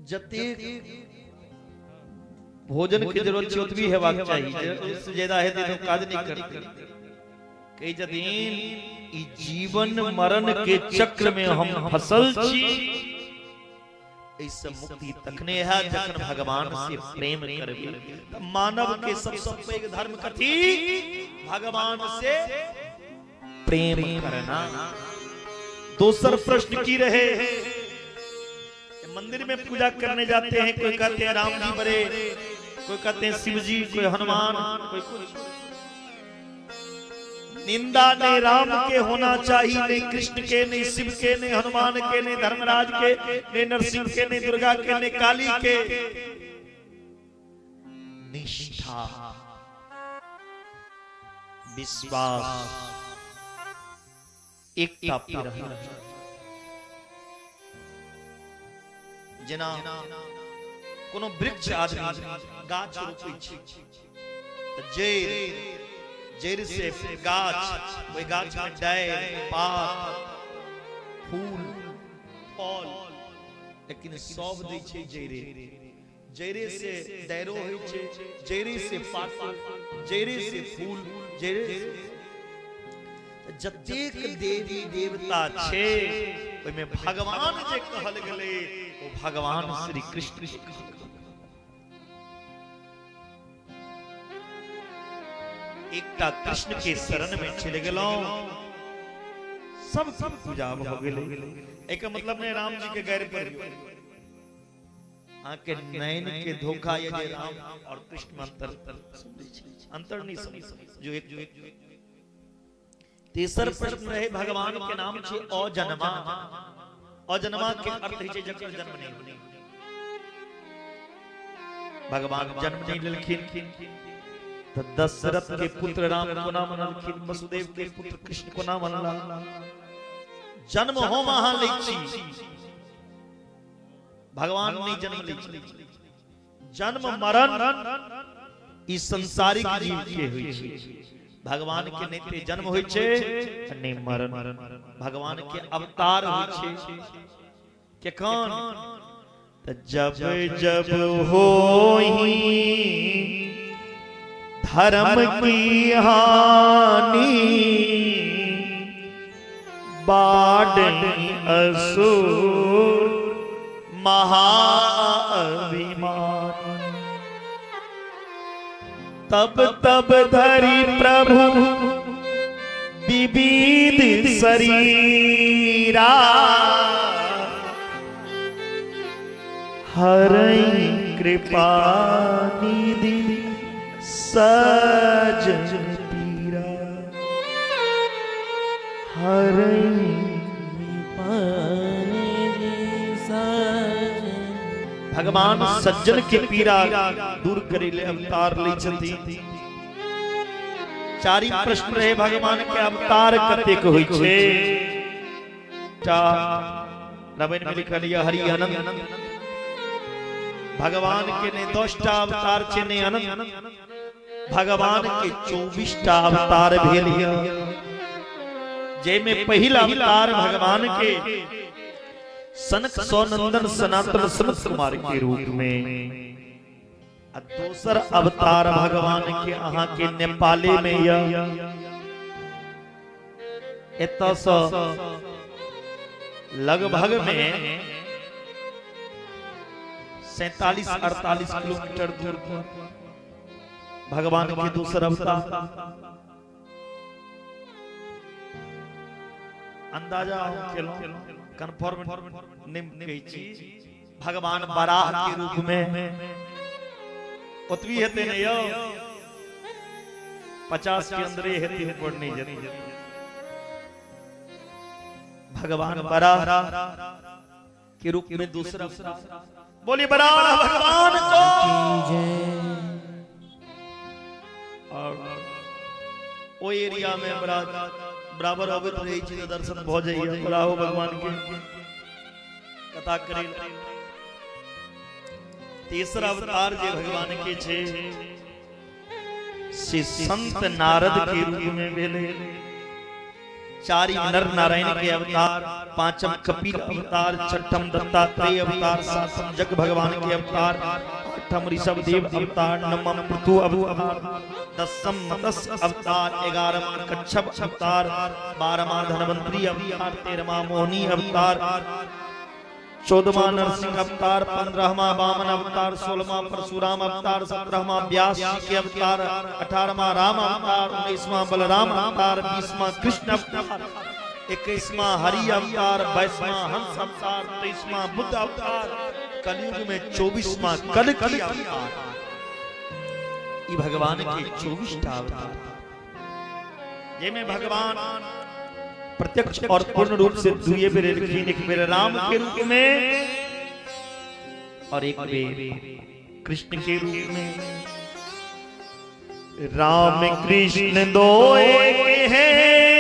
जतेक भोजन के जरूरत छै ओतबी हेबाक चाही, उससे ज्यादा हेतै तऽ काज नहि करतै। कहै छथिन ई जीवन मरण के चक्र में हम फसल छी, एहिसँ मुक्ति तखने हैत जखन भगवान से प्रेम करबै। तऽ मानव के सबसँ पैघ धर्म कथी? भगवान से प्रेम करना। दोसर प्रश्न की रहे, मंदिर में पूजा करने जाते हैं, कोई कहते हैं राम जी बड़े, कोई कहते हैं शिव जी, कोई हनुमान, कोई कुछ। निंदा ने राम के होना चाहिए, नहीं कृष्ण के, नहीं शिव के, नहीं हनुमान के, नहीं धर्मराज के, नहीं नरसिंह के, नहीं दुर्गा के, नहीं काली के। निष्ठा, विश्वास, एकता पर जेना कोनो वृक्ष आदमी गाछ रोपै छै, जड़ि जड़ि से गाछ, ओहि गाछ में डारि, पात, फूल लेकिन सब दै छै जैरे, जैरे से दैरो होइ छै, जैरे से पात, जैरे से फूल, जैरे से जतेक देवी देवता छै ओहिमे भगवान जे कहल गेलै ओ भगवान श्री कृष्ण। एकटा कृष्ण के शरण में चलि गेलहुं, सब सब पूजा भ गेलै। एकर मतलब नहीं राम जी के गैर पर आके नैन के धोखा ये जे राम और कृष्ण में अंतर अंतर नहीं समझ जो एक तेसर प्रश्न रहे भगवान के नाम छे अजन्मा। अजन्मा के अर्थ है जकर जन्म नहीं, भगवान जन्म नहीं लेलखिन तो दशरथ के पुत्र राम कोना मनलखिन, वसुदेव के पुत्र कृष्ण कोना मनला। जन्म हम अहाँ लै छी, भगवान नहीं जन्म लै छी। जन्म मरण ई संसारिक जीव के होइ छै, भगवान के नहीं ते जन्म होइ छै नहीं मरण। भगवान के अवतार होइ छै केखन त जब जब होई धर्म की हानि, बाढ़ असुर महाअभिमान, तब तब धरि प्रभु विविध शरीरा, हरई कृपा निधि सजन पीरा, हरई कृपा निधि सजन। भगवान सज्जन के पीड़ा दूर करे ले अवतार लै छथि। चारि प्रश्न रहे भगवान के अवतार कतेक होइ छै। रामायण में लिखल यह हरि अनंत। भगवान के ने 10टा अवतार छै ने अनंत, भगवान के 24टा अवतार भेल है, जैमे पहिल अवतार भगवान के सनक सौनंदन सनातन सनत कुमार के रूप में, आ दोसर अवतार भगवान के अहाँ के नेपाले में यह एतऽ सँ लगभग में 47-48 किलोमीटर दूर पर भगवान के दूसर अवतार। अंदाजा हम केलहुं, कन्फर्म नहीं कहै छी, भगवान बराह के रूप में ओतबी हेतै ने यौ, 50 के अंदरे हेतै, ऊपर नहीं जेतै। भगवान बराह के रूप में दूसरा। बोली बराह भगवान को। और ओ एरिया में बराबर अबैत रहै छी तऽ दर्शन भऽ जाइए बराहो भगवान के कथा करै। तेसर अवतार जे भगवान के छै से संत नारद के रूप में भेलै। चारि नर नारायण के अवतार, पांचम कपिल अवतार, छठम दत्तात्रेय अवतार, सातम जग भगवान के अवतार, आठम ऋषभ देव अवतार, नवम पृथु अवतार, दसम मत्स्य अवतार, 11वां कच्छप अवतार, 12वां धनवंतरी अवतार, 13वां मोहिनी अवतार, 14वां नरसिंह अवतार, 15वां वामन अवतार, 16वां परशुराम अवतार, 17वां व्यास जी के अवतार, 18वां राम अवतार, 19वां बलराम अवतार, 20वां कृष्ण अवतार, 21वां हरि अवतार, 22वां हंस अवतार, 23वां बुद्ध अवतार, कलयुग में 24वां कल्कि अवतार। ई भगवान के 24टा अवतार, जेमे भगवान प्रत्यक्ष और पूर्ण रूप से दुए बेर एलखिन, एक बेर राम के रूप में और एक बेर कृष्ण के रूप में। राम कृष्ण दो एक हैं,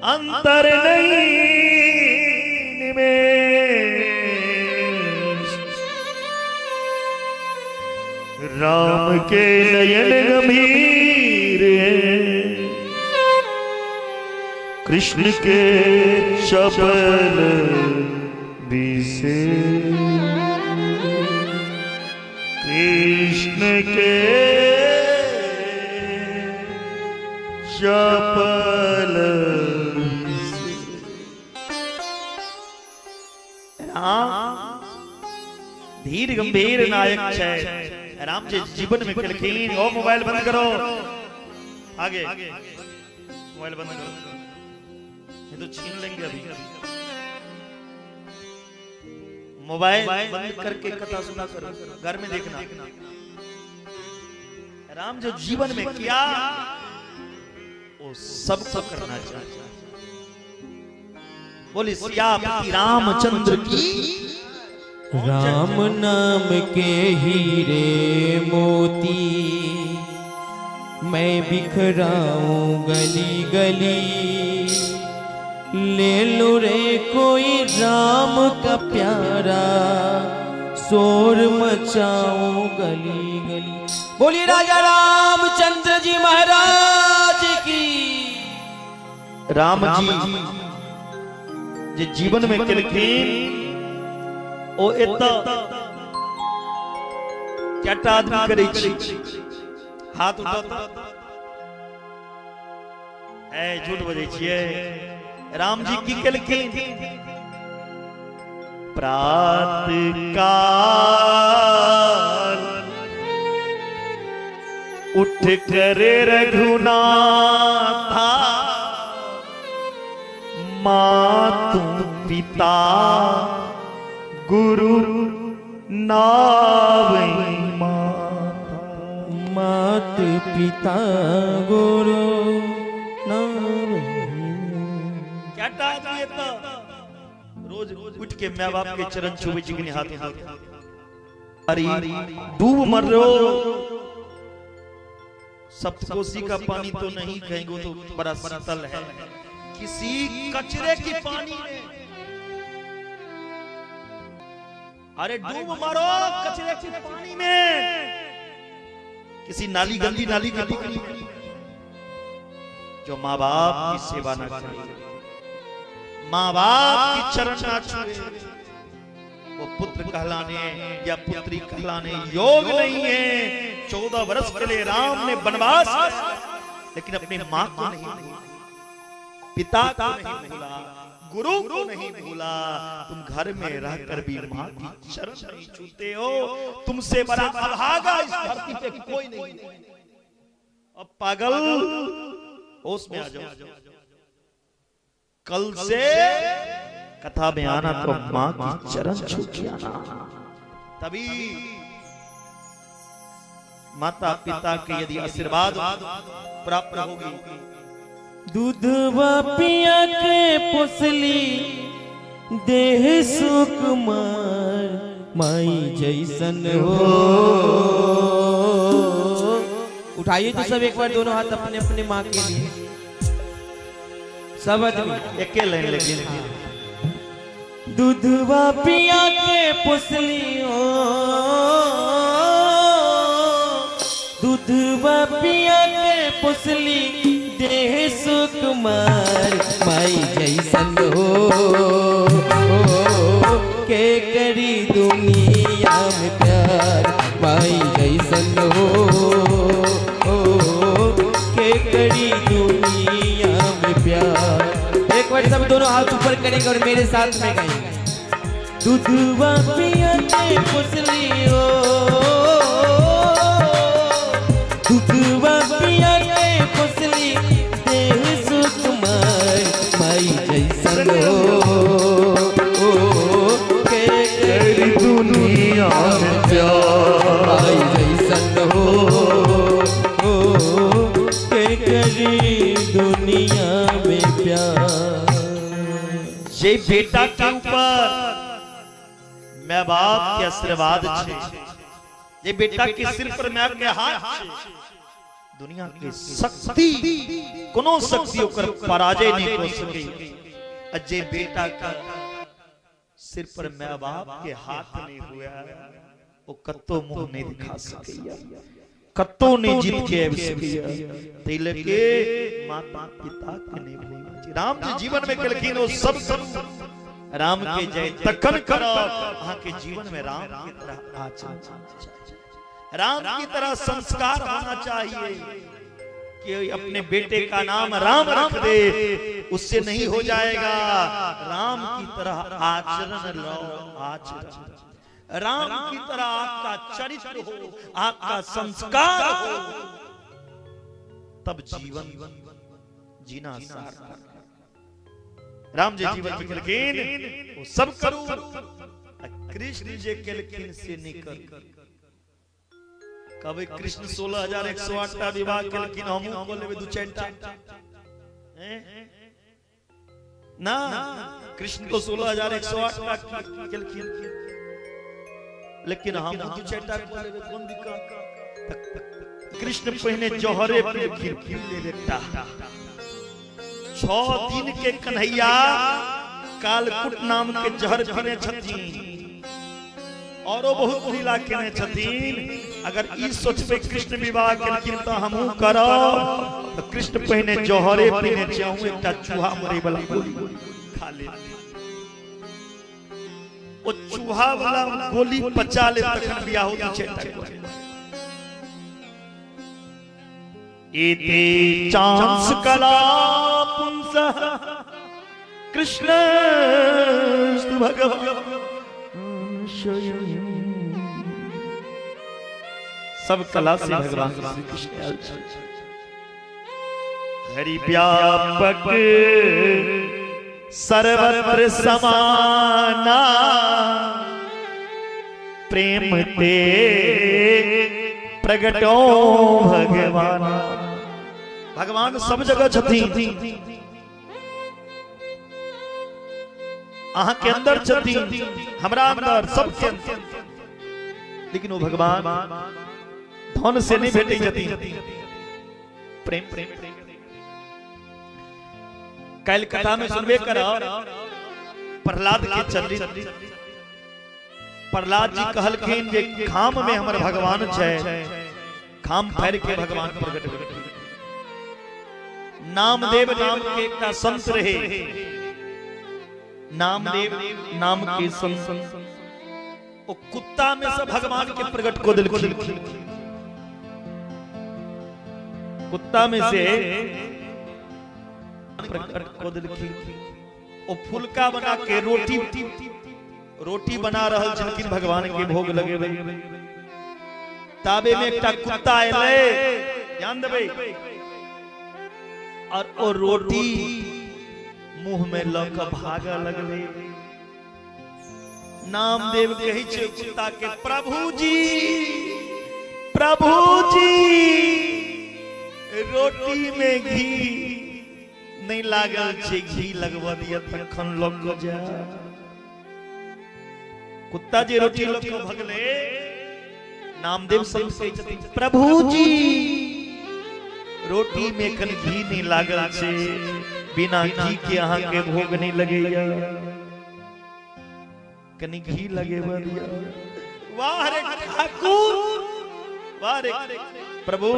अंतर नहीं में। राम के नयन गंभीर हैं, कृष्ण के चपल विशेष, कृष्ण के चपल। राम धीर गंभीर नायक छै। राम जी जीवन में केलखिन। ओ मोबाइल बंद करो, आगे मोबाइल बंद करो, नहीं तो छीन लेंगे अभी। मोबाइल बंद करके कथा सुना करो, घर में देखना। राम जो जीवन में किया वो सबको करना चाहिए। बोली सियापति रामचंद्र की। राम नाम के हीरे मोती मैं बिखराऊं गली गली, ले लो रे कोई राम का प्यारा, शोर मचाऊं गली गली। बोलिए राजा रामचंद्र जी महाराज की। राम जी जे जीवन में केलखिन ओ एत चारटा आदमी करै छी। हाथ उठाओ, ए झूठ बजै छियै। राम जी की केलखिन? प्रात काल उठ कर रघुनाथा, मातु पिता गुरु नावै माता, मात पिता गुरु नावै। क्या आदमी तो रोज उठ के माँ बाप के चरण छुवे जिगनी हाथ हाथ। अरे डूब मर रहे हो, सप्तकोशी का पानी तो नहीं कहेंगे तो बड़ा शीतल है, किसी कचरे की पानी में। अरे डूब मारो कचरे के पानी में, किसी नाली गंदी नाली के पानी में। जो माँ बाप की सेवा ना करे, माँ बाप की चरण ना छुए, वो पुत्र कहलाने या पुत्री कहलाने योग नहीं है। 14 वर्ष के लिए राम ने वनवास, लेकिन अपनी माँ को नहीं भूला, पिता को नहीं भूला, गुरु को नहीं भूला। तुम घर में रहकर भी माँ की चरण नहीं छूते हो, तुमसे बड़ा अभागा इस धरती पे कोई नहीं। अब पागल होश में आ जाओ, कल से कथा में आना तो माँ की चरण छू के आना, तभी माता पिता के यदि आशीर्वाद प्राप्त होगी। दूधवा पिया के पोसली देह सुकुमार, माई जैसन हो। उठाइए तो सब एक बार दोनों हाथ अपने अपने माँ के लिए, सब आदमी एक लाइन लेकिन। दूधवा पिया के पोसली हो, दूधवा पिया के पोसली देह सुकुमार, माई जैसन हो के करी दुनिया में प्यार, माई जैसन हो के करी दुनिया में प्यार। एक बार सब दोनों हाथ ऊपर करेंगे और मेरे साथ में गाएंगे। दूधवा पिया के पोसली हो, दूधवा पिया के पोसली देह सुकुमार, माई जैसन हो के करी दुनिया में प्यार, माई जैसन हो के करी दुनिया में प्यार। जे बेटा के ऊपर माँ बाप के आशीर्वाद छे, जे बेटा के सिर पर माँ के हाथ छे, दुनिया के शक्ति कोनो शक्ति ओकर पराजय नहीं कर सके। जे बेटा का सिर पर माँ बाप के हाथ नहीं हुआ, वो कत्तो मुंह नहीं दिखा सके। कतौ नहीं जीत के आबि सकैया। तै लके माता पिता के नहीं भूलना चाहिए। राम जी जीवन में केलखिन ओ सब राम के जय तखन करब अहाँ के जीवन में राम की तरह आचरण, राम की तरह संस्कार होना चाहिए कि अपने बेटे का नाम राम रख दे, उससे नहीं हो जाएगा। राम की तरह आचरण लो, आचरण राम की तरह आपका चरित्र हो, आपका संस्कार हो, तब जीवन जीना सार्थक। राम जी जीवन में केलखिन वो सब करू, कृष्ण जे केलखिन से नहीं करू। कभी कृष्ण 16,108 टा विवाह केलखिन, हमहूँ कऽ लेबै 2-4 टा ना। कृष्ण तो 16,108 टा केलखिन, लेकिन हम 2-4 टा कऽ लेबै, कोन दिक्कत। कृष्ण पहिने जहरे पीलखिन, पी लेब एकटा। 6 दिन के कन्हैया कालकुट नाम के जहर पीने छथिन, औरो बहुत लीला केने छथिन। अगर ई सोचबे कृष्ण विवाह केलखिन त हमहूँ करब, त कृष्ण पहिने जहरे पीने छै, अहूँ एकटा चूहा मरे वाला गोली खा ले, ओ चूहा वाला गोली पचा ले तखन बियाह होत छै। एते चांस कला पुंसः कृष्ण भगवान सब कला से भगवान श्री कृष्ण आयल छथि। हरि व्यापक सर्वत्र समाना, प्रेम ते प्रगटो भगवान। भगवान सब जगह छथिन, अहाँ के अंदर छथिन, हमरा अंदर, सबके अंदर। लेकिन वो भगवान धन से नहीं भेटै छथिन, प्रेम प्रेम। काल्हि कथा में सुनबे करब प्रहलाद के चरित्र। प्रहलाद जी कहलखिन जे खाम में हमर भगवान छै, खाम फाड़ि के भगवान प्रकट भेलखिन। नामदेव नाम के एकटा संत रहे, नामदेव नाम के संत, ओ कुत्ता में से भगवान के प्रकट को देलखिन। कुत्ता में से प्रकट को देलखिन। ओ फुलका बना के रोटी रोटी बना रहल छलखिन भगवान के भोग लगेबै। ताबे में एकटा कुत्ता एलै, ध्यान देबै, और ओ रोटी मुंह में ल के भागऽ लगलै। नामदेव कहै छै कुत्ता के, प्रभु जी प्रभु जी रोटी में घी नहीं लागल छै, घी लगबऽ दिअ तखन लऽ के जाय। कुत्ता जे रोटी लऽ के भगलै, नामदेव संत कहै छथिन प्रभु जी रोटी में एखन घी नहीं लागल छै, बिना घी के अहाँ के भोग नहीं लगैया, कनि घी लगेबऽ दिअ। वाह रे ठाकुर, वाह रे प्रभु।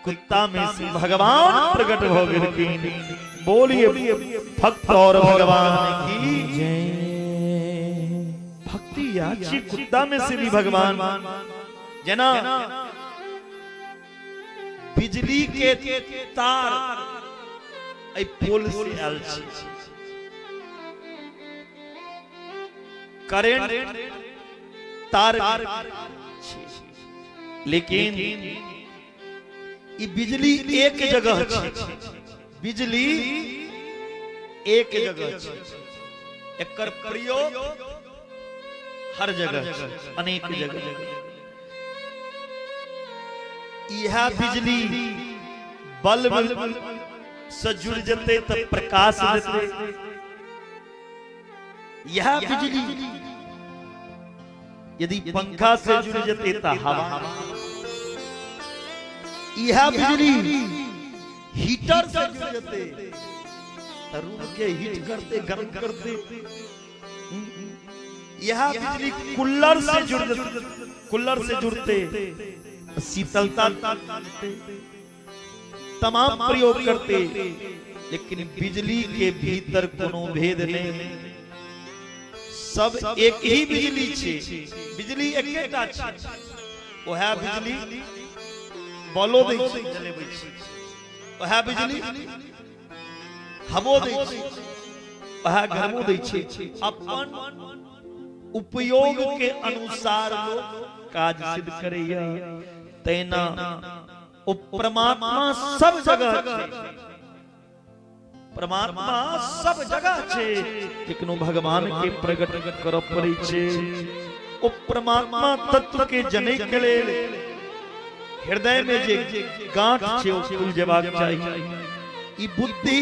कुत्ता में से भगवान प्रकट हो गेलखिन। बोलिए भक्त और भगवान की जय। भक्ति याची कुत्ता में से भी भगवान। जना बिजली के तार एहि पोल से आयल छै, करेंट तार, लेकिन ई बिजली एक जगह छै, बिजली एक जगह छै, एकर प्रयोग हर जगह छै, अनेक जगह। इह बिजली बल्ब से जुड़ जतै त प्रकाश देतै, यह बिजली यदि पंखा से जुड़ जतै त हवा, यह बिजली हीटर से जुड़ जतै त रूम के हीट करते, गर्म करते। यह बिजली कूलर से जुड़, कूलर से जुड़ते शीतलता तमाम प्रयोग करते, लेकिन बिजली के भीतर कोनो भेद नहीं, सब एक ही बिजली छे, बिजली एकेटा छे, ओहे बिजली बलो दै छै जलेबै छै, ओहे बिजली हवो दै छै, ओहे गर्मो दै छै। अपन उपयोग के अनुसार लोग काज सिद्ध करैया। तैना ओ परमात्मा सब जगह छै, परमात्मा सब जगह छै, लेकिन ओ भगवान के प्रकट करऽ पड़ै छै। ओ परमात्मा तत्व के जनै के लेल हृदय में जे गांठ छै ओ खुल जेबाक चाही। ई बुद्धि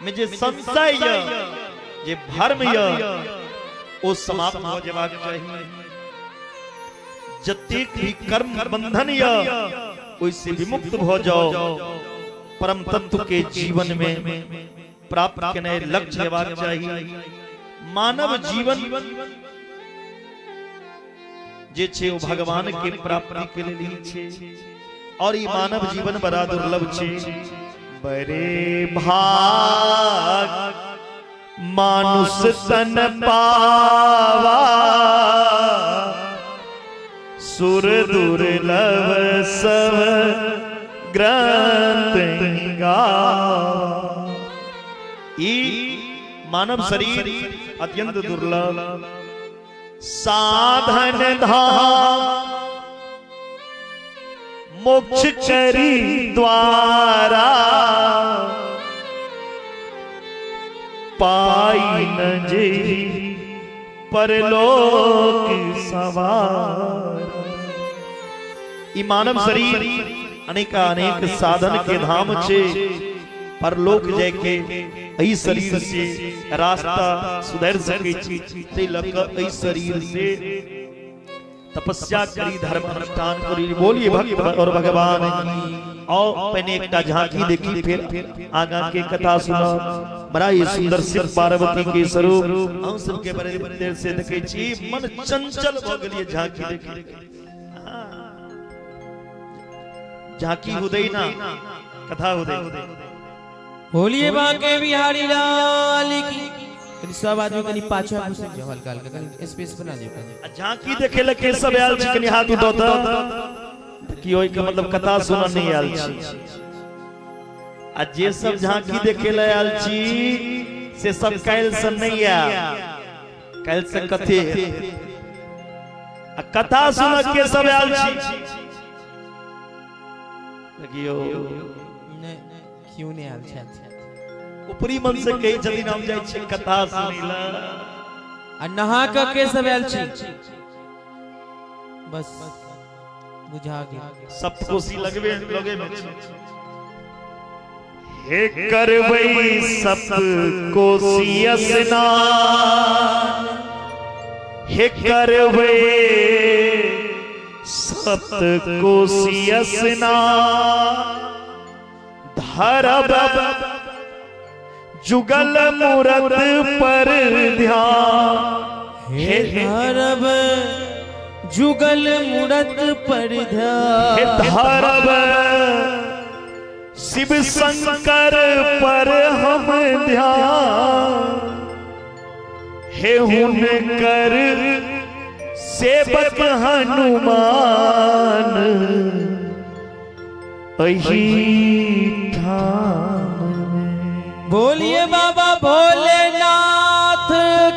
में जे संशय य, जे भ्रम य, ओ समाप्त हो जेबाक चाही। जतेक भी कर्म बंधन य ओइसे विमुक्त भ जाओ, परम तत्व के जीवन में प्राप्त केनाइ लक्ष्य हेबाक चाही। मानव जीवन जे छै ओ भगवान के प्राप्ति के लेल ही छै, और ई मानव जीवन बड़ा दुर्लभ छै। बड़े भाग मानुष तन पावा, सुर दुर्लभ सब ग्रंथ गावा। ई मानव शरीर अत्यंत दुर्लभ। साधन धाम मोक्ष करी द्वारा, पाई न जे परलोक सवार। ई मानव शरीर अनेकानेक साधन के धाम छे, परलोक जाय के एहि शरीर से रास्ता सुधर सकै छी। तै लऽ कऽ एहि शरीर से तपस्या करी, धर्म अनुष्ठान करी। बोलिए भक्त और भगवान की। और पहले एकटा झांकी देखी, फिर आगा के कथा सुना। बड़ा ही सुंदर शिव पार्वती के स्वरूप हम सबके बड़े देर से देखे छी, मन चंचल भ गेलिए झांकी देखी। झांकी हुदै ना कथा हुदै। बोलिए बांके बिहारी लाल की। कनी सब आदमी कनी पाछा घुसि जाओ, हल्का हल्का कनी स्पेस बना दियो। झांकी देखे लके सब आयल छी, कनी हाथ उठाओ त की ओइ के मतलब कथा सुनन नहीं आयल छी। आ जे सब झांकी देखे ले आयल छी से सब काल्हि से नहीं आयल, काल्हि से कथे आ कथा सुन के सब आयल छी। देखियो क्यों नहीं आयल छै, ऊपरी मन से कही छथिन हम जाइ छी कथा सुनै ल। आ नहा क के सब आयल छी, बस बुझा गेल। सप्तकोशी लगबे लगे में छै। हे करबै सप्तकोशी स्नान, हे करबै सप्तकोशी स्नान, धरब जुगल मूरत पर ध्यान। हे धरब जुगल मूरत पर ध्यान, हे धरब शिव शंकर पर हम ध्यान। हे हुनकर सेवक हनुमान अही ठाम में। बोलिए बाबा भोलेनाथ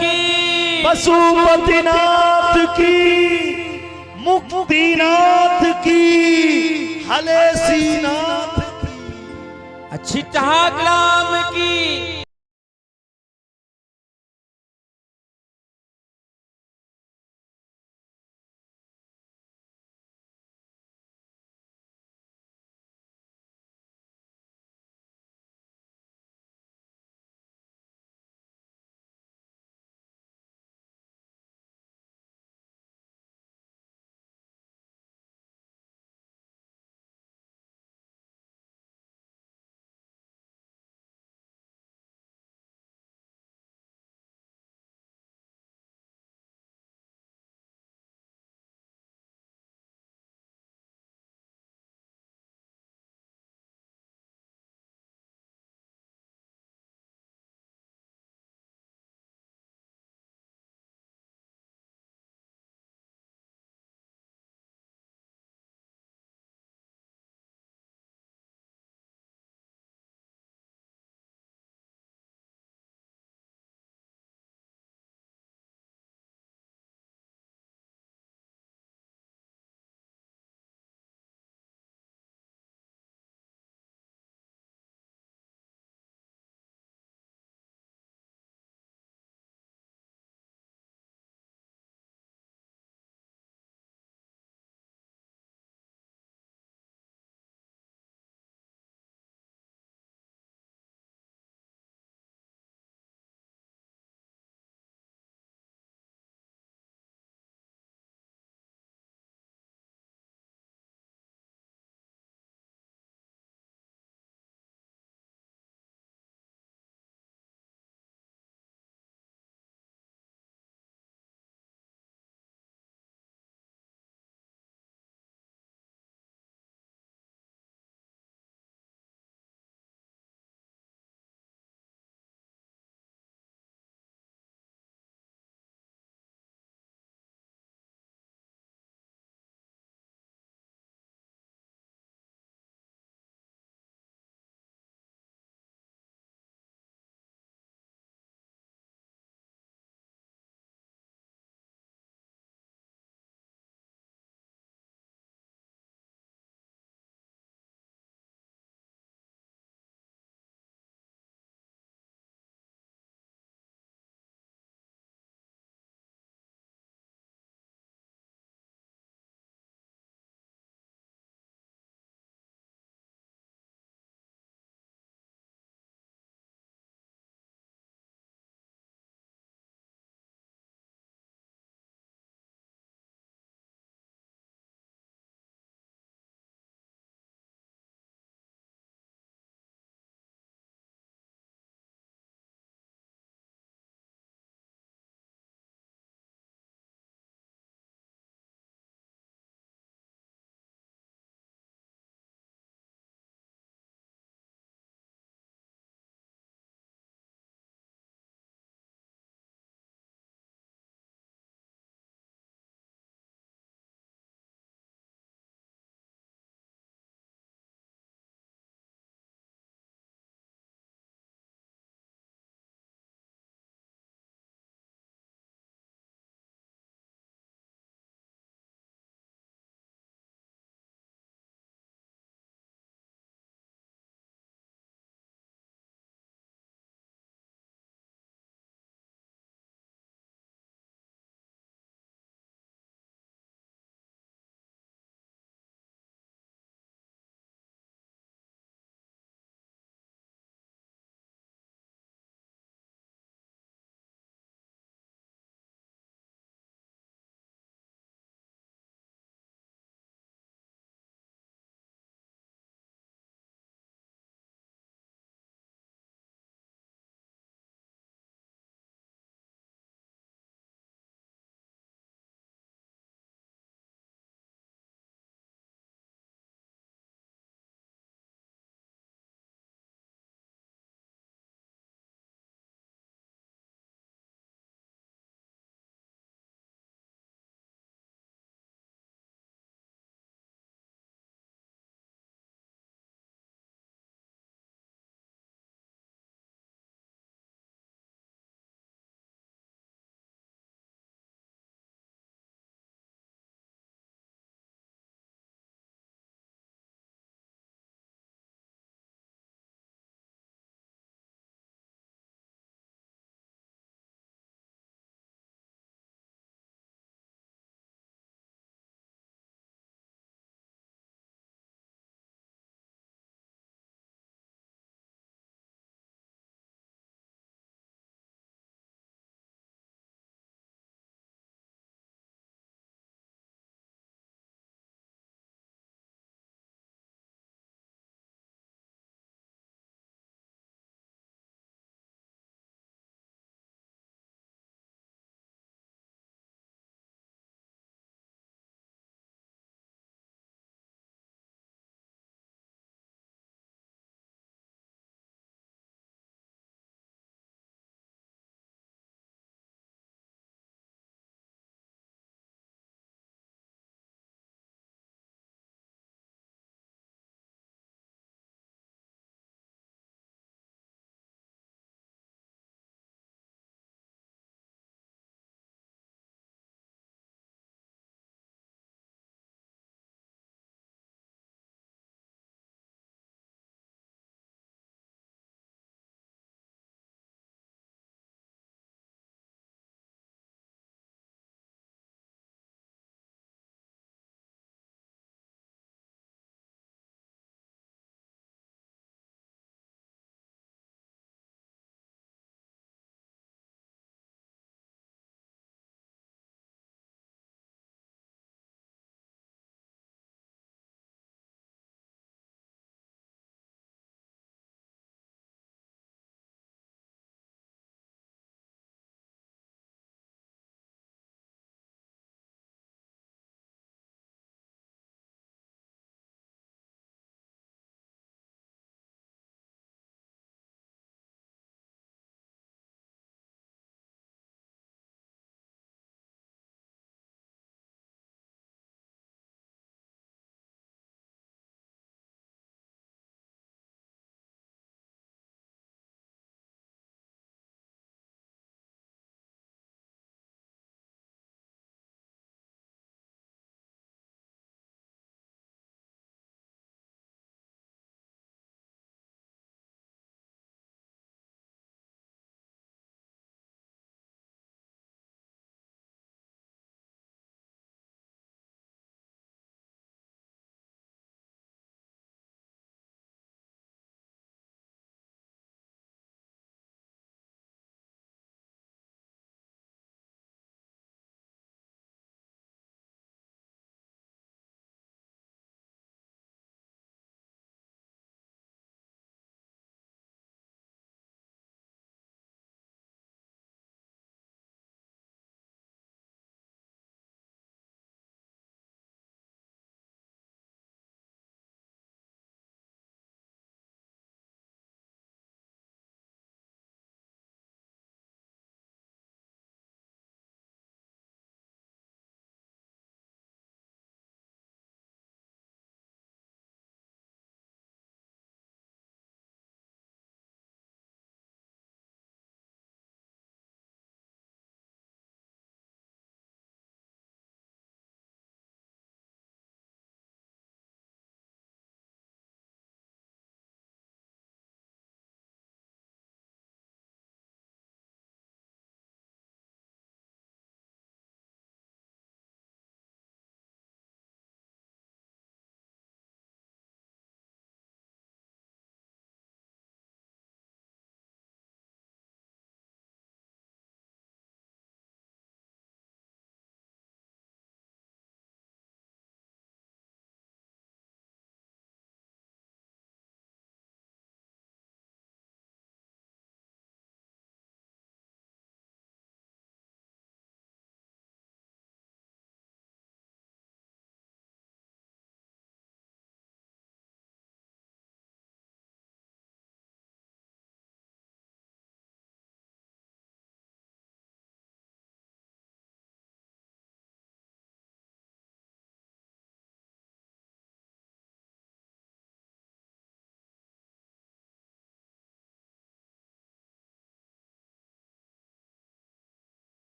की, पशुपतिनाथ की, मुक्तिनाथ की, हलेसीनाथ की, अच्छी ग्राम की।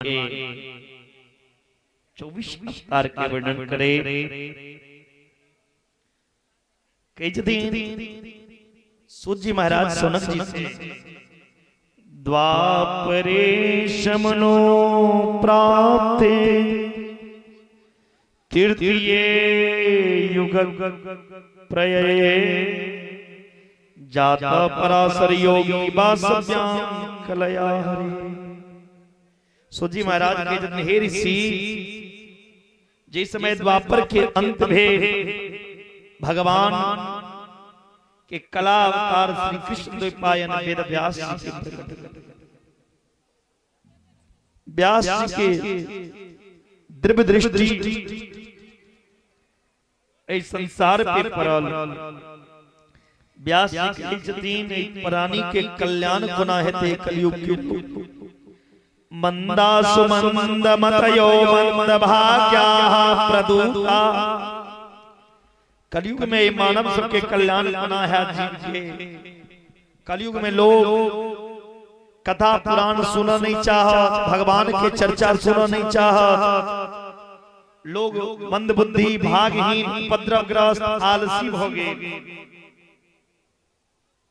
के 24 अवतार के वर्णन करे। कहै छथिन सूत जी महाराज सौनक जी से, द्वापरे शमनो प्राप्ते तृतीये युग प्रयये जाता पराशर योगी वासव्याम कलया हरि। सूत जी महाराज के जन हे ऋषि, जिस समय द्वापर के अंत भेल भगवान के कला अवतार श्री कृष्ण द्वैपायन वेद व्यास जी के प्रकट, व्यास जी के दिव्य दृष्टि एहि संसार पे पड़ल। व्यास जी कहै छथिन एहि प्राणी के कल्याण कोना हेतै कलयुग के लोक। मंदा सुमंद मतयो मंद भाग्याः प्रदूता। कलयुग में मानव सबके कल्याण कोना है जीव के। कलयुग में लोग कथा पुराण सुनना नहीं चाहत, भगवान के चर्चा सुनना नहीं चाहत। लोग मंद बुद्धि भागहीन उपद्रवग्रस्त आलसी हो गए।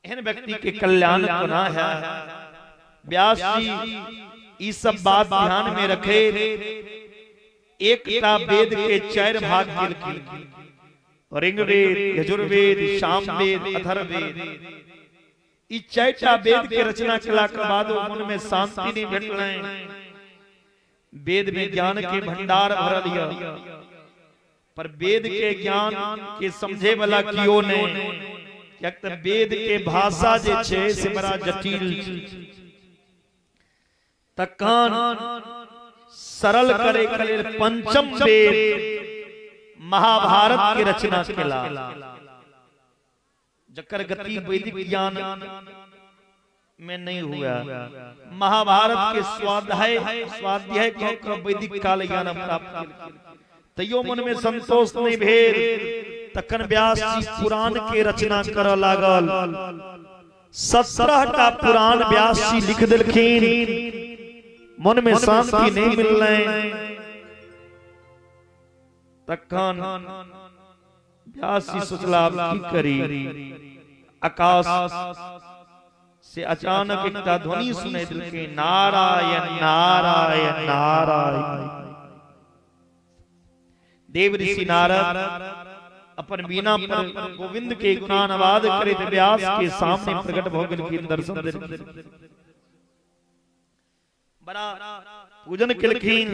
एहन व्यक्ति के कल्याण कोना है। व्यास जी ई सब बात ध्यान में रखे एकटा वेद के 4 भाग केलखिन, ऋग्वेद, यजुर्वेद, सामवेद, अथर्ववेद। ई 4टा वेद के रचना केला के बाद मन में शांति नहीं भेटलनि। वेद में ज्ञान के भंडार भरल यऽ, पर वेद के ज्ञान के समझे वाला कियो नहीं, कियाक तऽ वेद के भाषा जे छै से बड़ा जटिल छै। तखन सरल करे के लेल पंचम वेद महाभारत के रचना केला, जकर गति वैदिक ज्ञान में नहीं हुआ। महाभारत के स्वाध्याय स्वाध्याय के वैदिक काल ज्ञान प्राप्त, तैयो मन में संतोष नहीं भेल। तखन व्यास जी पुराण के रचना करऽ लागल। 17टा पुराण व्यास जी लिख देलखिन, मन में शांति नहीं मिललनि। तखन व्यास जी सोचला की करी। आकाश से अचानक एकटा ध्वनि सुनाई देलकै, नारायण नारायण नारायण। देव ऋषि नारद अपन वीणा पर गोविंद के गुणानुवाद करैत व्यास के सामने प्रकट भऽ गेलखिन, दर्शन देलखिन, बड़ा पूजन केलखिन।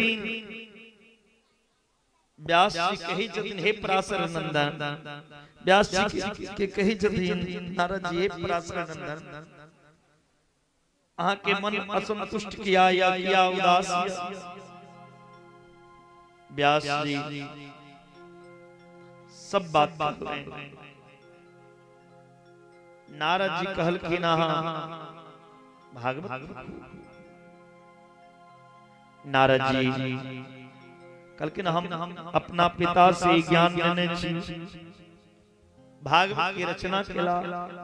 व्यास जी कहै छथिन हे पराशर नंदन, व्यास जी के कहै छथिन नारद जी, हे पराशर नंदन, अहाँ के मन असंतुष्ट किया या किया उदास? व्यास जी सब बात कहलनि। नारद जी कहलखिन अहाँ भागवत। नारद जी कहलखिन हम अपना पिता से ज्ञान लेने छी, भागवत के रचना केला।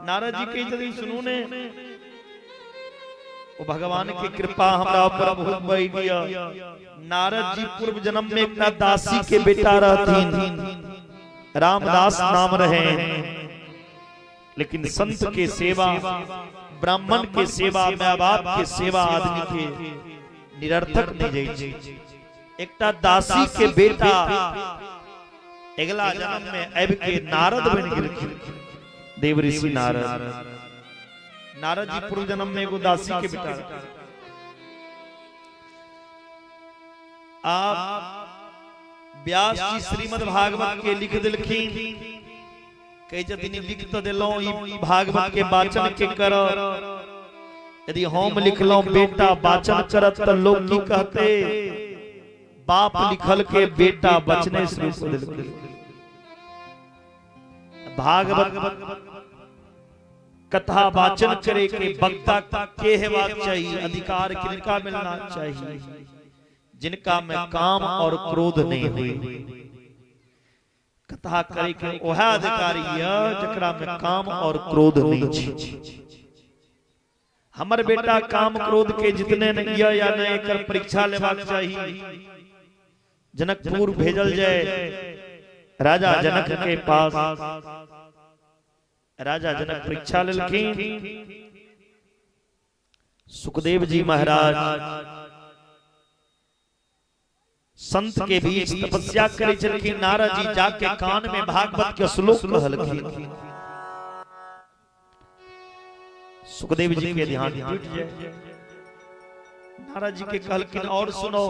नारद जी कहै छथिन सुनू ने, ओ भगवान के कृपा हमरा ऊपर बहुत बढ़ि गया। नारद जी पूर्व जन्म में एकटा दासी के बेटा रहथिन, रामदास नाम रहे, लेकिन संत के सेवा, ब्राह्मण के सेवा, माँ बाप के सेवा आदमी के निरर्थक नहीं जाइ छै। एकटा दासी के बेटा अगला जन्म में आबि के नारद बनि गेलखिन, देव ऋषि नारद। नारद जी पूर्व जन्म में एगो दासी के बेटा। आप व्यास जी श्रीमद् भागवत के लिख देलखिन, कहै छथिन लिख तऽ देलहुँ, ई भागवत के वाचन के कर। यदि हम लिखलहुँ बेटा वाचन करत तऽ लोग की कहते, बाप लिखल के बेटा बचने शुरू कऽ देलकै। भागवत कथा वाचन करे के वक्ता के हेबाक चाही, अधिकार किनका मिलना चाहिए, जिनका में काम और क्रोध नहीं हुई। कथा करे के ओहा अधिकारी है जकरा में काम और क्रोध नहीं छै। हमर बेटा काम क्रोध के जितने ने यह या नहि, एकर परीक्षा लेबाक चाही। जनकपुर भेजल जाय राजा जनक के पास। राजा जनक परीक्षा लेलखिन। सुखदेव जी महाराज संत के बीच तपस्या करै छलखिन। नारद जी जाके कान में भागवत के श्लोक कहलखिन। सुखदेव जी के ध्यान टूट जाए। नारद जी के कहलखिन और सुनो।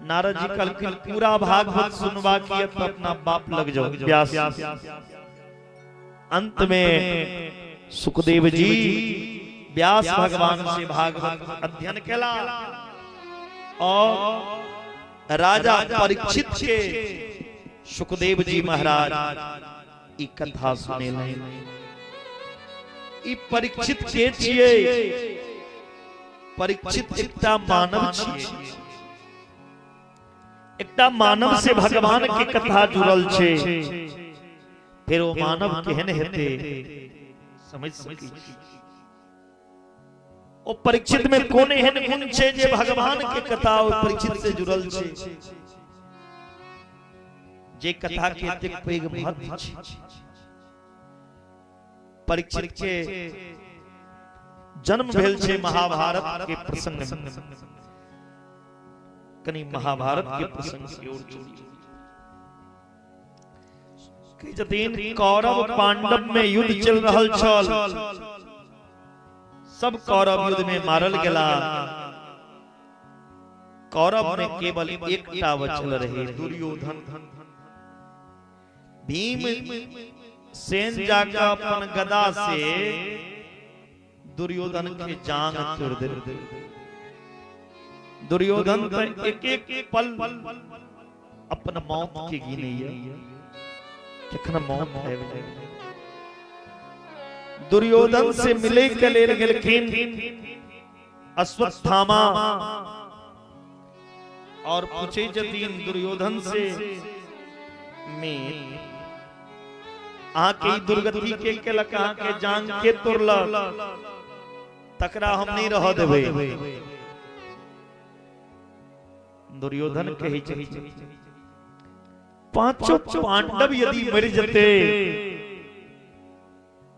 नारद जी कहलखिन पूरा भागवत सुनवा की तो अपना बाप लग जाओ व्यास। अंत में सुखदेव जी व्यास भगवान से भागवत अध्ययन केला और राजा परीक्षित के सुखदेव जी महाराज ई कथा सुनेलनि। ई परीक्षित के छियै? परीक्षित एकटा मानव छियै। एकटा मानव से भगवान के कथा जुड़ल छै, फिर वो मानव केहन हेतै समझ सकै छी। ओ परीक्षित में कोन एहन गुण छै जे भगवान के कथा ओ परीक्षित से जुड़ल छै, जे कथा के एतेक पैघ महत्व छै। परीक्षित के जन्म भेल छै महाभारत के प्रसंग में। कनी महाभारत के प्रसंग के ओर जोड़ी कहै छथिन, कौरव पांडव में युद्ध चल रहल छल। सब कौरव युद्ध में मारल गेला। कौरव में केवल एकटा बचल रहे, दुर्योधन। भीम सेन जाकर अपन गदा से दुर्योधन के जांग तोड़ दे। दुर्योधन तो एक एक पल अपन मौत के गिने, कखन मौत आबि जाय। दुर्योधन से मिले के लेल गेलखिन अश्वत्थामा और पूछे छथिन दुर्योधन से, में अहाँ दुर्गति के केलक, अहाँ के जांग के तोड़लक, तकरा हम नहीं रह देबै। दुर्योधन कहै छथिन, पांचों पांडव यदि मर जते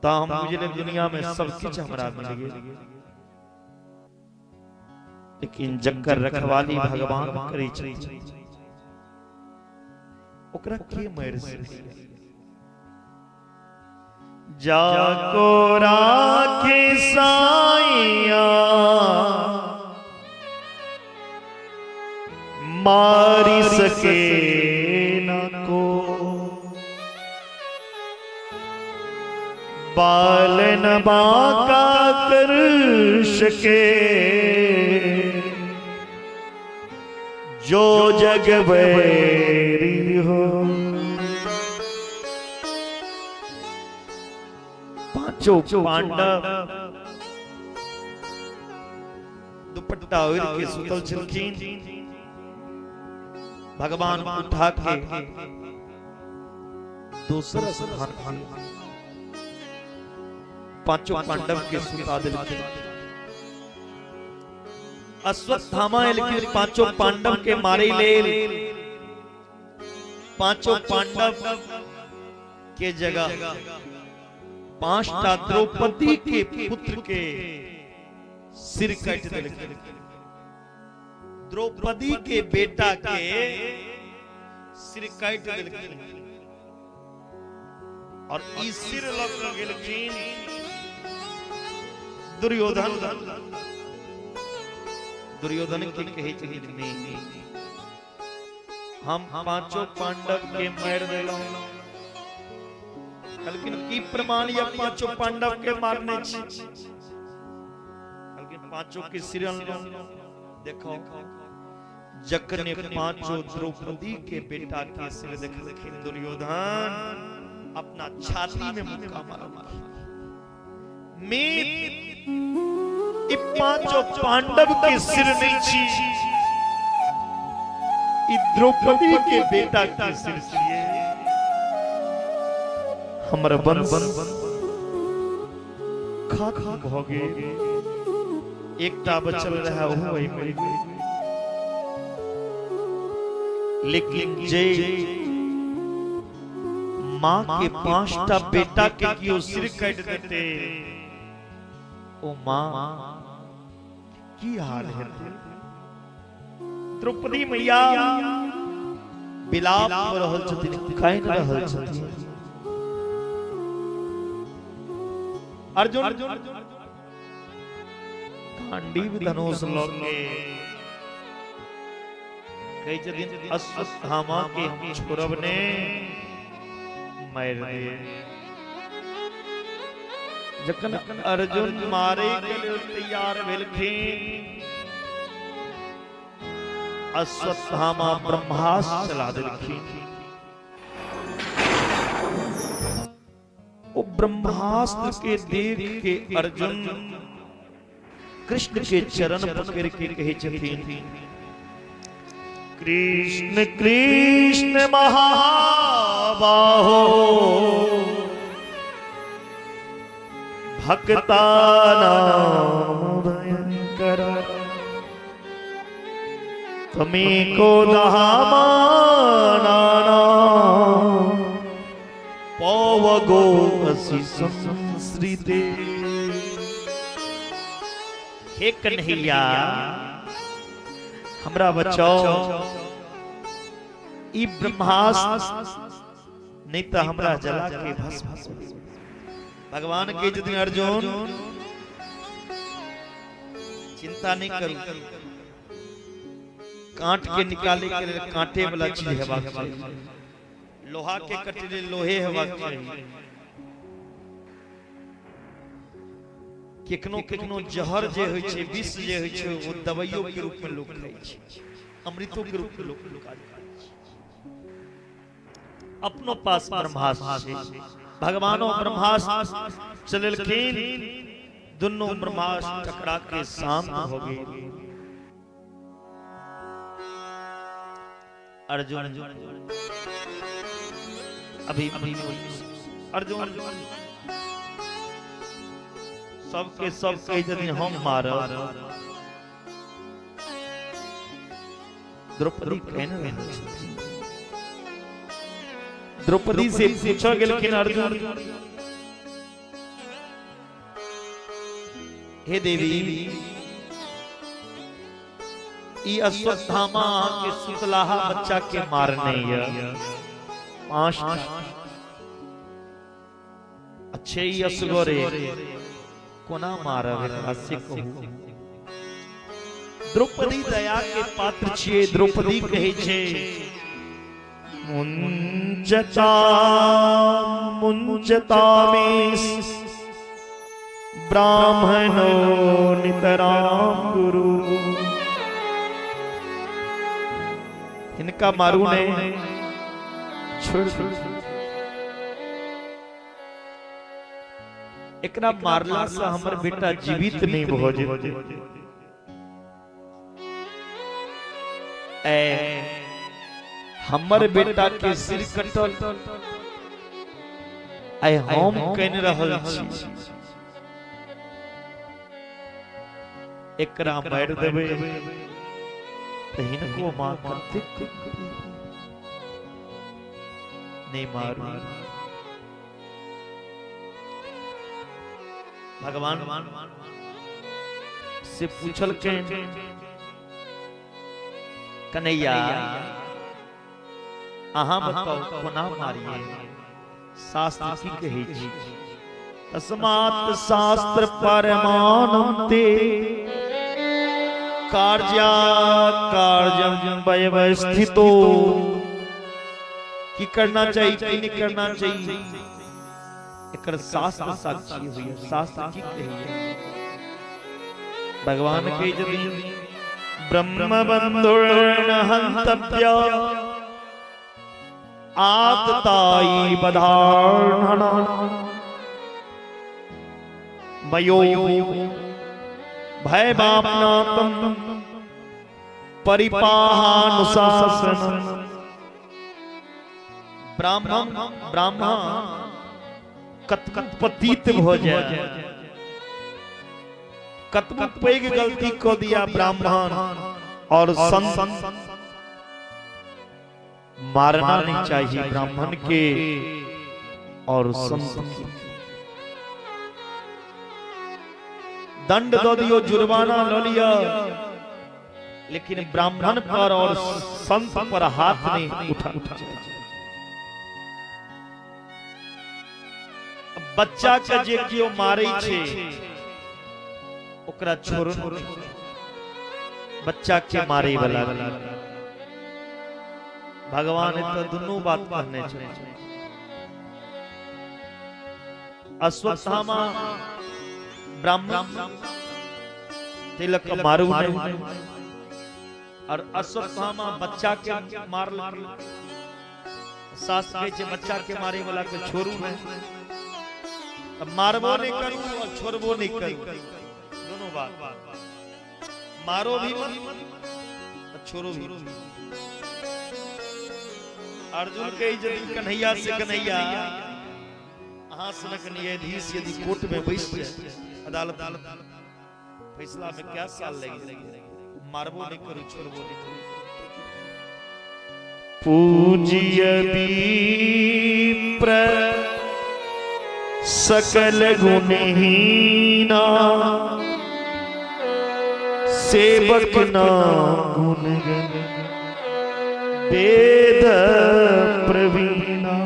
तो हम बुझले दुनिया में सब किछु हमरा मिल गेल, लेकिन जकर रखवाली भगवान करै छथिन ओकरा के मारि सकैए? जाको राखे साइया मारी सके ना को, बाल न बाका कर सके, जो जग बैरी हो। पांचों पांडव दुपट्टा ओढ़ के सुतल छलखिन। भगवान उठा के दोसर स्थान पांचों पांडव के सुता देलखिन। अश्वत्थामा एलखिन पांचों पांडव के मारे लेल। पांचों पांडव के जगह पांचटा द्रौपदी के पुत्र के सिर काटि देलखिन। द्रौपदी के बेटा के सिर काटि देलखिन और ई सिर लग गेलखिन दुर्योधन। दुर्योधन के कहै छथिन, नहीं हम पांचों पांडव के मारि देलहुं। कहलखिन की प्रमाण या पांचों पांडव के मारने छी? कहलखिन पांचों के सिर अनलहुं। देखो जखने पांचों द्रौपदी के बेटा के सिर देखलखिन दुर्योधन अपना छाती में मुक्का मारल। ई पांचों पांडव के सिर नहीं छी, ई द्रौपदी के बेटा के सिर छियै। हमर वंश खत्म भ गेल। एकटा बचल रहे ओहो मरि गेल। लेकिन जे माँ के 5टा बेटा के कियो सिर काटि देते, ओ माँ की हाल हेतै। द्रौपदी मैया विलाप क रहल छथिन, कानि रहल छथिन। अर्जुन गांडीव धनुष ल के कहै छथिन अश्वत्थामा के हम छोड़ब ने, मारि दे। जखन अर्जुन मारे के लेल तैयार भेलखिन, अश्वत्थामा ब्रह्मास्त्र चला देलखिन। ओ ब्रह्मास्त्र के देख के अर्जुन कृष्ण के चरण पकड़ के कहै छथिन, कृष्ण कृष्ण महाबाहो भक्ता नाम भयंकर, तुम्हें को दहामाना पौवगो असि संश्रिते। हे कन्हैया हमरा बचाओ, ई ब्रह्मास्त्र नहीं तो हमरा जला के भस्म। भगवान के यदि अर्जुन चिंता नहीं करू, काट के निकाले के लिए कांटे वाला चीज हेबाक चाही, लोहा के कटले लोहे हेबाक चाही। केकनो केकनो जहर जे होइ छै, विष जे होइ छै, ओ दवाइयो के रूप में लोक खाइ छै, अमृतो के रूप में लोक काज करै छै। अपनो पास ब्रह्मास्त्र छै, भगवानो ब्रह्मास्त्र चलेलखिन, दुनू ब्रह्मास्त्र टकरा के शांत हो गेल। अर्जुन अभी अर्जुन सबके सब कहै छथिन हम मारब। द्रौपदी कहने रहल छथिन। द्रौपदी से पूछा गेलखिन अर्जुन, हे देवी, ई अश्वत्थामा के सुतलाहा बच्चा के मारने य 5 अच्छे ई असगरे कोना मारब एकरा से कहू। द्रौपदी दया के पात्र छियै। द्रौपदी कहै छै मुंचता मुंचता में ब्राह्मणो नितराम गुरु। इनका मारू ने छोड़ एकरा मारला से हमर बेटा जीवित नहीं भ जेतै। ए हमर बेटा के सिर कटल, आइ हम कनि रहल छी, एकरा मारि देबै त हिनको मां कतेक नहीं मारू। भगवान से पूछलखिन कन्हैया अहाँ बताओ कोना मारिए, शास्त्र की कहै छी? तस्मात् शास्त्र परमानम ते कार्या कार्यम व्यवस्थितो। की करना चाहिए की नहीं करना चाहिए, एकर शास्त्र साक्षी हुई। शास्त्र की कहै? भगवान के यदि ब्रह्म बंधुर्न हंतव्य आतताई बधारणा मयो भयमाप्नातम परिपाहानुशासन। ब्राह्मण ब्राह्मण कत पतित भ जाए, कतबो पैघ गलती क दिया ब्राह्मण और संत, मारना नहीं चाहिए ब्राह्मण के और संत के। दंड दो दियो, जुर्माना ल लिया, लेकिन ब्राह्मण पर और संत पर हाथ नहीं उठा। बच्चा के जे केओ मारे छे ओकरा छोड़ू, बच्चा के मारे वाला भगवान तो दुनू बात कहने छे। अश्वत्थामा ब्राह्मण तिलक मारू नहीं, और अश्वत्थामा बच्चा के मारल। शास्त्र कहै छै बच्चा के मारे वाला के छोड़ू नहीं, मारबो नहीं करू और छोड़बो नहीं करू, दोनों बात। मारो भी मत और छोड़ो भी। अर्जुन के यदि कन्हैया से कन्हैया अहाँ सनक न्यायाधीश यदि कोर्ट में बैस जाए, अदालत फैसला में क्या साल लगे, मारबो नहीं करू छोड़बो नहीं करू। पूज्य विप्र सकल गुणहीना, सेवक ना गुण वेद प्रवीणा।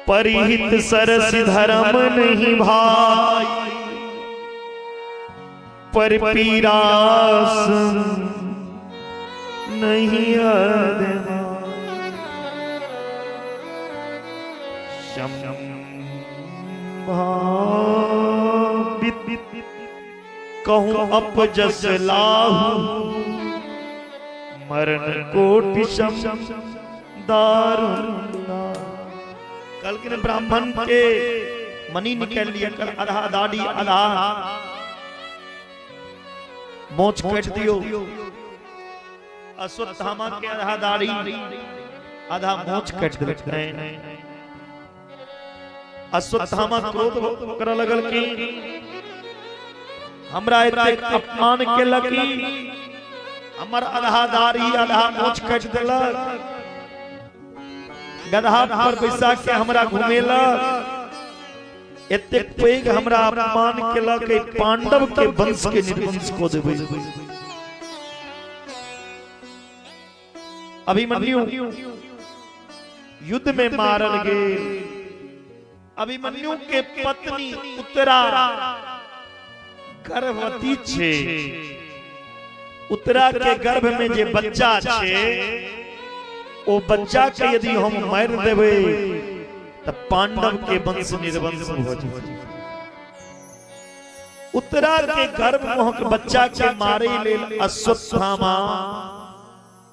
परिहित सरस धर्म नहीं भाई, पर पीरास नहीं अदमा। शंभावित कहूँ अपजस लाहू, मरण कोटि शम दारुण। कल के ब्राह्मण के मनी निकाल लिया, कल आधा दाढ़ी आधा मोछ काट दियो। अश्वत्थामा के आधा दाढ़ी आधा मोछ काट दियो। अश्वत्थामा क्रोध कर लगल कि हमरा एतेक अपमान केलक, हमर आधा दाढ़ी आधा मोछ काट देलक, गधा पर बैसा के हमरा घुमेलक, एतेक पैघ हमरा अपमान केलक, पांडव के वंश के निर्वंश को देबै। अभिमन्यु युद्ध में मारल गेल। अभिमन्यु के पत्नी उत्तरा गर्भवती छे। उत्तरा के गर्भ में जे बच्चा छे ओ बच्चा के यदि हम मार देबै त पांडव के वंश निर्वंश हो जाए। उत्तरा के गर्भ महक बच्चा के मारे लेल अश्वत्थामा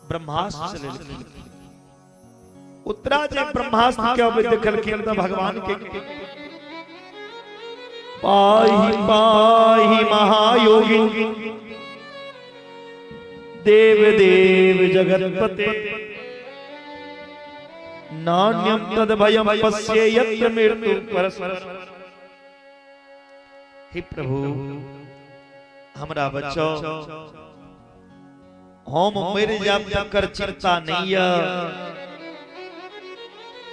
ब्रह्मास्त्र लेलखिन। उत्तरा जे ब्रह्मास्त्र के अबै देखलखिन त भगवान के पाही पाही महायोगी देव देव जगतपते, नान्यम तद भयम पश्ये यत्र मृत्यु परस्पर। हे प्रभु हमरा बचाओ, हम मर जाब तकर चिंता नहीं है।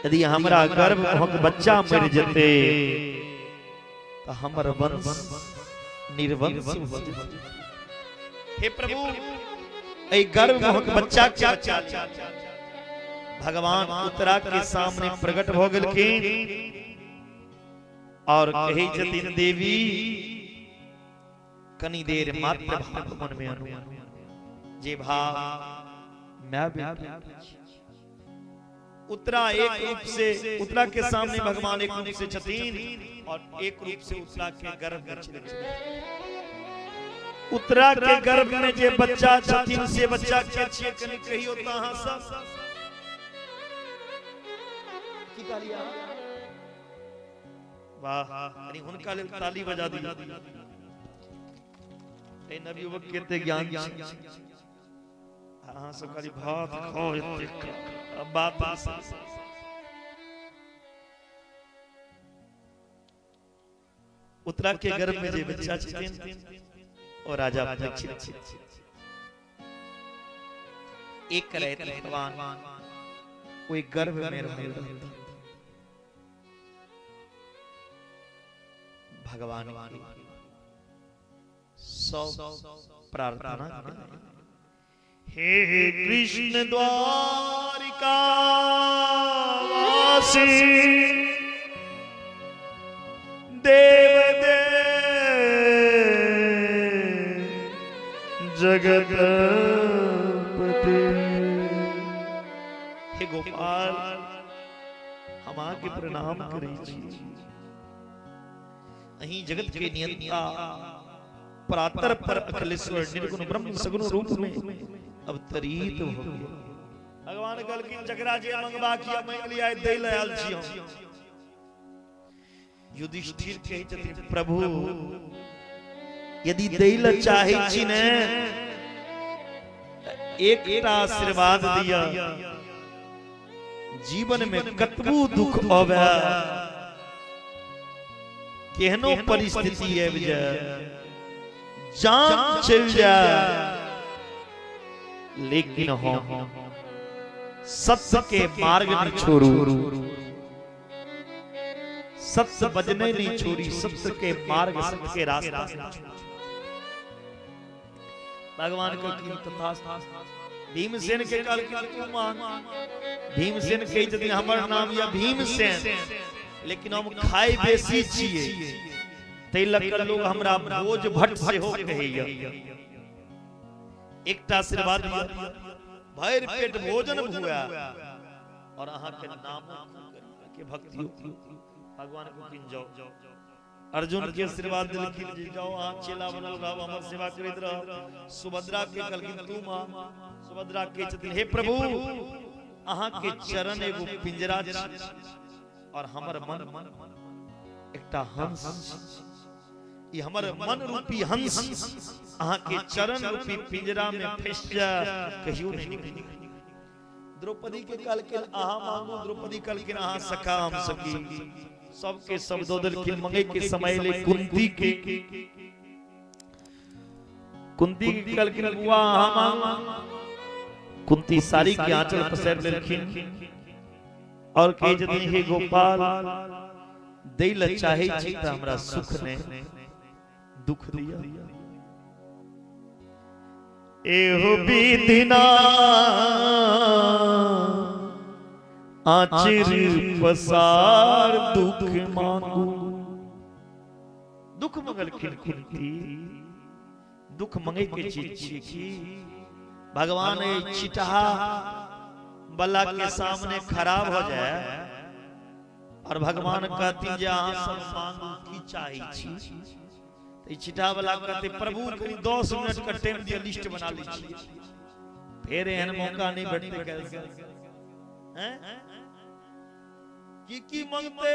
यदि हमरा गर्भ महक बच्चा मर जते तो हमर वंश निर्वंश हो जते। हे प्रभु ए गर्भ महक बच्चा के बचा। भगवान उत्तरा के सामने प्रकट हो गेलखिन और कहे छथिन देवी कनी देर मात्र भाव मन में अनु, जे भाव मैं बेटा। उत्तरा एक रूप से उत्तरा के सामने भगवान एक रूप से छथिन और एक रूप से उत्तरा के गर्भ में छथिन। उत्तरा के गर्भ में जे बच्चा छथिन से बच्चा के छियै कनी कहियो त अहाँ सब की कहलियै? वाह, यानी हुनका लेल ताली बजा दी। ए नवयुवक केते ज्ञान छै, अहाँ सब खाली भात खाओ एतेक बात। उत्तरा के गर्भ में जे बच्चा छथिन और राजा परीक्षित। एक राति भगवान ओहि गर्भ में रहल रहथिन। भगवान सब प्रार्थना केलनि, हे कृष्ण द्वारिका वासी देव देव जगतपति। हे गोपाल, हम अहाँके प्रणाम करै छी। अहीं जगत के नियंता परातर पर अखिलेश्वर निर्गुण ब्रह्म सगुण रूप में अवतरित हो गया। भगवान कहलखिन जकरा जे मंगबा किया मांगि लिया, दै लए आयल छी हम। युधिष्ठिर कहै छथिन, प्रभु यदि दै लए चाहै छी ने एकटा आशीर्वाद दिया, जीवन में कतबो दुख आवे, केहनो परिस्थिति आबि जाय, जान चलि जाय, लेकिन हम सत्य के मार्ग नहीं छोड़ू, सत्य बजने नहीं छोड़ी, सत्य के मार्ग सत्य के रास्ता नहीं छोड़ी। भगवान कहलखिन तथास्तु। भीमसेन के कहलखिन तू मांग। भीमसेन कहै छथिन हमर नाम या भीमसेन, लेकिन हम खाइ बेसी छियै, तै लऽ कऽ लोग हमरा भोज भट्ट सेहो कहैया। एकटा आशीर्वाद दिअ, भरि पेट भोजन भुआ और अहाँ के नामो के भक्ति। भगवान कहलखिन जाओ। अर्जुन के आशीर्वाद देलखिन जे जाओ अहाँ चेला बनल रहब, हमर सेवा करैत रहब। सुभद्रा के कहलखिन तू मां। सुभद्रा के छथिन, हे प्रभु अहाँ के चरण एगो पिंजरा छी और हमर मन एकटा हंस, ई हमर मन रूपी हंस अहाँ के चरण रूपी पिंजरा में फंस जाए, कहियो नहीं निकली। द्रौपदी के कहलखिन अहाँ मांगू, द्रौपदी कहलखिन अहाँ सखा हम सखी। सबके सब दऽ देलखिन। मंगे के समय ले कुंती के, कुंती के कहलखिन बुआ अहाँ मांगू। कुंती साड़ी के आंचल पसारि लेलखिन और कहै छथिन, हे गोपाल दै लए चाहै छी तऽ हमरा सुख नहि दुख दिया। एहो विधिना आचर पसार दुख मांगू। दुख मंगलखिन कुंती। दुख मंगे के चीज छियै की? भगवान छिटहा बला के सामने खराब हो जाए और भगवान कहती जे अहाँ सब मांगू की चाहै छी, त छिटहा वाला कहते प्रभु कनि 10 मिनट का टाइम दिया, लिस्ट बना लै छी, फेर एहन मौका नहीं भेटतै काल्हि से। हैं की की मंगते,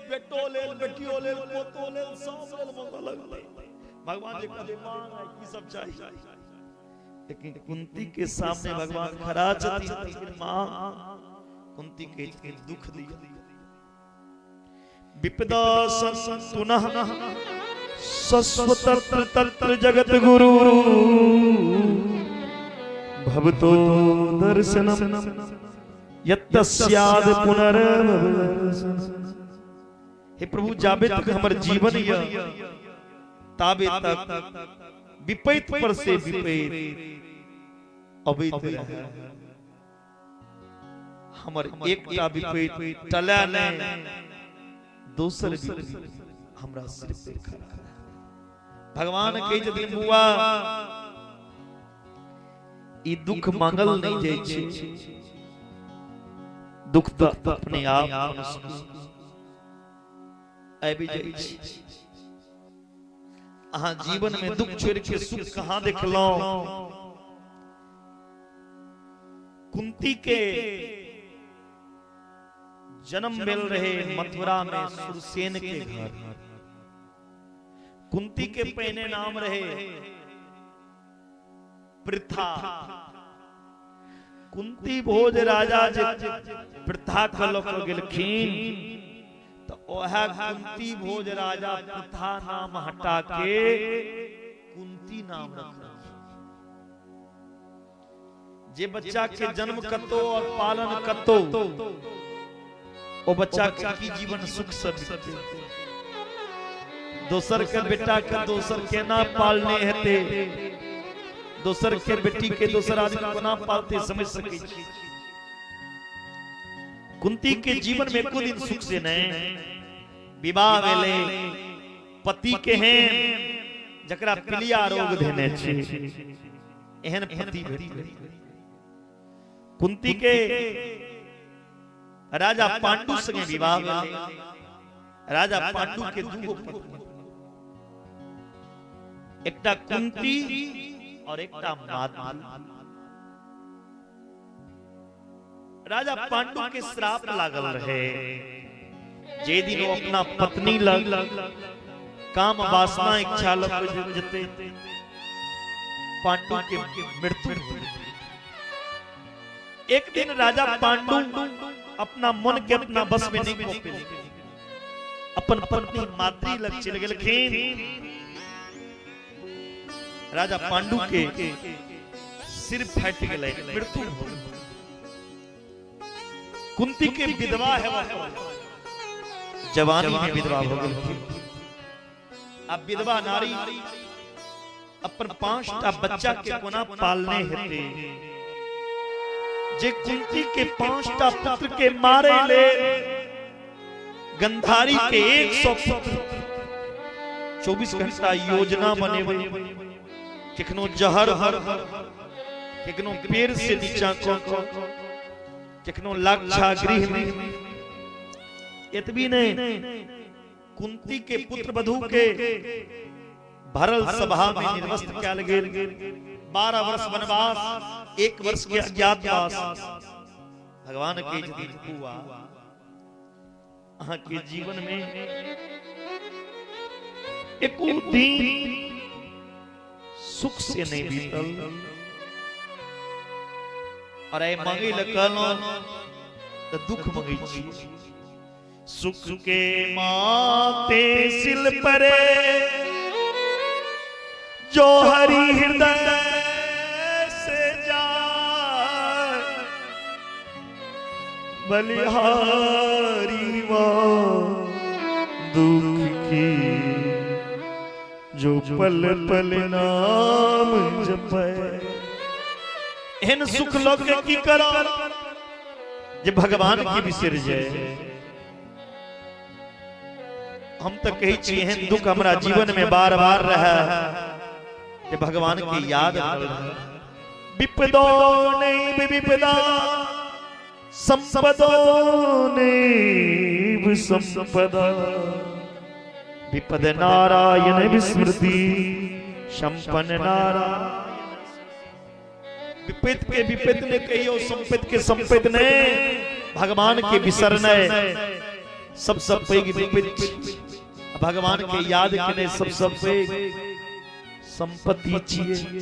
बेटो लेल, बेटियो लेल, पोतो लेल, सब लेल मंगऽ लगतै। भगवान जे कहते मांग की सब चाही, लेकिन कुंती के सामने भगवान खड़ा छथिन। मां कुंती के दुख दिया। विपदा संतुनः सस्वतत्र तत्र जगत गुरु भवतो दर्शनम यत्तस्याद पुनर्भव। हे प्रभु जाबे तक हमर जीवन य ताबे तक विपैत पर से विपैत अबैत रहे, हमर एकटा विपैत टलै नहि, दोसर विपैत हमरा सिर पर खड़ा। भगवान कहै छथिन बुआ ई दुख मांगल नहीं जाइ छै, दुख तऽ अपने आप आबि जाइ छै। अहाँ जीवन में दुख छोड़ के सुख कहाँ देखलहुं? कुंती के जन्म मिल रहे मथुरा में सुरसेन के घर। कुंती के पहने नाम रहे पृथा। कुंती भोज राजा जे पृथा के लऽ कऽ गेलखिन तऽ ओह कुंती भोज राजा पृथा नाम हटा के कुंती नाम रखल। जे बच्चा के जन्म कतो और पालन कतो ओ बच्चा के की जीवन सुख से बीतते। दोसर के बेटा के दोसर केना पालने हेते, दोसर के बेटी के दोसर आदमी कोना पालते समझ सकै छी। कुंती के जीवन में एको दिन सुख से नहीं। विवाह भेलै, पति के हैं जकरा पीलिया रोग धेने छै, एहन पति भेटलै। कुंती के राजा पांडु संगे विवाह भेलै। राजा पांडु के दूगो पत्नी, एकटा कुंती और एकटा माद्री। राजा पांडु के श्राप लागल रहे, जे दिन वो अपना पत्नी लग काम वासना इच्छा लग जते पांडु के मृत्यु हो। एक दिन राजा पांडु अपना मन के अपना बस में नहीं कऽ पेलै, अपन पत्नी माद्री लग चलि गेलखिन। राजा पांडु के सिर फाटि गेलै, मृत्यु हो गेलै। कुंती के विधवा है, जवानी में विधवा हो गेलखिन। अब विधवा नारी अपन 5टा बच्चा के कोना पालने हेतै। जे कुंती के 5टा पुत्र के मारे ले गंधारी के 100 पुत्र 24 घंटा योजना बनेबै, केखनो जहर, केखनो पेड़ से नीचा क, केखनो लाक्षा गृह में। एतबी नहीं, कुंती के पुत्र वधू के भरल सभा में निर्वस्त्र कयल गेल। 12 वर्ष वनवास, 1 वर्ष के अज्ञातवास। भगवान के यदि हुआ अहाँ के जीवन में एको दिन सुख से नहीं बीतल। और आई मांगे ल कहलौं त दुख मंगै छी। सुख के माते सिल परे जो हरि हृदय से जाए, बलिहारी दुख की जो पल पल नाम जपे। एहन सुख लोग के की करो जे भगवान के बिसर जाए। हम तो कहै छी एहन दुख हमरा जीवन में बार बार रहे जे भगवान के याद रहे। विपदो नहीं विपदा संपदो नहीं संपदा, विपद नारायण विस्मृति संपन्न नारायण। विपद के विपद ने कहियो, संपद के संपद ने भगवान के बिसरने सबसे पैघ विपद। भगवान के याद केने सबसे पैघ संपत्ति छियै।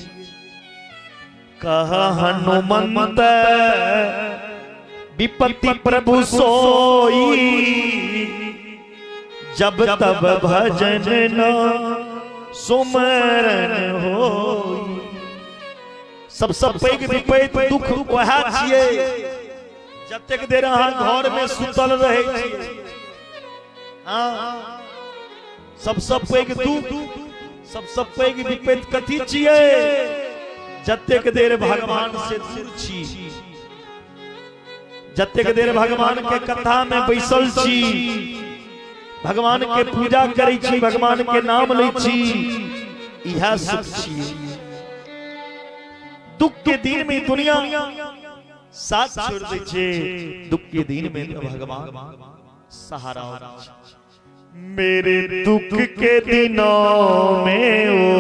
कह हनुमंत विपत्ति प्रभु सोई, जब तब भजन न सुमरन होई। सबसे पैघ विपत्ति दुख वएह छियै जतेक देर अहाँ घर में सुतल रहै छियै। हाँ, सबसे पैघ दुख, सबसे पैघ विपत्ति कथी छियै? जतेक देर भगवान से दूर छी, जतेक देर भगवान के कथा में बैसल छी, भगवान के पूजा करै छी, भगवान के नाम लै छी, इएह सुख छियै। दुख के दिन में दुनिया साथ छोड़ दै छै, दुख के दिन में भगवान सहारा। मेरे दुख के दिनों में वो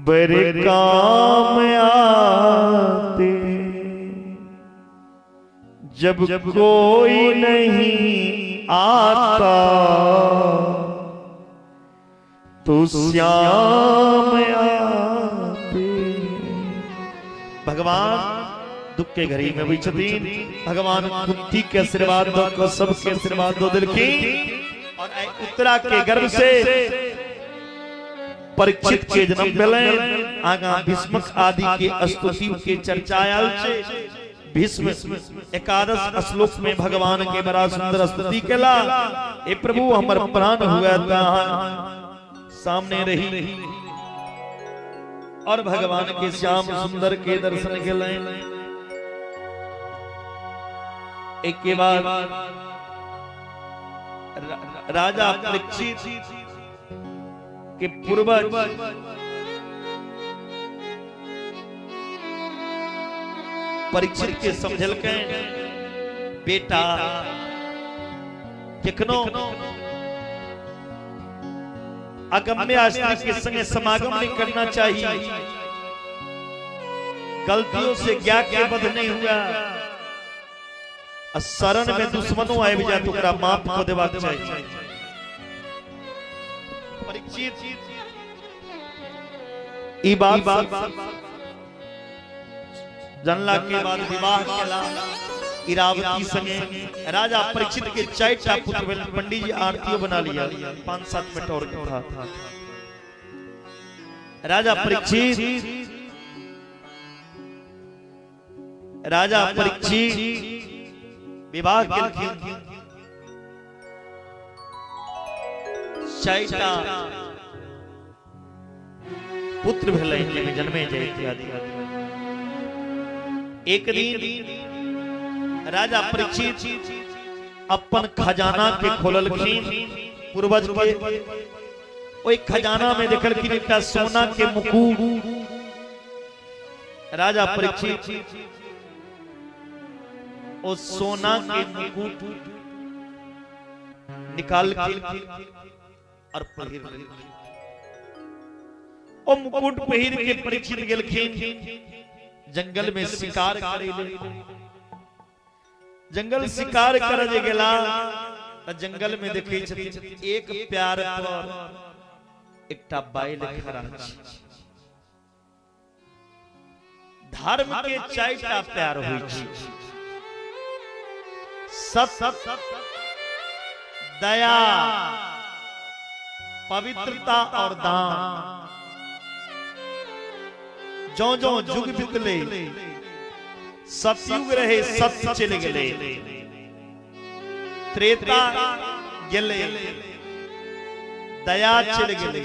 बड़े काम आते, जब कोई नहीं आता तो श्याम आते। भगवान दुख के घड़ी में अबै छथिन। भगवान कुंती के आशीर्वाद दऽ कऽ सबके आशीर्वाद दऽ देलखिन और आइ उत्तरा के गर्भ से परीक्षित के जन्म भेलनि। आगा भीष्मक आदि के स्तुति के चर्चा आयल छै। भीष्म एकादश श्लोक में भगवान के बड़ा सुंदर स्तुति केला, हे प्रभु हमर प्राण हुए त अहाँ सामने रही। और भगवान के श्याम सुंदर के दर्शन केलनि। एक के बाद राजा परीक्षित के पूर्वज परीक्षित के समझलकै, बेटा केखनो अगम्य स्त्री के संगे समागम नहीं करना चाहिए, गलतियों से ज्ञा के बध नहीं हुआ, शरण में दुश्मनों आबि जाए तो ओकरा माफ कऽ देबाक चाही। परीक्षित ई बात जानला के बाद विवाह केला इरावती संगे। राजा परीक्षित के 4 पुत्र भेल। पंडित जी आरतियों बना लिया, 5-7 मिनट और कथा। राजा परीक्षित विवाह केलखिन, 4 पुत्र भेलै जन्मे जय इत्यादि। एक दिन राजा परीक्षित अपन खजाना के खोललखिन पूर्वज के। ओहि खजाना में देखलखिन एकटा सोना के मुकुट। राजा परीक्षित ओ सोना के मुकुट निकाल के और पहिर लेलखिन। ओ मुकुट पहिर के परीक्षित गेलखिन जंगल में शिकार करे। जंगल शिकार करे जे गेला त जंगल में देखै छथिन एक प्यार पर एकटा बैल खड़ा छै। धर्म के 4 प्यार होइ छै, सत्य, दया, पवित्रता और दान। जो जो जुग बीतले सतयुग रहे सत्य चले गेले, त्रेता गेले, दया चले गेले,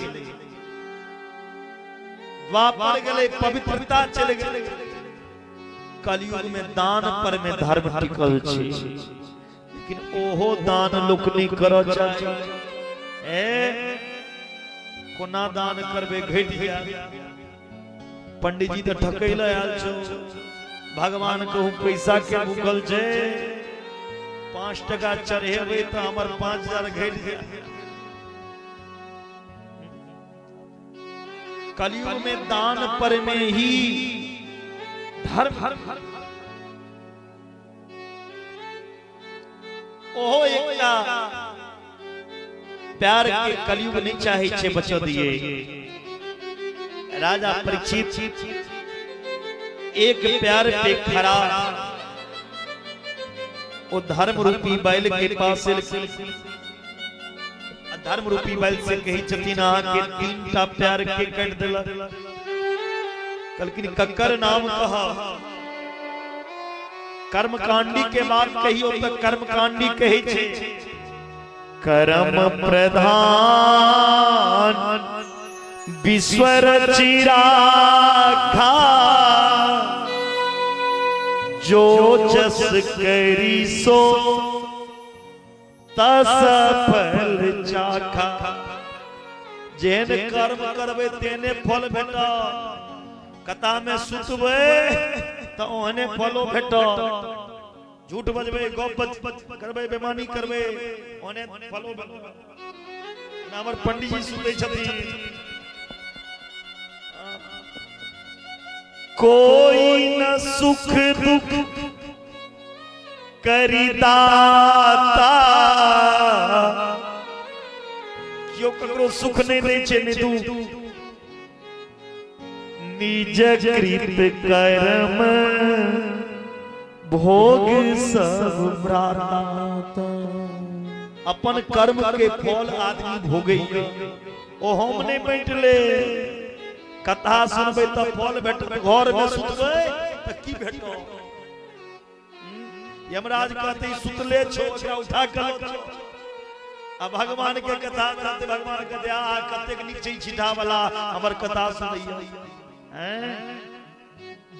द्वापर गेले, पवित्रता चले गेले। कलयुग में दान पर में धर्म टिकल छै, लेकिन ओहो दान लोक नहीं करऽ चाहे। ए कोना दान करबे घटि जाय। पंडित जी तो ठकै ले आयल छौ, भगवान कहू पैसा के भूखल छै, 5 टका चढ़ेबै तऽ हमर 5000 घटि जाय। कलयुग में दान पर में ही धर्म। ओहो एकटा प्यार के कलयुग नहीं चाहे छे बचो दिए। राजा परीक्षित एक प्यार पे खड़ा वो धर्म रूपी बैल के पास, धर्म रूपी बैल से कही छथिन अहाँ के 3 प्यार के कटि देलक। कहलखिन ककर नाम कह। कर्मकांडी के बात कहियो त कर्मकांडी कहै छै कर्म प्रधान विश्व रचिराखा, जो जस करी सो तस फल चाखा। जेहन कर्म करबै तेने फल भेटत। कता में सुतबै त ओहने फलो भेटत। झूठ बजबै, गप करबै, बेमानी करबै, ओहने फलो भेटत। हमर पंडित जी सुतै छथिन। कोई न सुख दुख करिदाता, क्यों ककरो सुख नहीं दै छै नहीं दुख। निज कृत कर्म भोग सब भ्राता। अपन कर्म के फल आदमी भोगे, ओ हम नहीं बैठले। कथा सुनबे त फल भेटत, घर में सुतबे त की भेटत? यमराज कहते सुतले छो, ओकरा उठा के। आ भगवान के कथा कहते, भगवान कहते आ कतेक नीक छै छिठा वाला हमर कथा सुनैया। हैं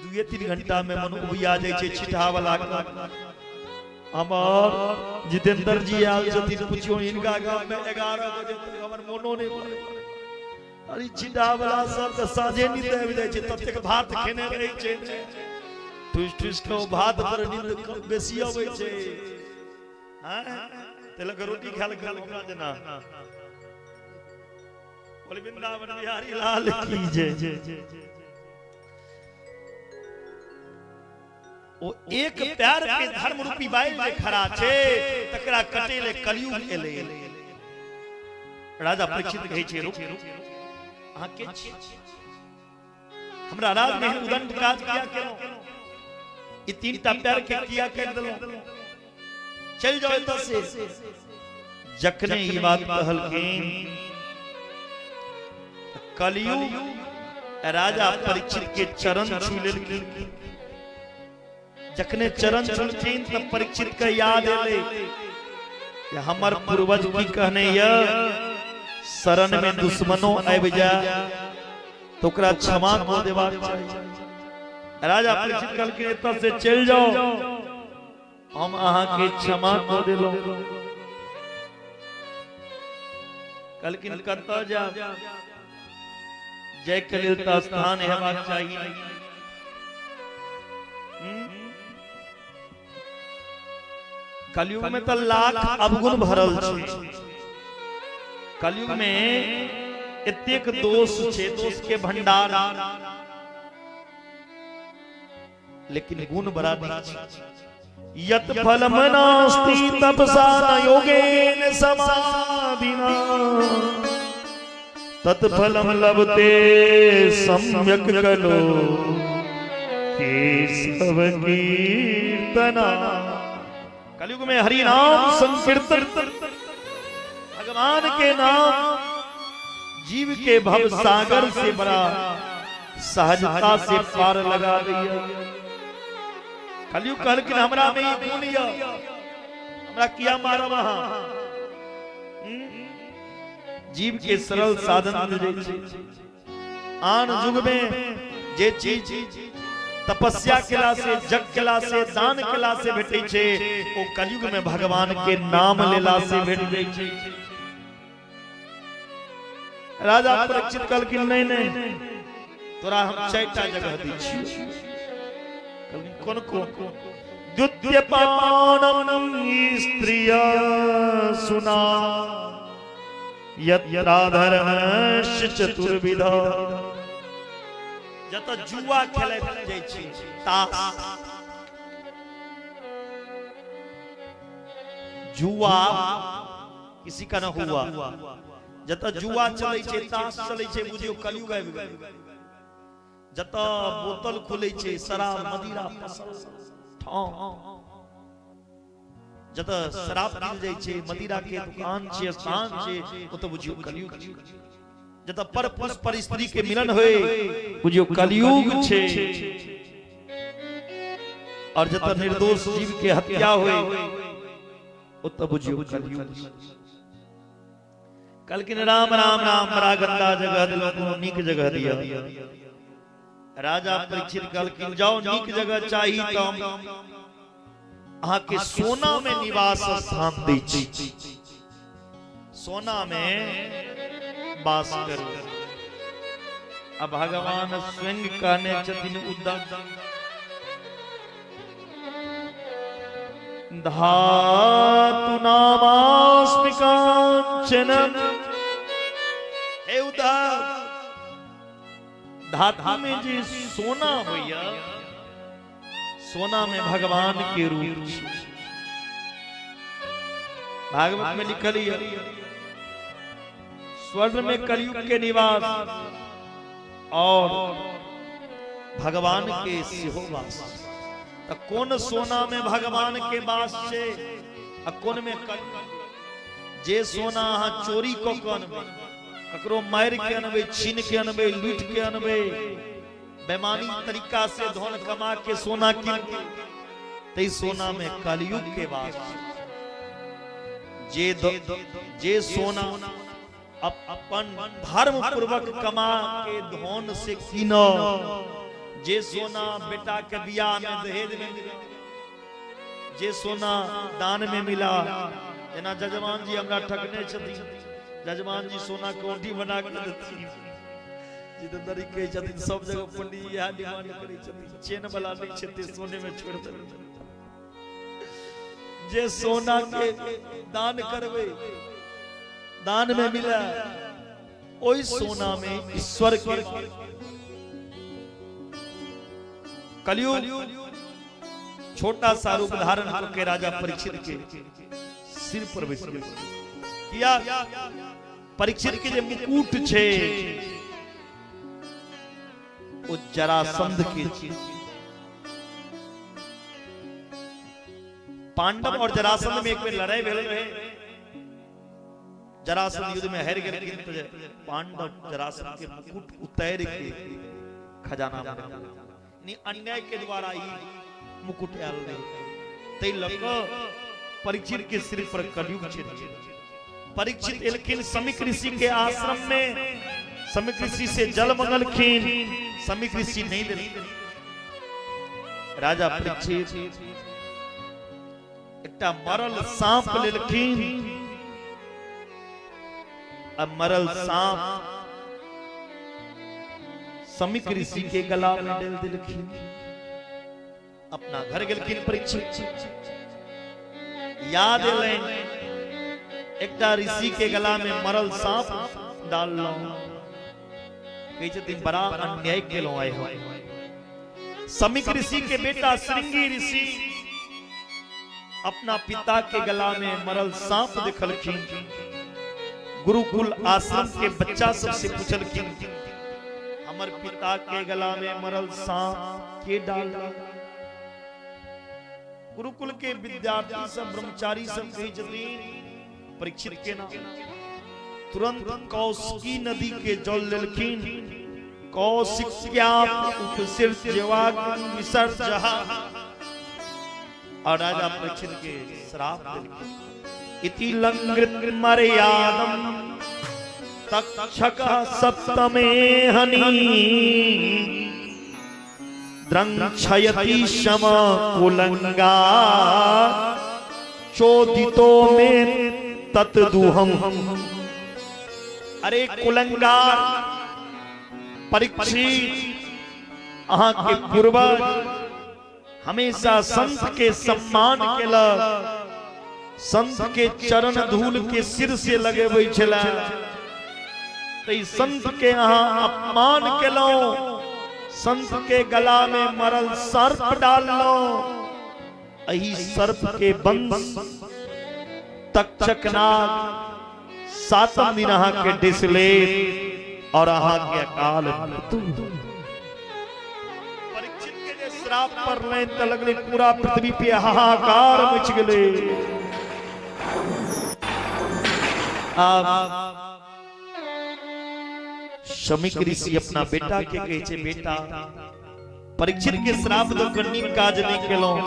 2-3 घंटा में मन उबिया जाइ छै छिठा वाला। हमर जितेंद्र जी आयल छथिन, पुछियो हिनका गांव में 11 बजे तक हमर मोनो नहीं बने। अरे छिठा वाला सब के साझे नींद आबि जाइ छै, ततेक भात खेने रहै छै, ठुस ठुस के भात पर नींद बेसी अबै छै। हैं तेलक रोटी खाल खाल ओकरा जेना। बोल वृंदावन बिहारी लाल की जय। ओ एक पैर पे धर्म रूपी बाइल जे खड़ा छे तकरा कटेले कलयुग एले। राजा परीक्षित कहै छै रुक, अहाँ के छी? हमरा राज में उदंड काज किया केलौं? ई 3टा पैर के किया कर देलौं? चल जाओ एतऽ से। जखने ई बात कहलखिन कलयुग राजा परीक्षित के चरण छू लेलखिन। जखने चरण छुलखिन त परीक्षित के याद एलै हमर पूर्वज की कहने य, शरण में दुश्मनो आबि जाय तो ओकरा क्षमा कऽ देबाक चाही। राजा परीक्षित कहलखिन एतऽ से चलि जाओ, हम अहाँ के क्षमा कऽ देलहुँ। कहलखिन कतऽ जायब? जय के लेल तऽ स्थान हेबाक चाही। कलयुग में तो लाख अवगुण भरल छै। कलयुग में एतेक दोष छै, दोष के भंडार, लेकिन गुण बड़ा नीक छै। यत फलम नास्ति तपसा न योगेन समाधिना तत् फलम लभते सम्यक कलो केशव कीर्तना। कलयुग में हरि नाम संकीर्तन, भगवान के नाम जीव के भव सागर से बड़ा सहजता से पार लगा रही है। कलयुग कहलखिन हमरा में ई गुण य, हमरा किया मारब अहाँ? जीव के सरल साधन मिल जाइ छै। आन युग में जे चीज तपस्या केला से, जग केला से, दान केला से भेटै छै, ओ कलयुग में भगवान के नाम लेला से भेट जाइ छै। राजा परीक्षित कहलखिन नहीं नहीं, तोरा हम 4टा जगह दै छियौ। कहलखिन कोन कोन? द्वितीय पानम स्त्रिय सुना यत्राधर्मश्च चतुर्विध। जतऽ जुआ खेलैत जाइ छै, ताश, जुआ किसी का न हुआ, जतऽ जुआ चलै छै, ताश चलै छै, बुझियौ कलयुग आबि गेल। जतऽ बोतल खुलै छै, शराब मदिरा ठाम, जतऽ शराब पील जाइ छै, मदिरा के दुकान छै, स्थान छै, ओतऽ बुझियौ कलयुग छै। जतऽ पर पुरुष पर स्त्री के मिलन होय, बुझियौ कलयुग छै। और जतऽ निर्दोष जीव के हत्या होय, ओतऽ बुझियौ कलयुग छै। कहलखिन राम राम राम, बड़ा गंदा जगह दिलौं, कोनो नीक जगह दिअ। राजा परीक्षित कहलखिन जाओ नीक जगह चाही तऽ हम अहाँ के सोना में निवास स्थान दै छी, सोना में वास करू। अब भगवान स्वयं कहने छथिन उद्धव, धातु नामास्मि कांचनम। हे उद्धव, धातु में जे सोना होइया, सोना में भगवान के रूप छै। भागवत में लिखल है स्वर्ण में कलयुग के निवास और भगवान के सेहो वास। त कोन सोना में भगवान के वास छे आ कोन में जे सोना अहाँ चोरी क के अनबै, ककरो मारि के अनबै, छीन के अनबै, लूट के अनबै, बेमानी तरीका से धन कमा के सोना कीन के, तै सोना में कलयुग के वास जे जे सोना अपन धर्म पूर्वक कमा के धन से कीनो, जे सोना बेटा के बियाह में दहेज में मिला, जे सोना दान में मिला, जेना जजमान जी हमरा ठकने छथिन, जजमान जी सोना के औंठी बना के देथिन, जितेंद्र कहै छथिन सब जगह पंडित इएह डिमांड करै छथिन, चेन वाला नहि छै ते सोने में छोड़ि देबै। जे सोना के दान करबै, दान में मिला, ओहि सोना में ईश्वर के। कलयुग छोटा सा रूप धारण करके राजा परीक्षित के सिर पर बैस गेल। किया? परीक्षित के जे मुकुट छे ओ जरासंध के छे। पांडव और जरासंध में एक बेर लड़ाई भेल रहे, जरासंध युद्ध में हारि गेलखिन त पांडव जरासंध के मुकुट उतारि के खजाना में रखलखिन। अन्याय के द्वारा ही मुकुट आयल रहे, तै लऽ कऽ परीक्षित के सिर पर कलयुग छे। परीक्षित एलखिन समीक ऋषि के आश्रम में, समीक ऋषि से जल मंगलखिन, समीक ऋषि नहीं देलखिन। राजा परीक्षित एकटा मरल सांप लेलखिन, आ मरल सांप समीक ऋषि के गला में डाल देलखिन। अपना घर गेलखिन परीक्षित, याद एलनि एकटा ऋषि के गला में मरल सांप डाललहुं, कहै छथिन बड़ा अन्याय केलहुं आइ हम। समीक ऋषि के बेटा श्रृंगी ऋषि अपना पिता के गला में मरल सांप देखलखिन, गुरुकुल आश्रम के बच्चा सबसे पूछलखिन हमर पिता के गला में मरल सांप के डाल? गुरुकुल के विद्यार्थी सब ब्रह्मचारी सब कहै छथिन परीक्षित के नाम। तुरंत कौशिकी नदी के जल लेलखिन, कौशिक्या उपसर्जवाग्नि विसर्जः, और राजा परीक्षित के श्राप देलखिन। इति लंघृत मर्यादम तक्षक सप्तमे हनि द्रंक्षयति शम कुलंगा चोदितो में तत्दुहम। अरे कुलंगार परीक्षित, अहाँ के पूर्वज हमेशा संत के सम्मान केलक, संत के चरण धूल के सिर से लगेबै छला, तै संत के अहाँ अपमान केलहुं, संत के गला में मरल सर्प डाललहुं, एहि सर्प के वंश तक्षक नाग सातम दिन अहाँ के डिस लेत और अहाँ के अकाल मृत्यु। परीक्षित के जे श्राप पड़लनि त लगलै पूरा पृथ्वी पे हाहाकार मच गेलै। आब शमीक ऋषि अपना बेटा के कहै छै, बेटा परीक्षित के श्राप दऽ कऽ नीक काज नहि केलहुं,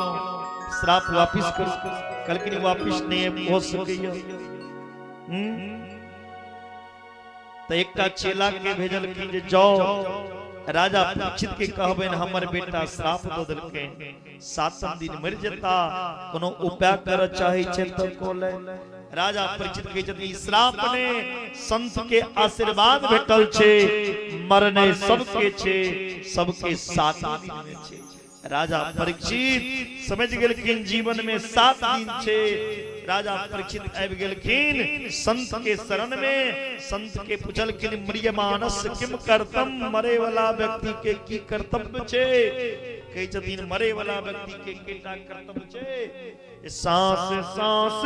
श्राप वापिस करू। कहलखिन वापिस नहि भऽ सकैया। तऽ एकटा चेला के भेजलखिन जे जाओ राजा परीक्षित के कहबनि हमर बेटा श्राप दऽ देलखिन, सातम दिन मरि जेता, कोनो उपाय करऽ चाहै छै तऽ कऽ ले। राजा परीक्षित कहै छथिन श्राप ने संत के आशीर्वाद भेटल छै, मरने सबके छै, सबके 7 दिन में छै। राजा परीक्षित समझ गेलखिन जीवन में 7 दिन छै। राजा परीक्षित आबि गेलखिन संत के शरण में। संत के पुछलखिन म्रियमानस किम कर्तम, मरे वाला व्यक्ति के की कर्तव्य छै? कहै छथिन मरे वाला व्यक्ति के केटा कर्तव्य छै? सांस सांस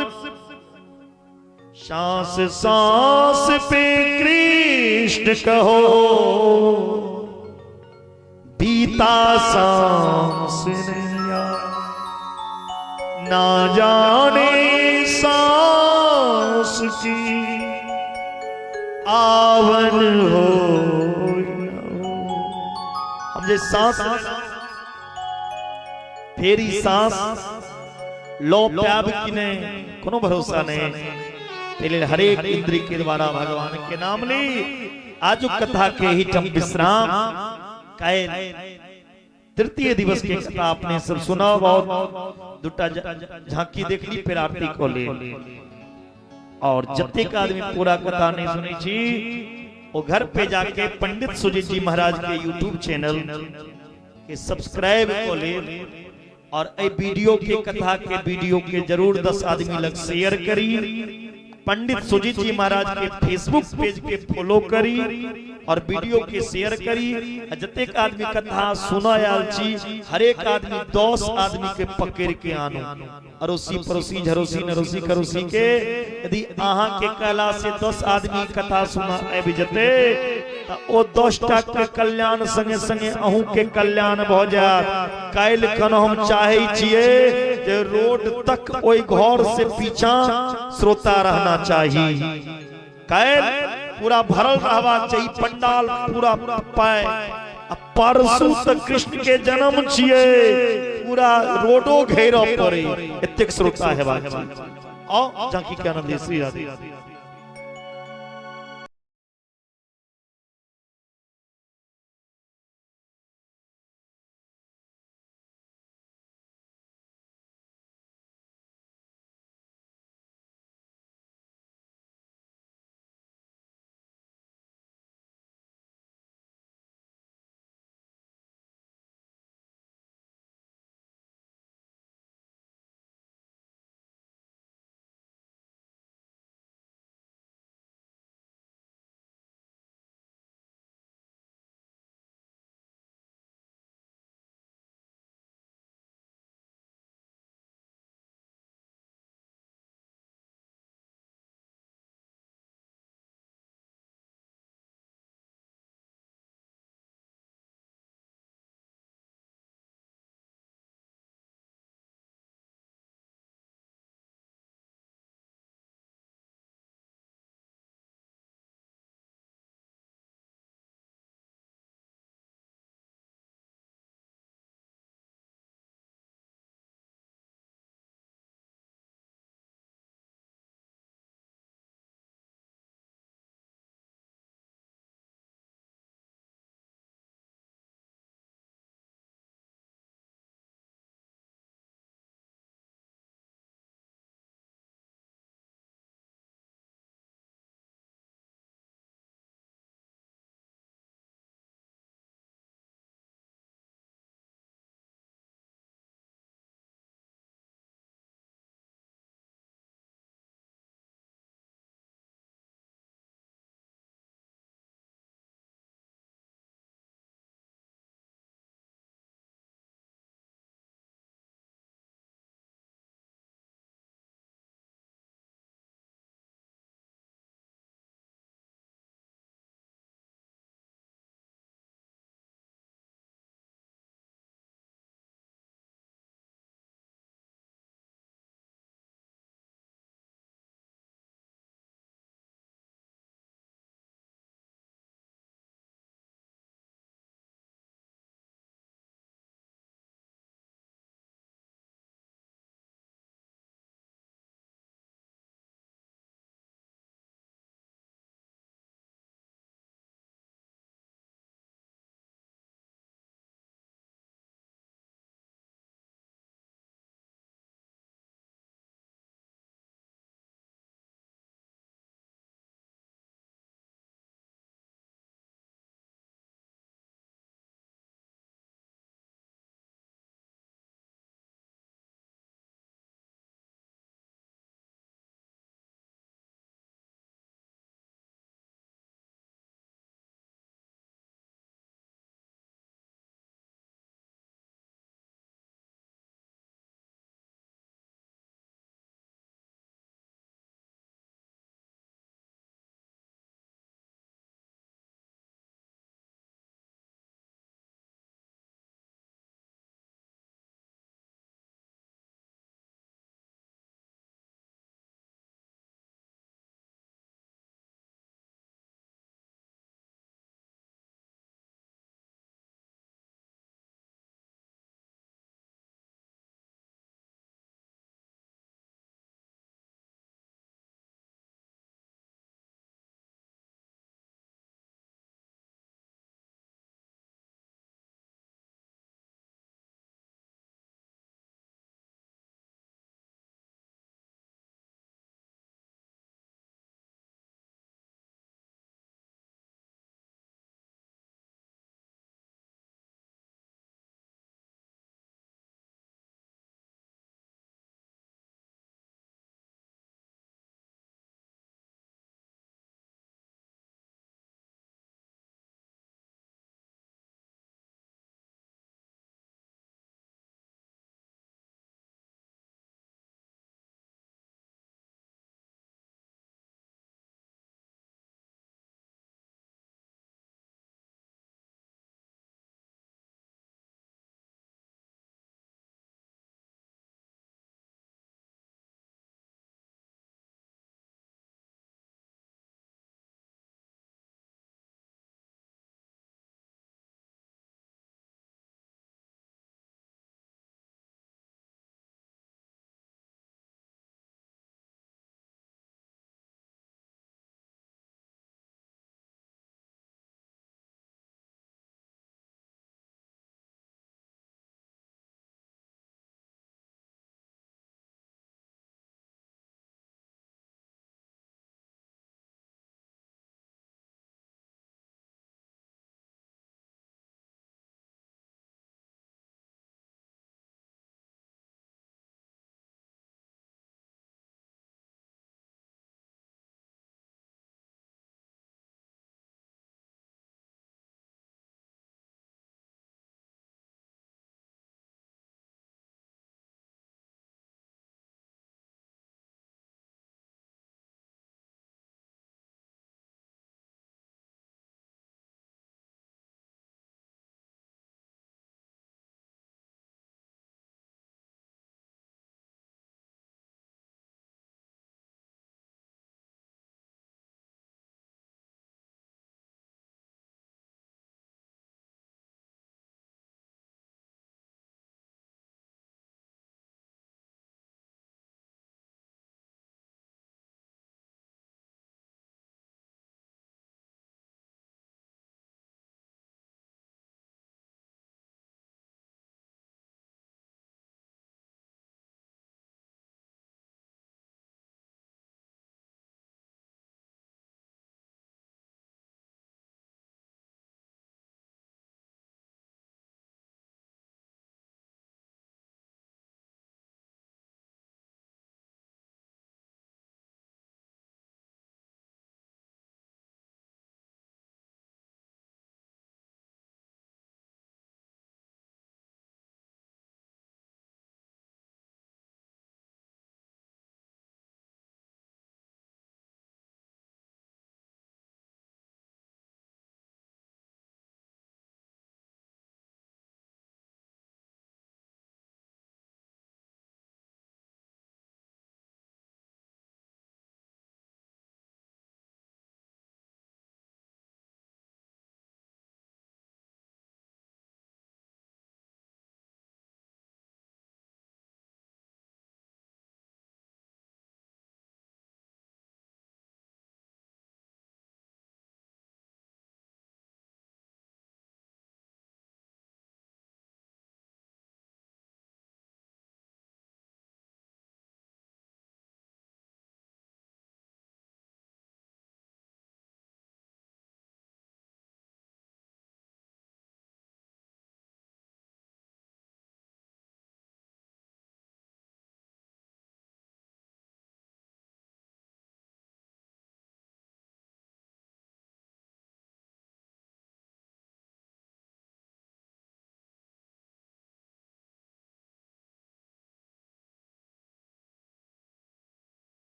सांस सांस पे कृष्ण कहो, बीता सांस नहीं। ना जाने सांस की आवन हो। हम जे सांस फेरी सांस लो प्याब की नहीं, कोनो भरोसा नहीं। तेरे हरेक इंद्रिय के द्वारा भगवान के नाम ली। आज कथा के ही टम विश्राम। कायल तृतीय दिवस के कथा आपने सब सुना, बहुत दुटा झांकी देख ली, फिर आरती को ले। और जतेक आदमी पूरा कथा नहीं सुनी छी वो घर पे जाके पंडित सुजीत जी महाराज के यूट्यूब चैनल के सब्सक्राइब को ले और ए वीडियो के कथा के वीडियो के जरूर 10 आदमी लग शेयर करी। पंडित सुजीत जी महाराज के फेसबुक पेज के फॉलो करी और वीडियो के शेयर करी। जतेक आदमी कथा सुना आयल छी हरेक आदमी 10 आदमी के पकड़ के आनो, अड़ोसी पड़ोसी झरोसी नरोसी करोसी के। यदि अहाँ के कहला से 10 आदमी कथा सुना आबि जते त ओ 10 टा के कल्याण संगे संगे अहूँ के कल्याण भ जायत। काल्हि खन हम चाहे छियै जे रोड तक ओहि घर से पीछा श्रोता रहना चाही। काल्हि पूरा भरल रहबाक चाही पंडाल पूरा पाए। परसू तक कृष्ण के जन्म छियै, पूरा रोडो घेरऽ पड़े, एतेक श्रोता हेबाक चाही। आओ झांकी के आनंद श्री राधे।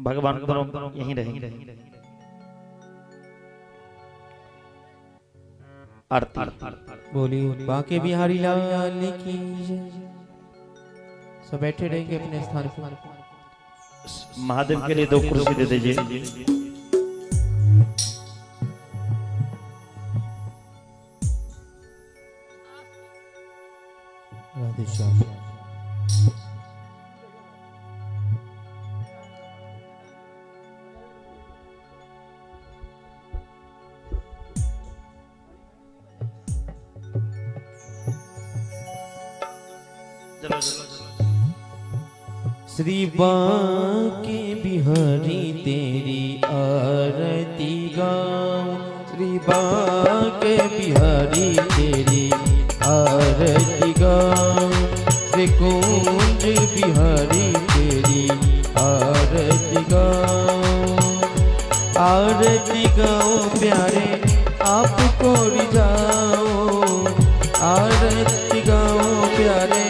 भगवान दोनों यहीं रहेंगे। आरती बोलिए बांके बिहारी लाल की जय। सब बैठे रहेंगे अपने स्थान पर। महादेव के लिए 2 कुर्सी दे दीजिए। राधे श्याम। श्री बांके बिहारी तेरी आरती गाऊं, श्री बांके बिहारी तेरी आरती गाऊं, श्री कुंज बिहारी तेरी आरती गाऊं, आरती गाऊं प्यारे आपको रिझाऊं, आरती गाऊं प्यारे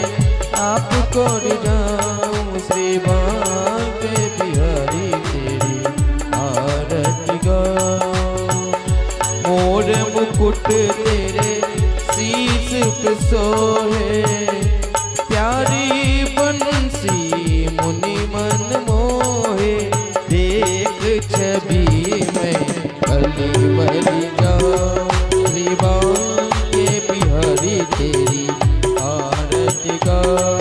आपको रिझाऊं, श्री बांके बिहारी तेरी आरती गाऊं। मोर मुकुट तेरे शीश पे सोहे, प्यारी बंसी मुनि मन मोहे, देख छवि मैं भली भली जाऊं, श्री बांके बिहारी तेरी आरती गाऊं।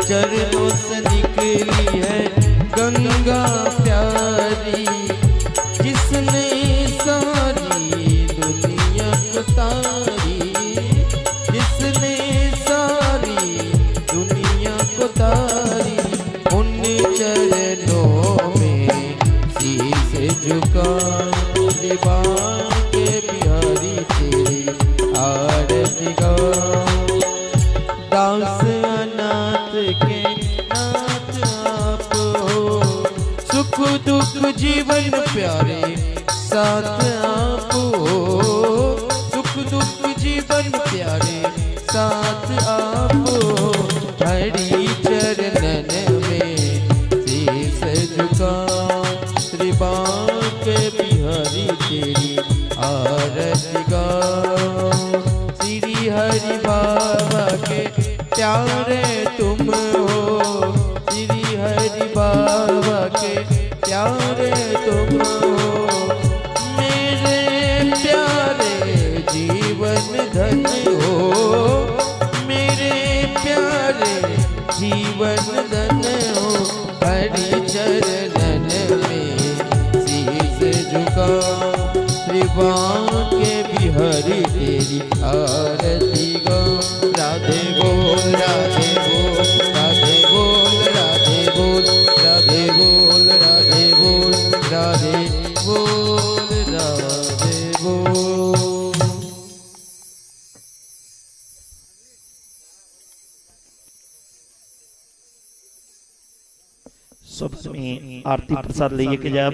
चरणों से निकली है गंगा प्यारी, जिसने सारी दुनिया को तारी, जिसने सारी दुनिया को तारी, उन चरणों में शीश झुका, श्री बांके बिहारी तेरी आरती गाऊं। दास अनाथ के नाथ आप हो, सुख दुख जीवन प्यारे साथ आप हो, सुख दुख जीवन प्यारे साथ आप हो, हरि चरणन में शीश झुका, श्री बांके बिहारी तेरी आरती गाऊं। श्री हरि बाबा के प्यारे तुम हो, श्री हरि बाबा के प्यारे तुम हो, मेरे प्यारे जीवन धन हो, मेरे प्यारे जीवन धन हो, हरि चरणन में शीश झुका, श्री बांके बिहारी तेरी आरती गाऊं। राधे बोल राधे बोल राधे बोल राधे बोल राधे बोल राधे बोल राधे बोल राधे बोल। सब में आरती प्रसाद लिए के जाए।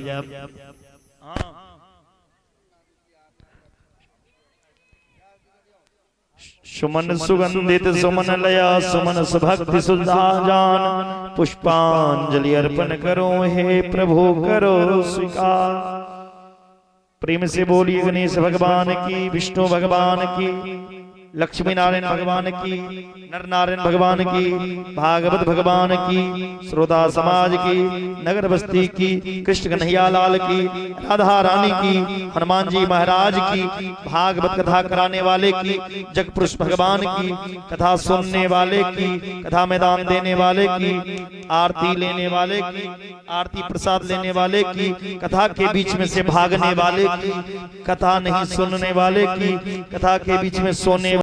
सुमन सुगंधित सुमन लया सुमन सुभक्ति सुधा जान, पुष्पांजलि अर्पण करो हे प्रभु करो स्वीकार। प्रेम से बोलिए गणेश भगवान की, विष्णु भगवान की, लक्ष्मी नारायण भगवान की, नर नारायण भगवान की, भागवत भगवान की, श्रोता समाज की, नगर बस्ती की, कृष्ण कन्हैया लाल की, राधा रानी की, हनुमान जी महाराज की, भागवत कथा कराने वाले की, जगपुरुष भगवान की, कथा सुनने वाले की, कथा मैदान देने वाले की, आरती लेने वाले की, आरती प्रसाद लेने वाले की, कथा के बीच में से भागने वाले की, कथा नहीं सुनने वाले की, कथा के बीच में सोने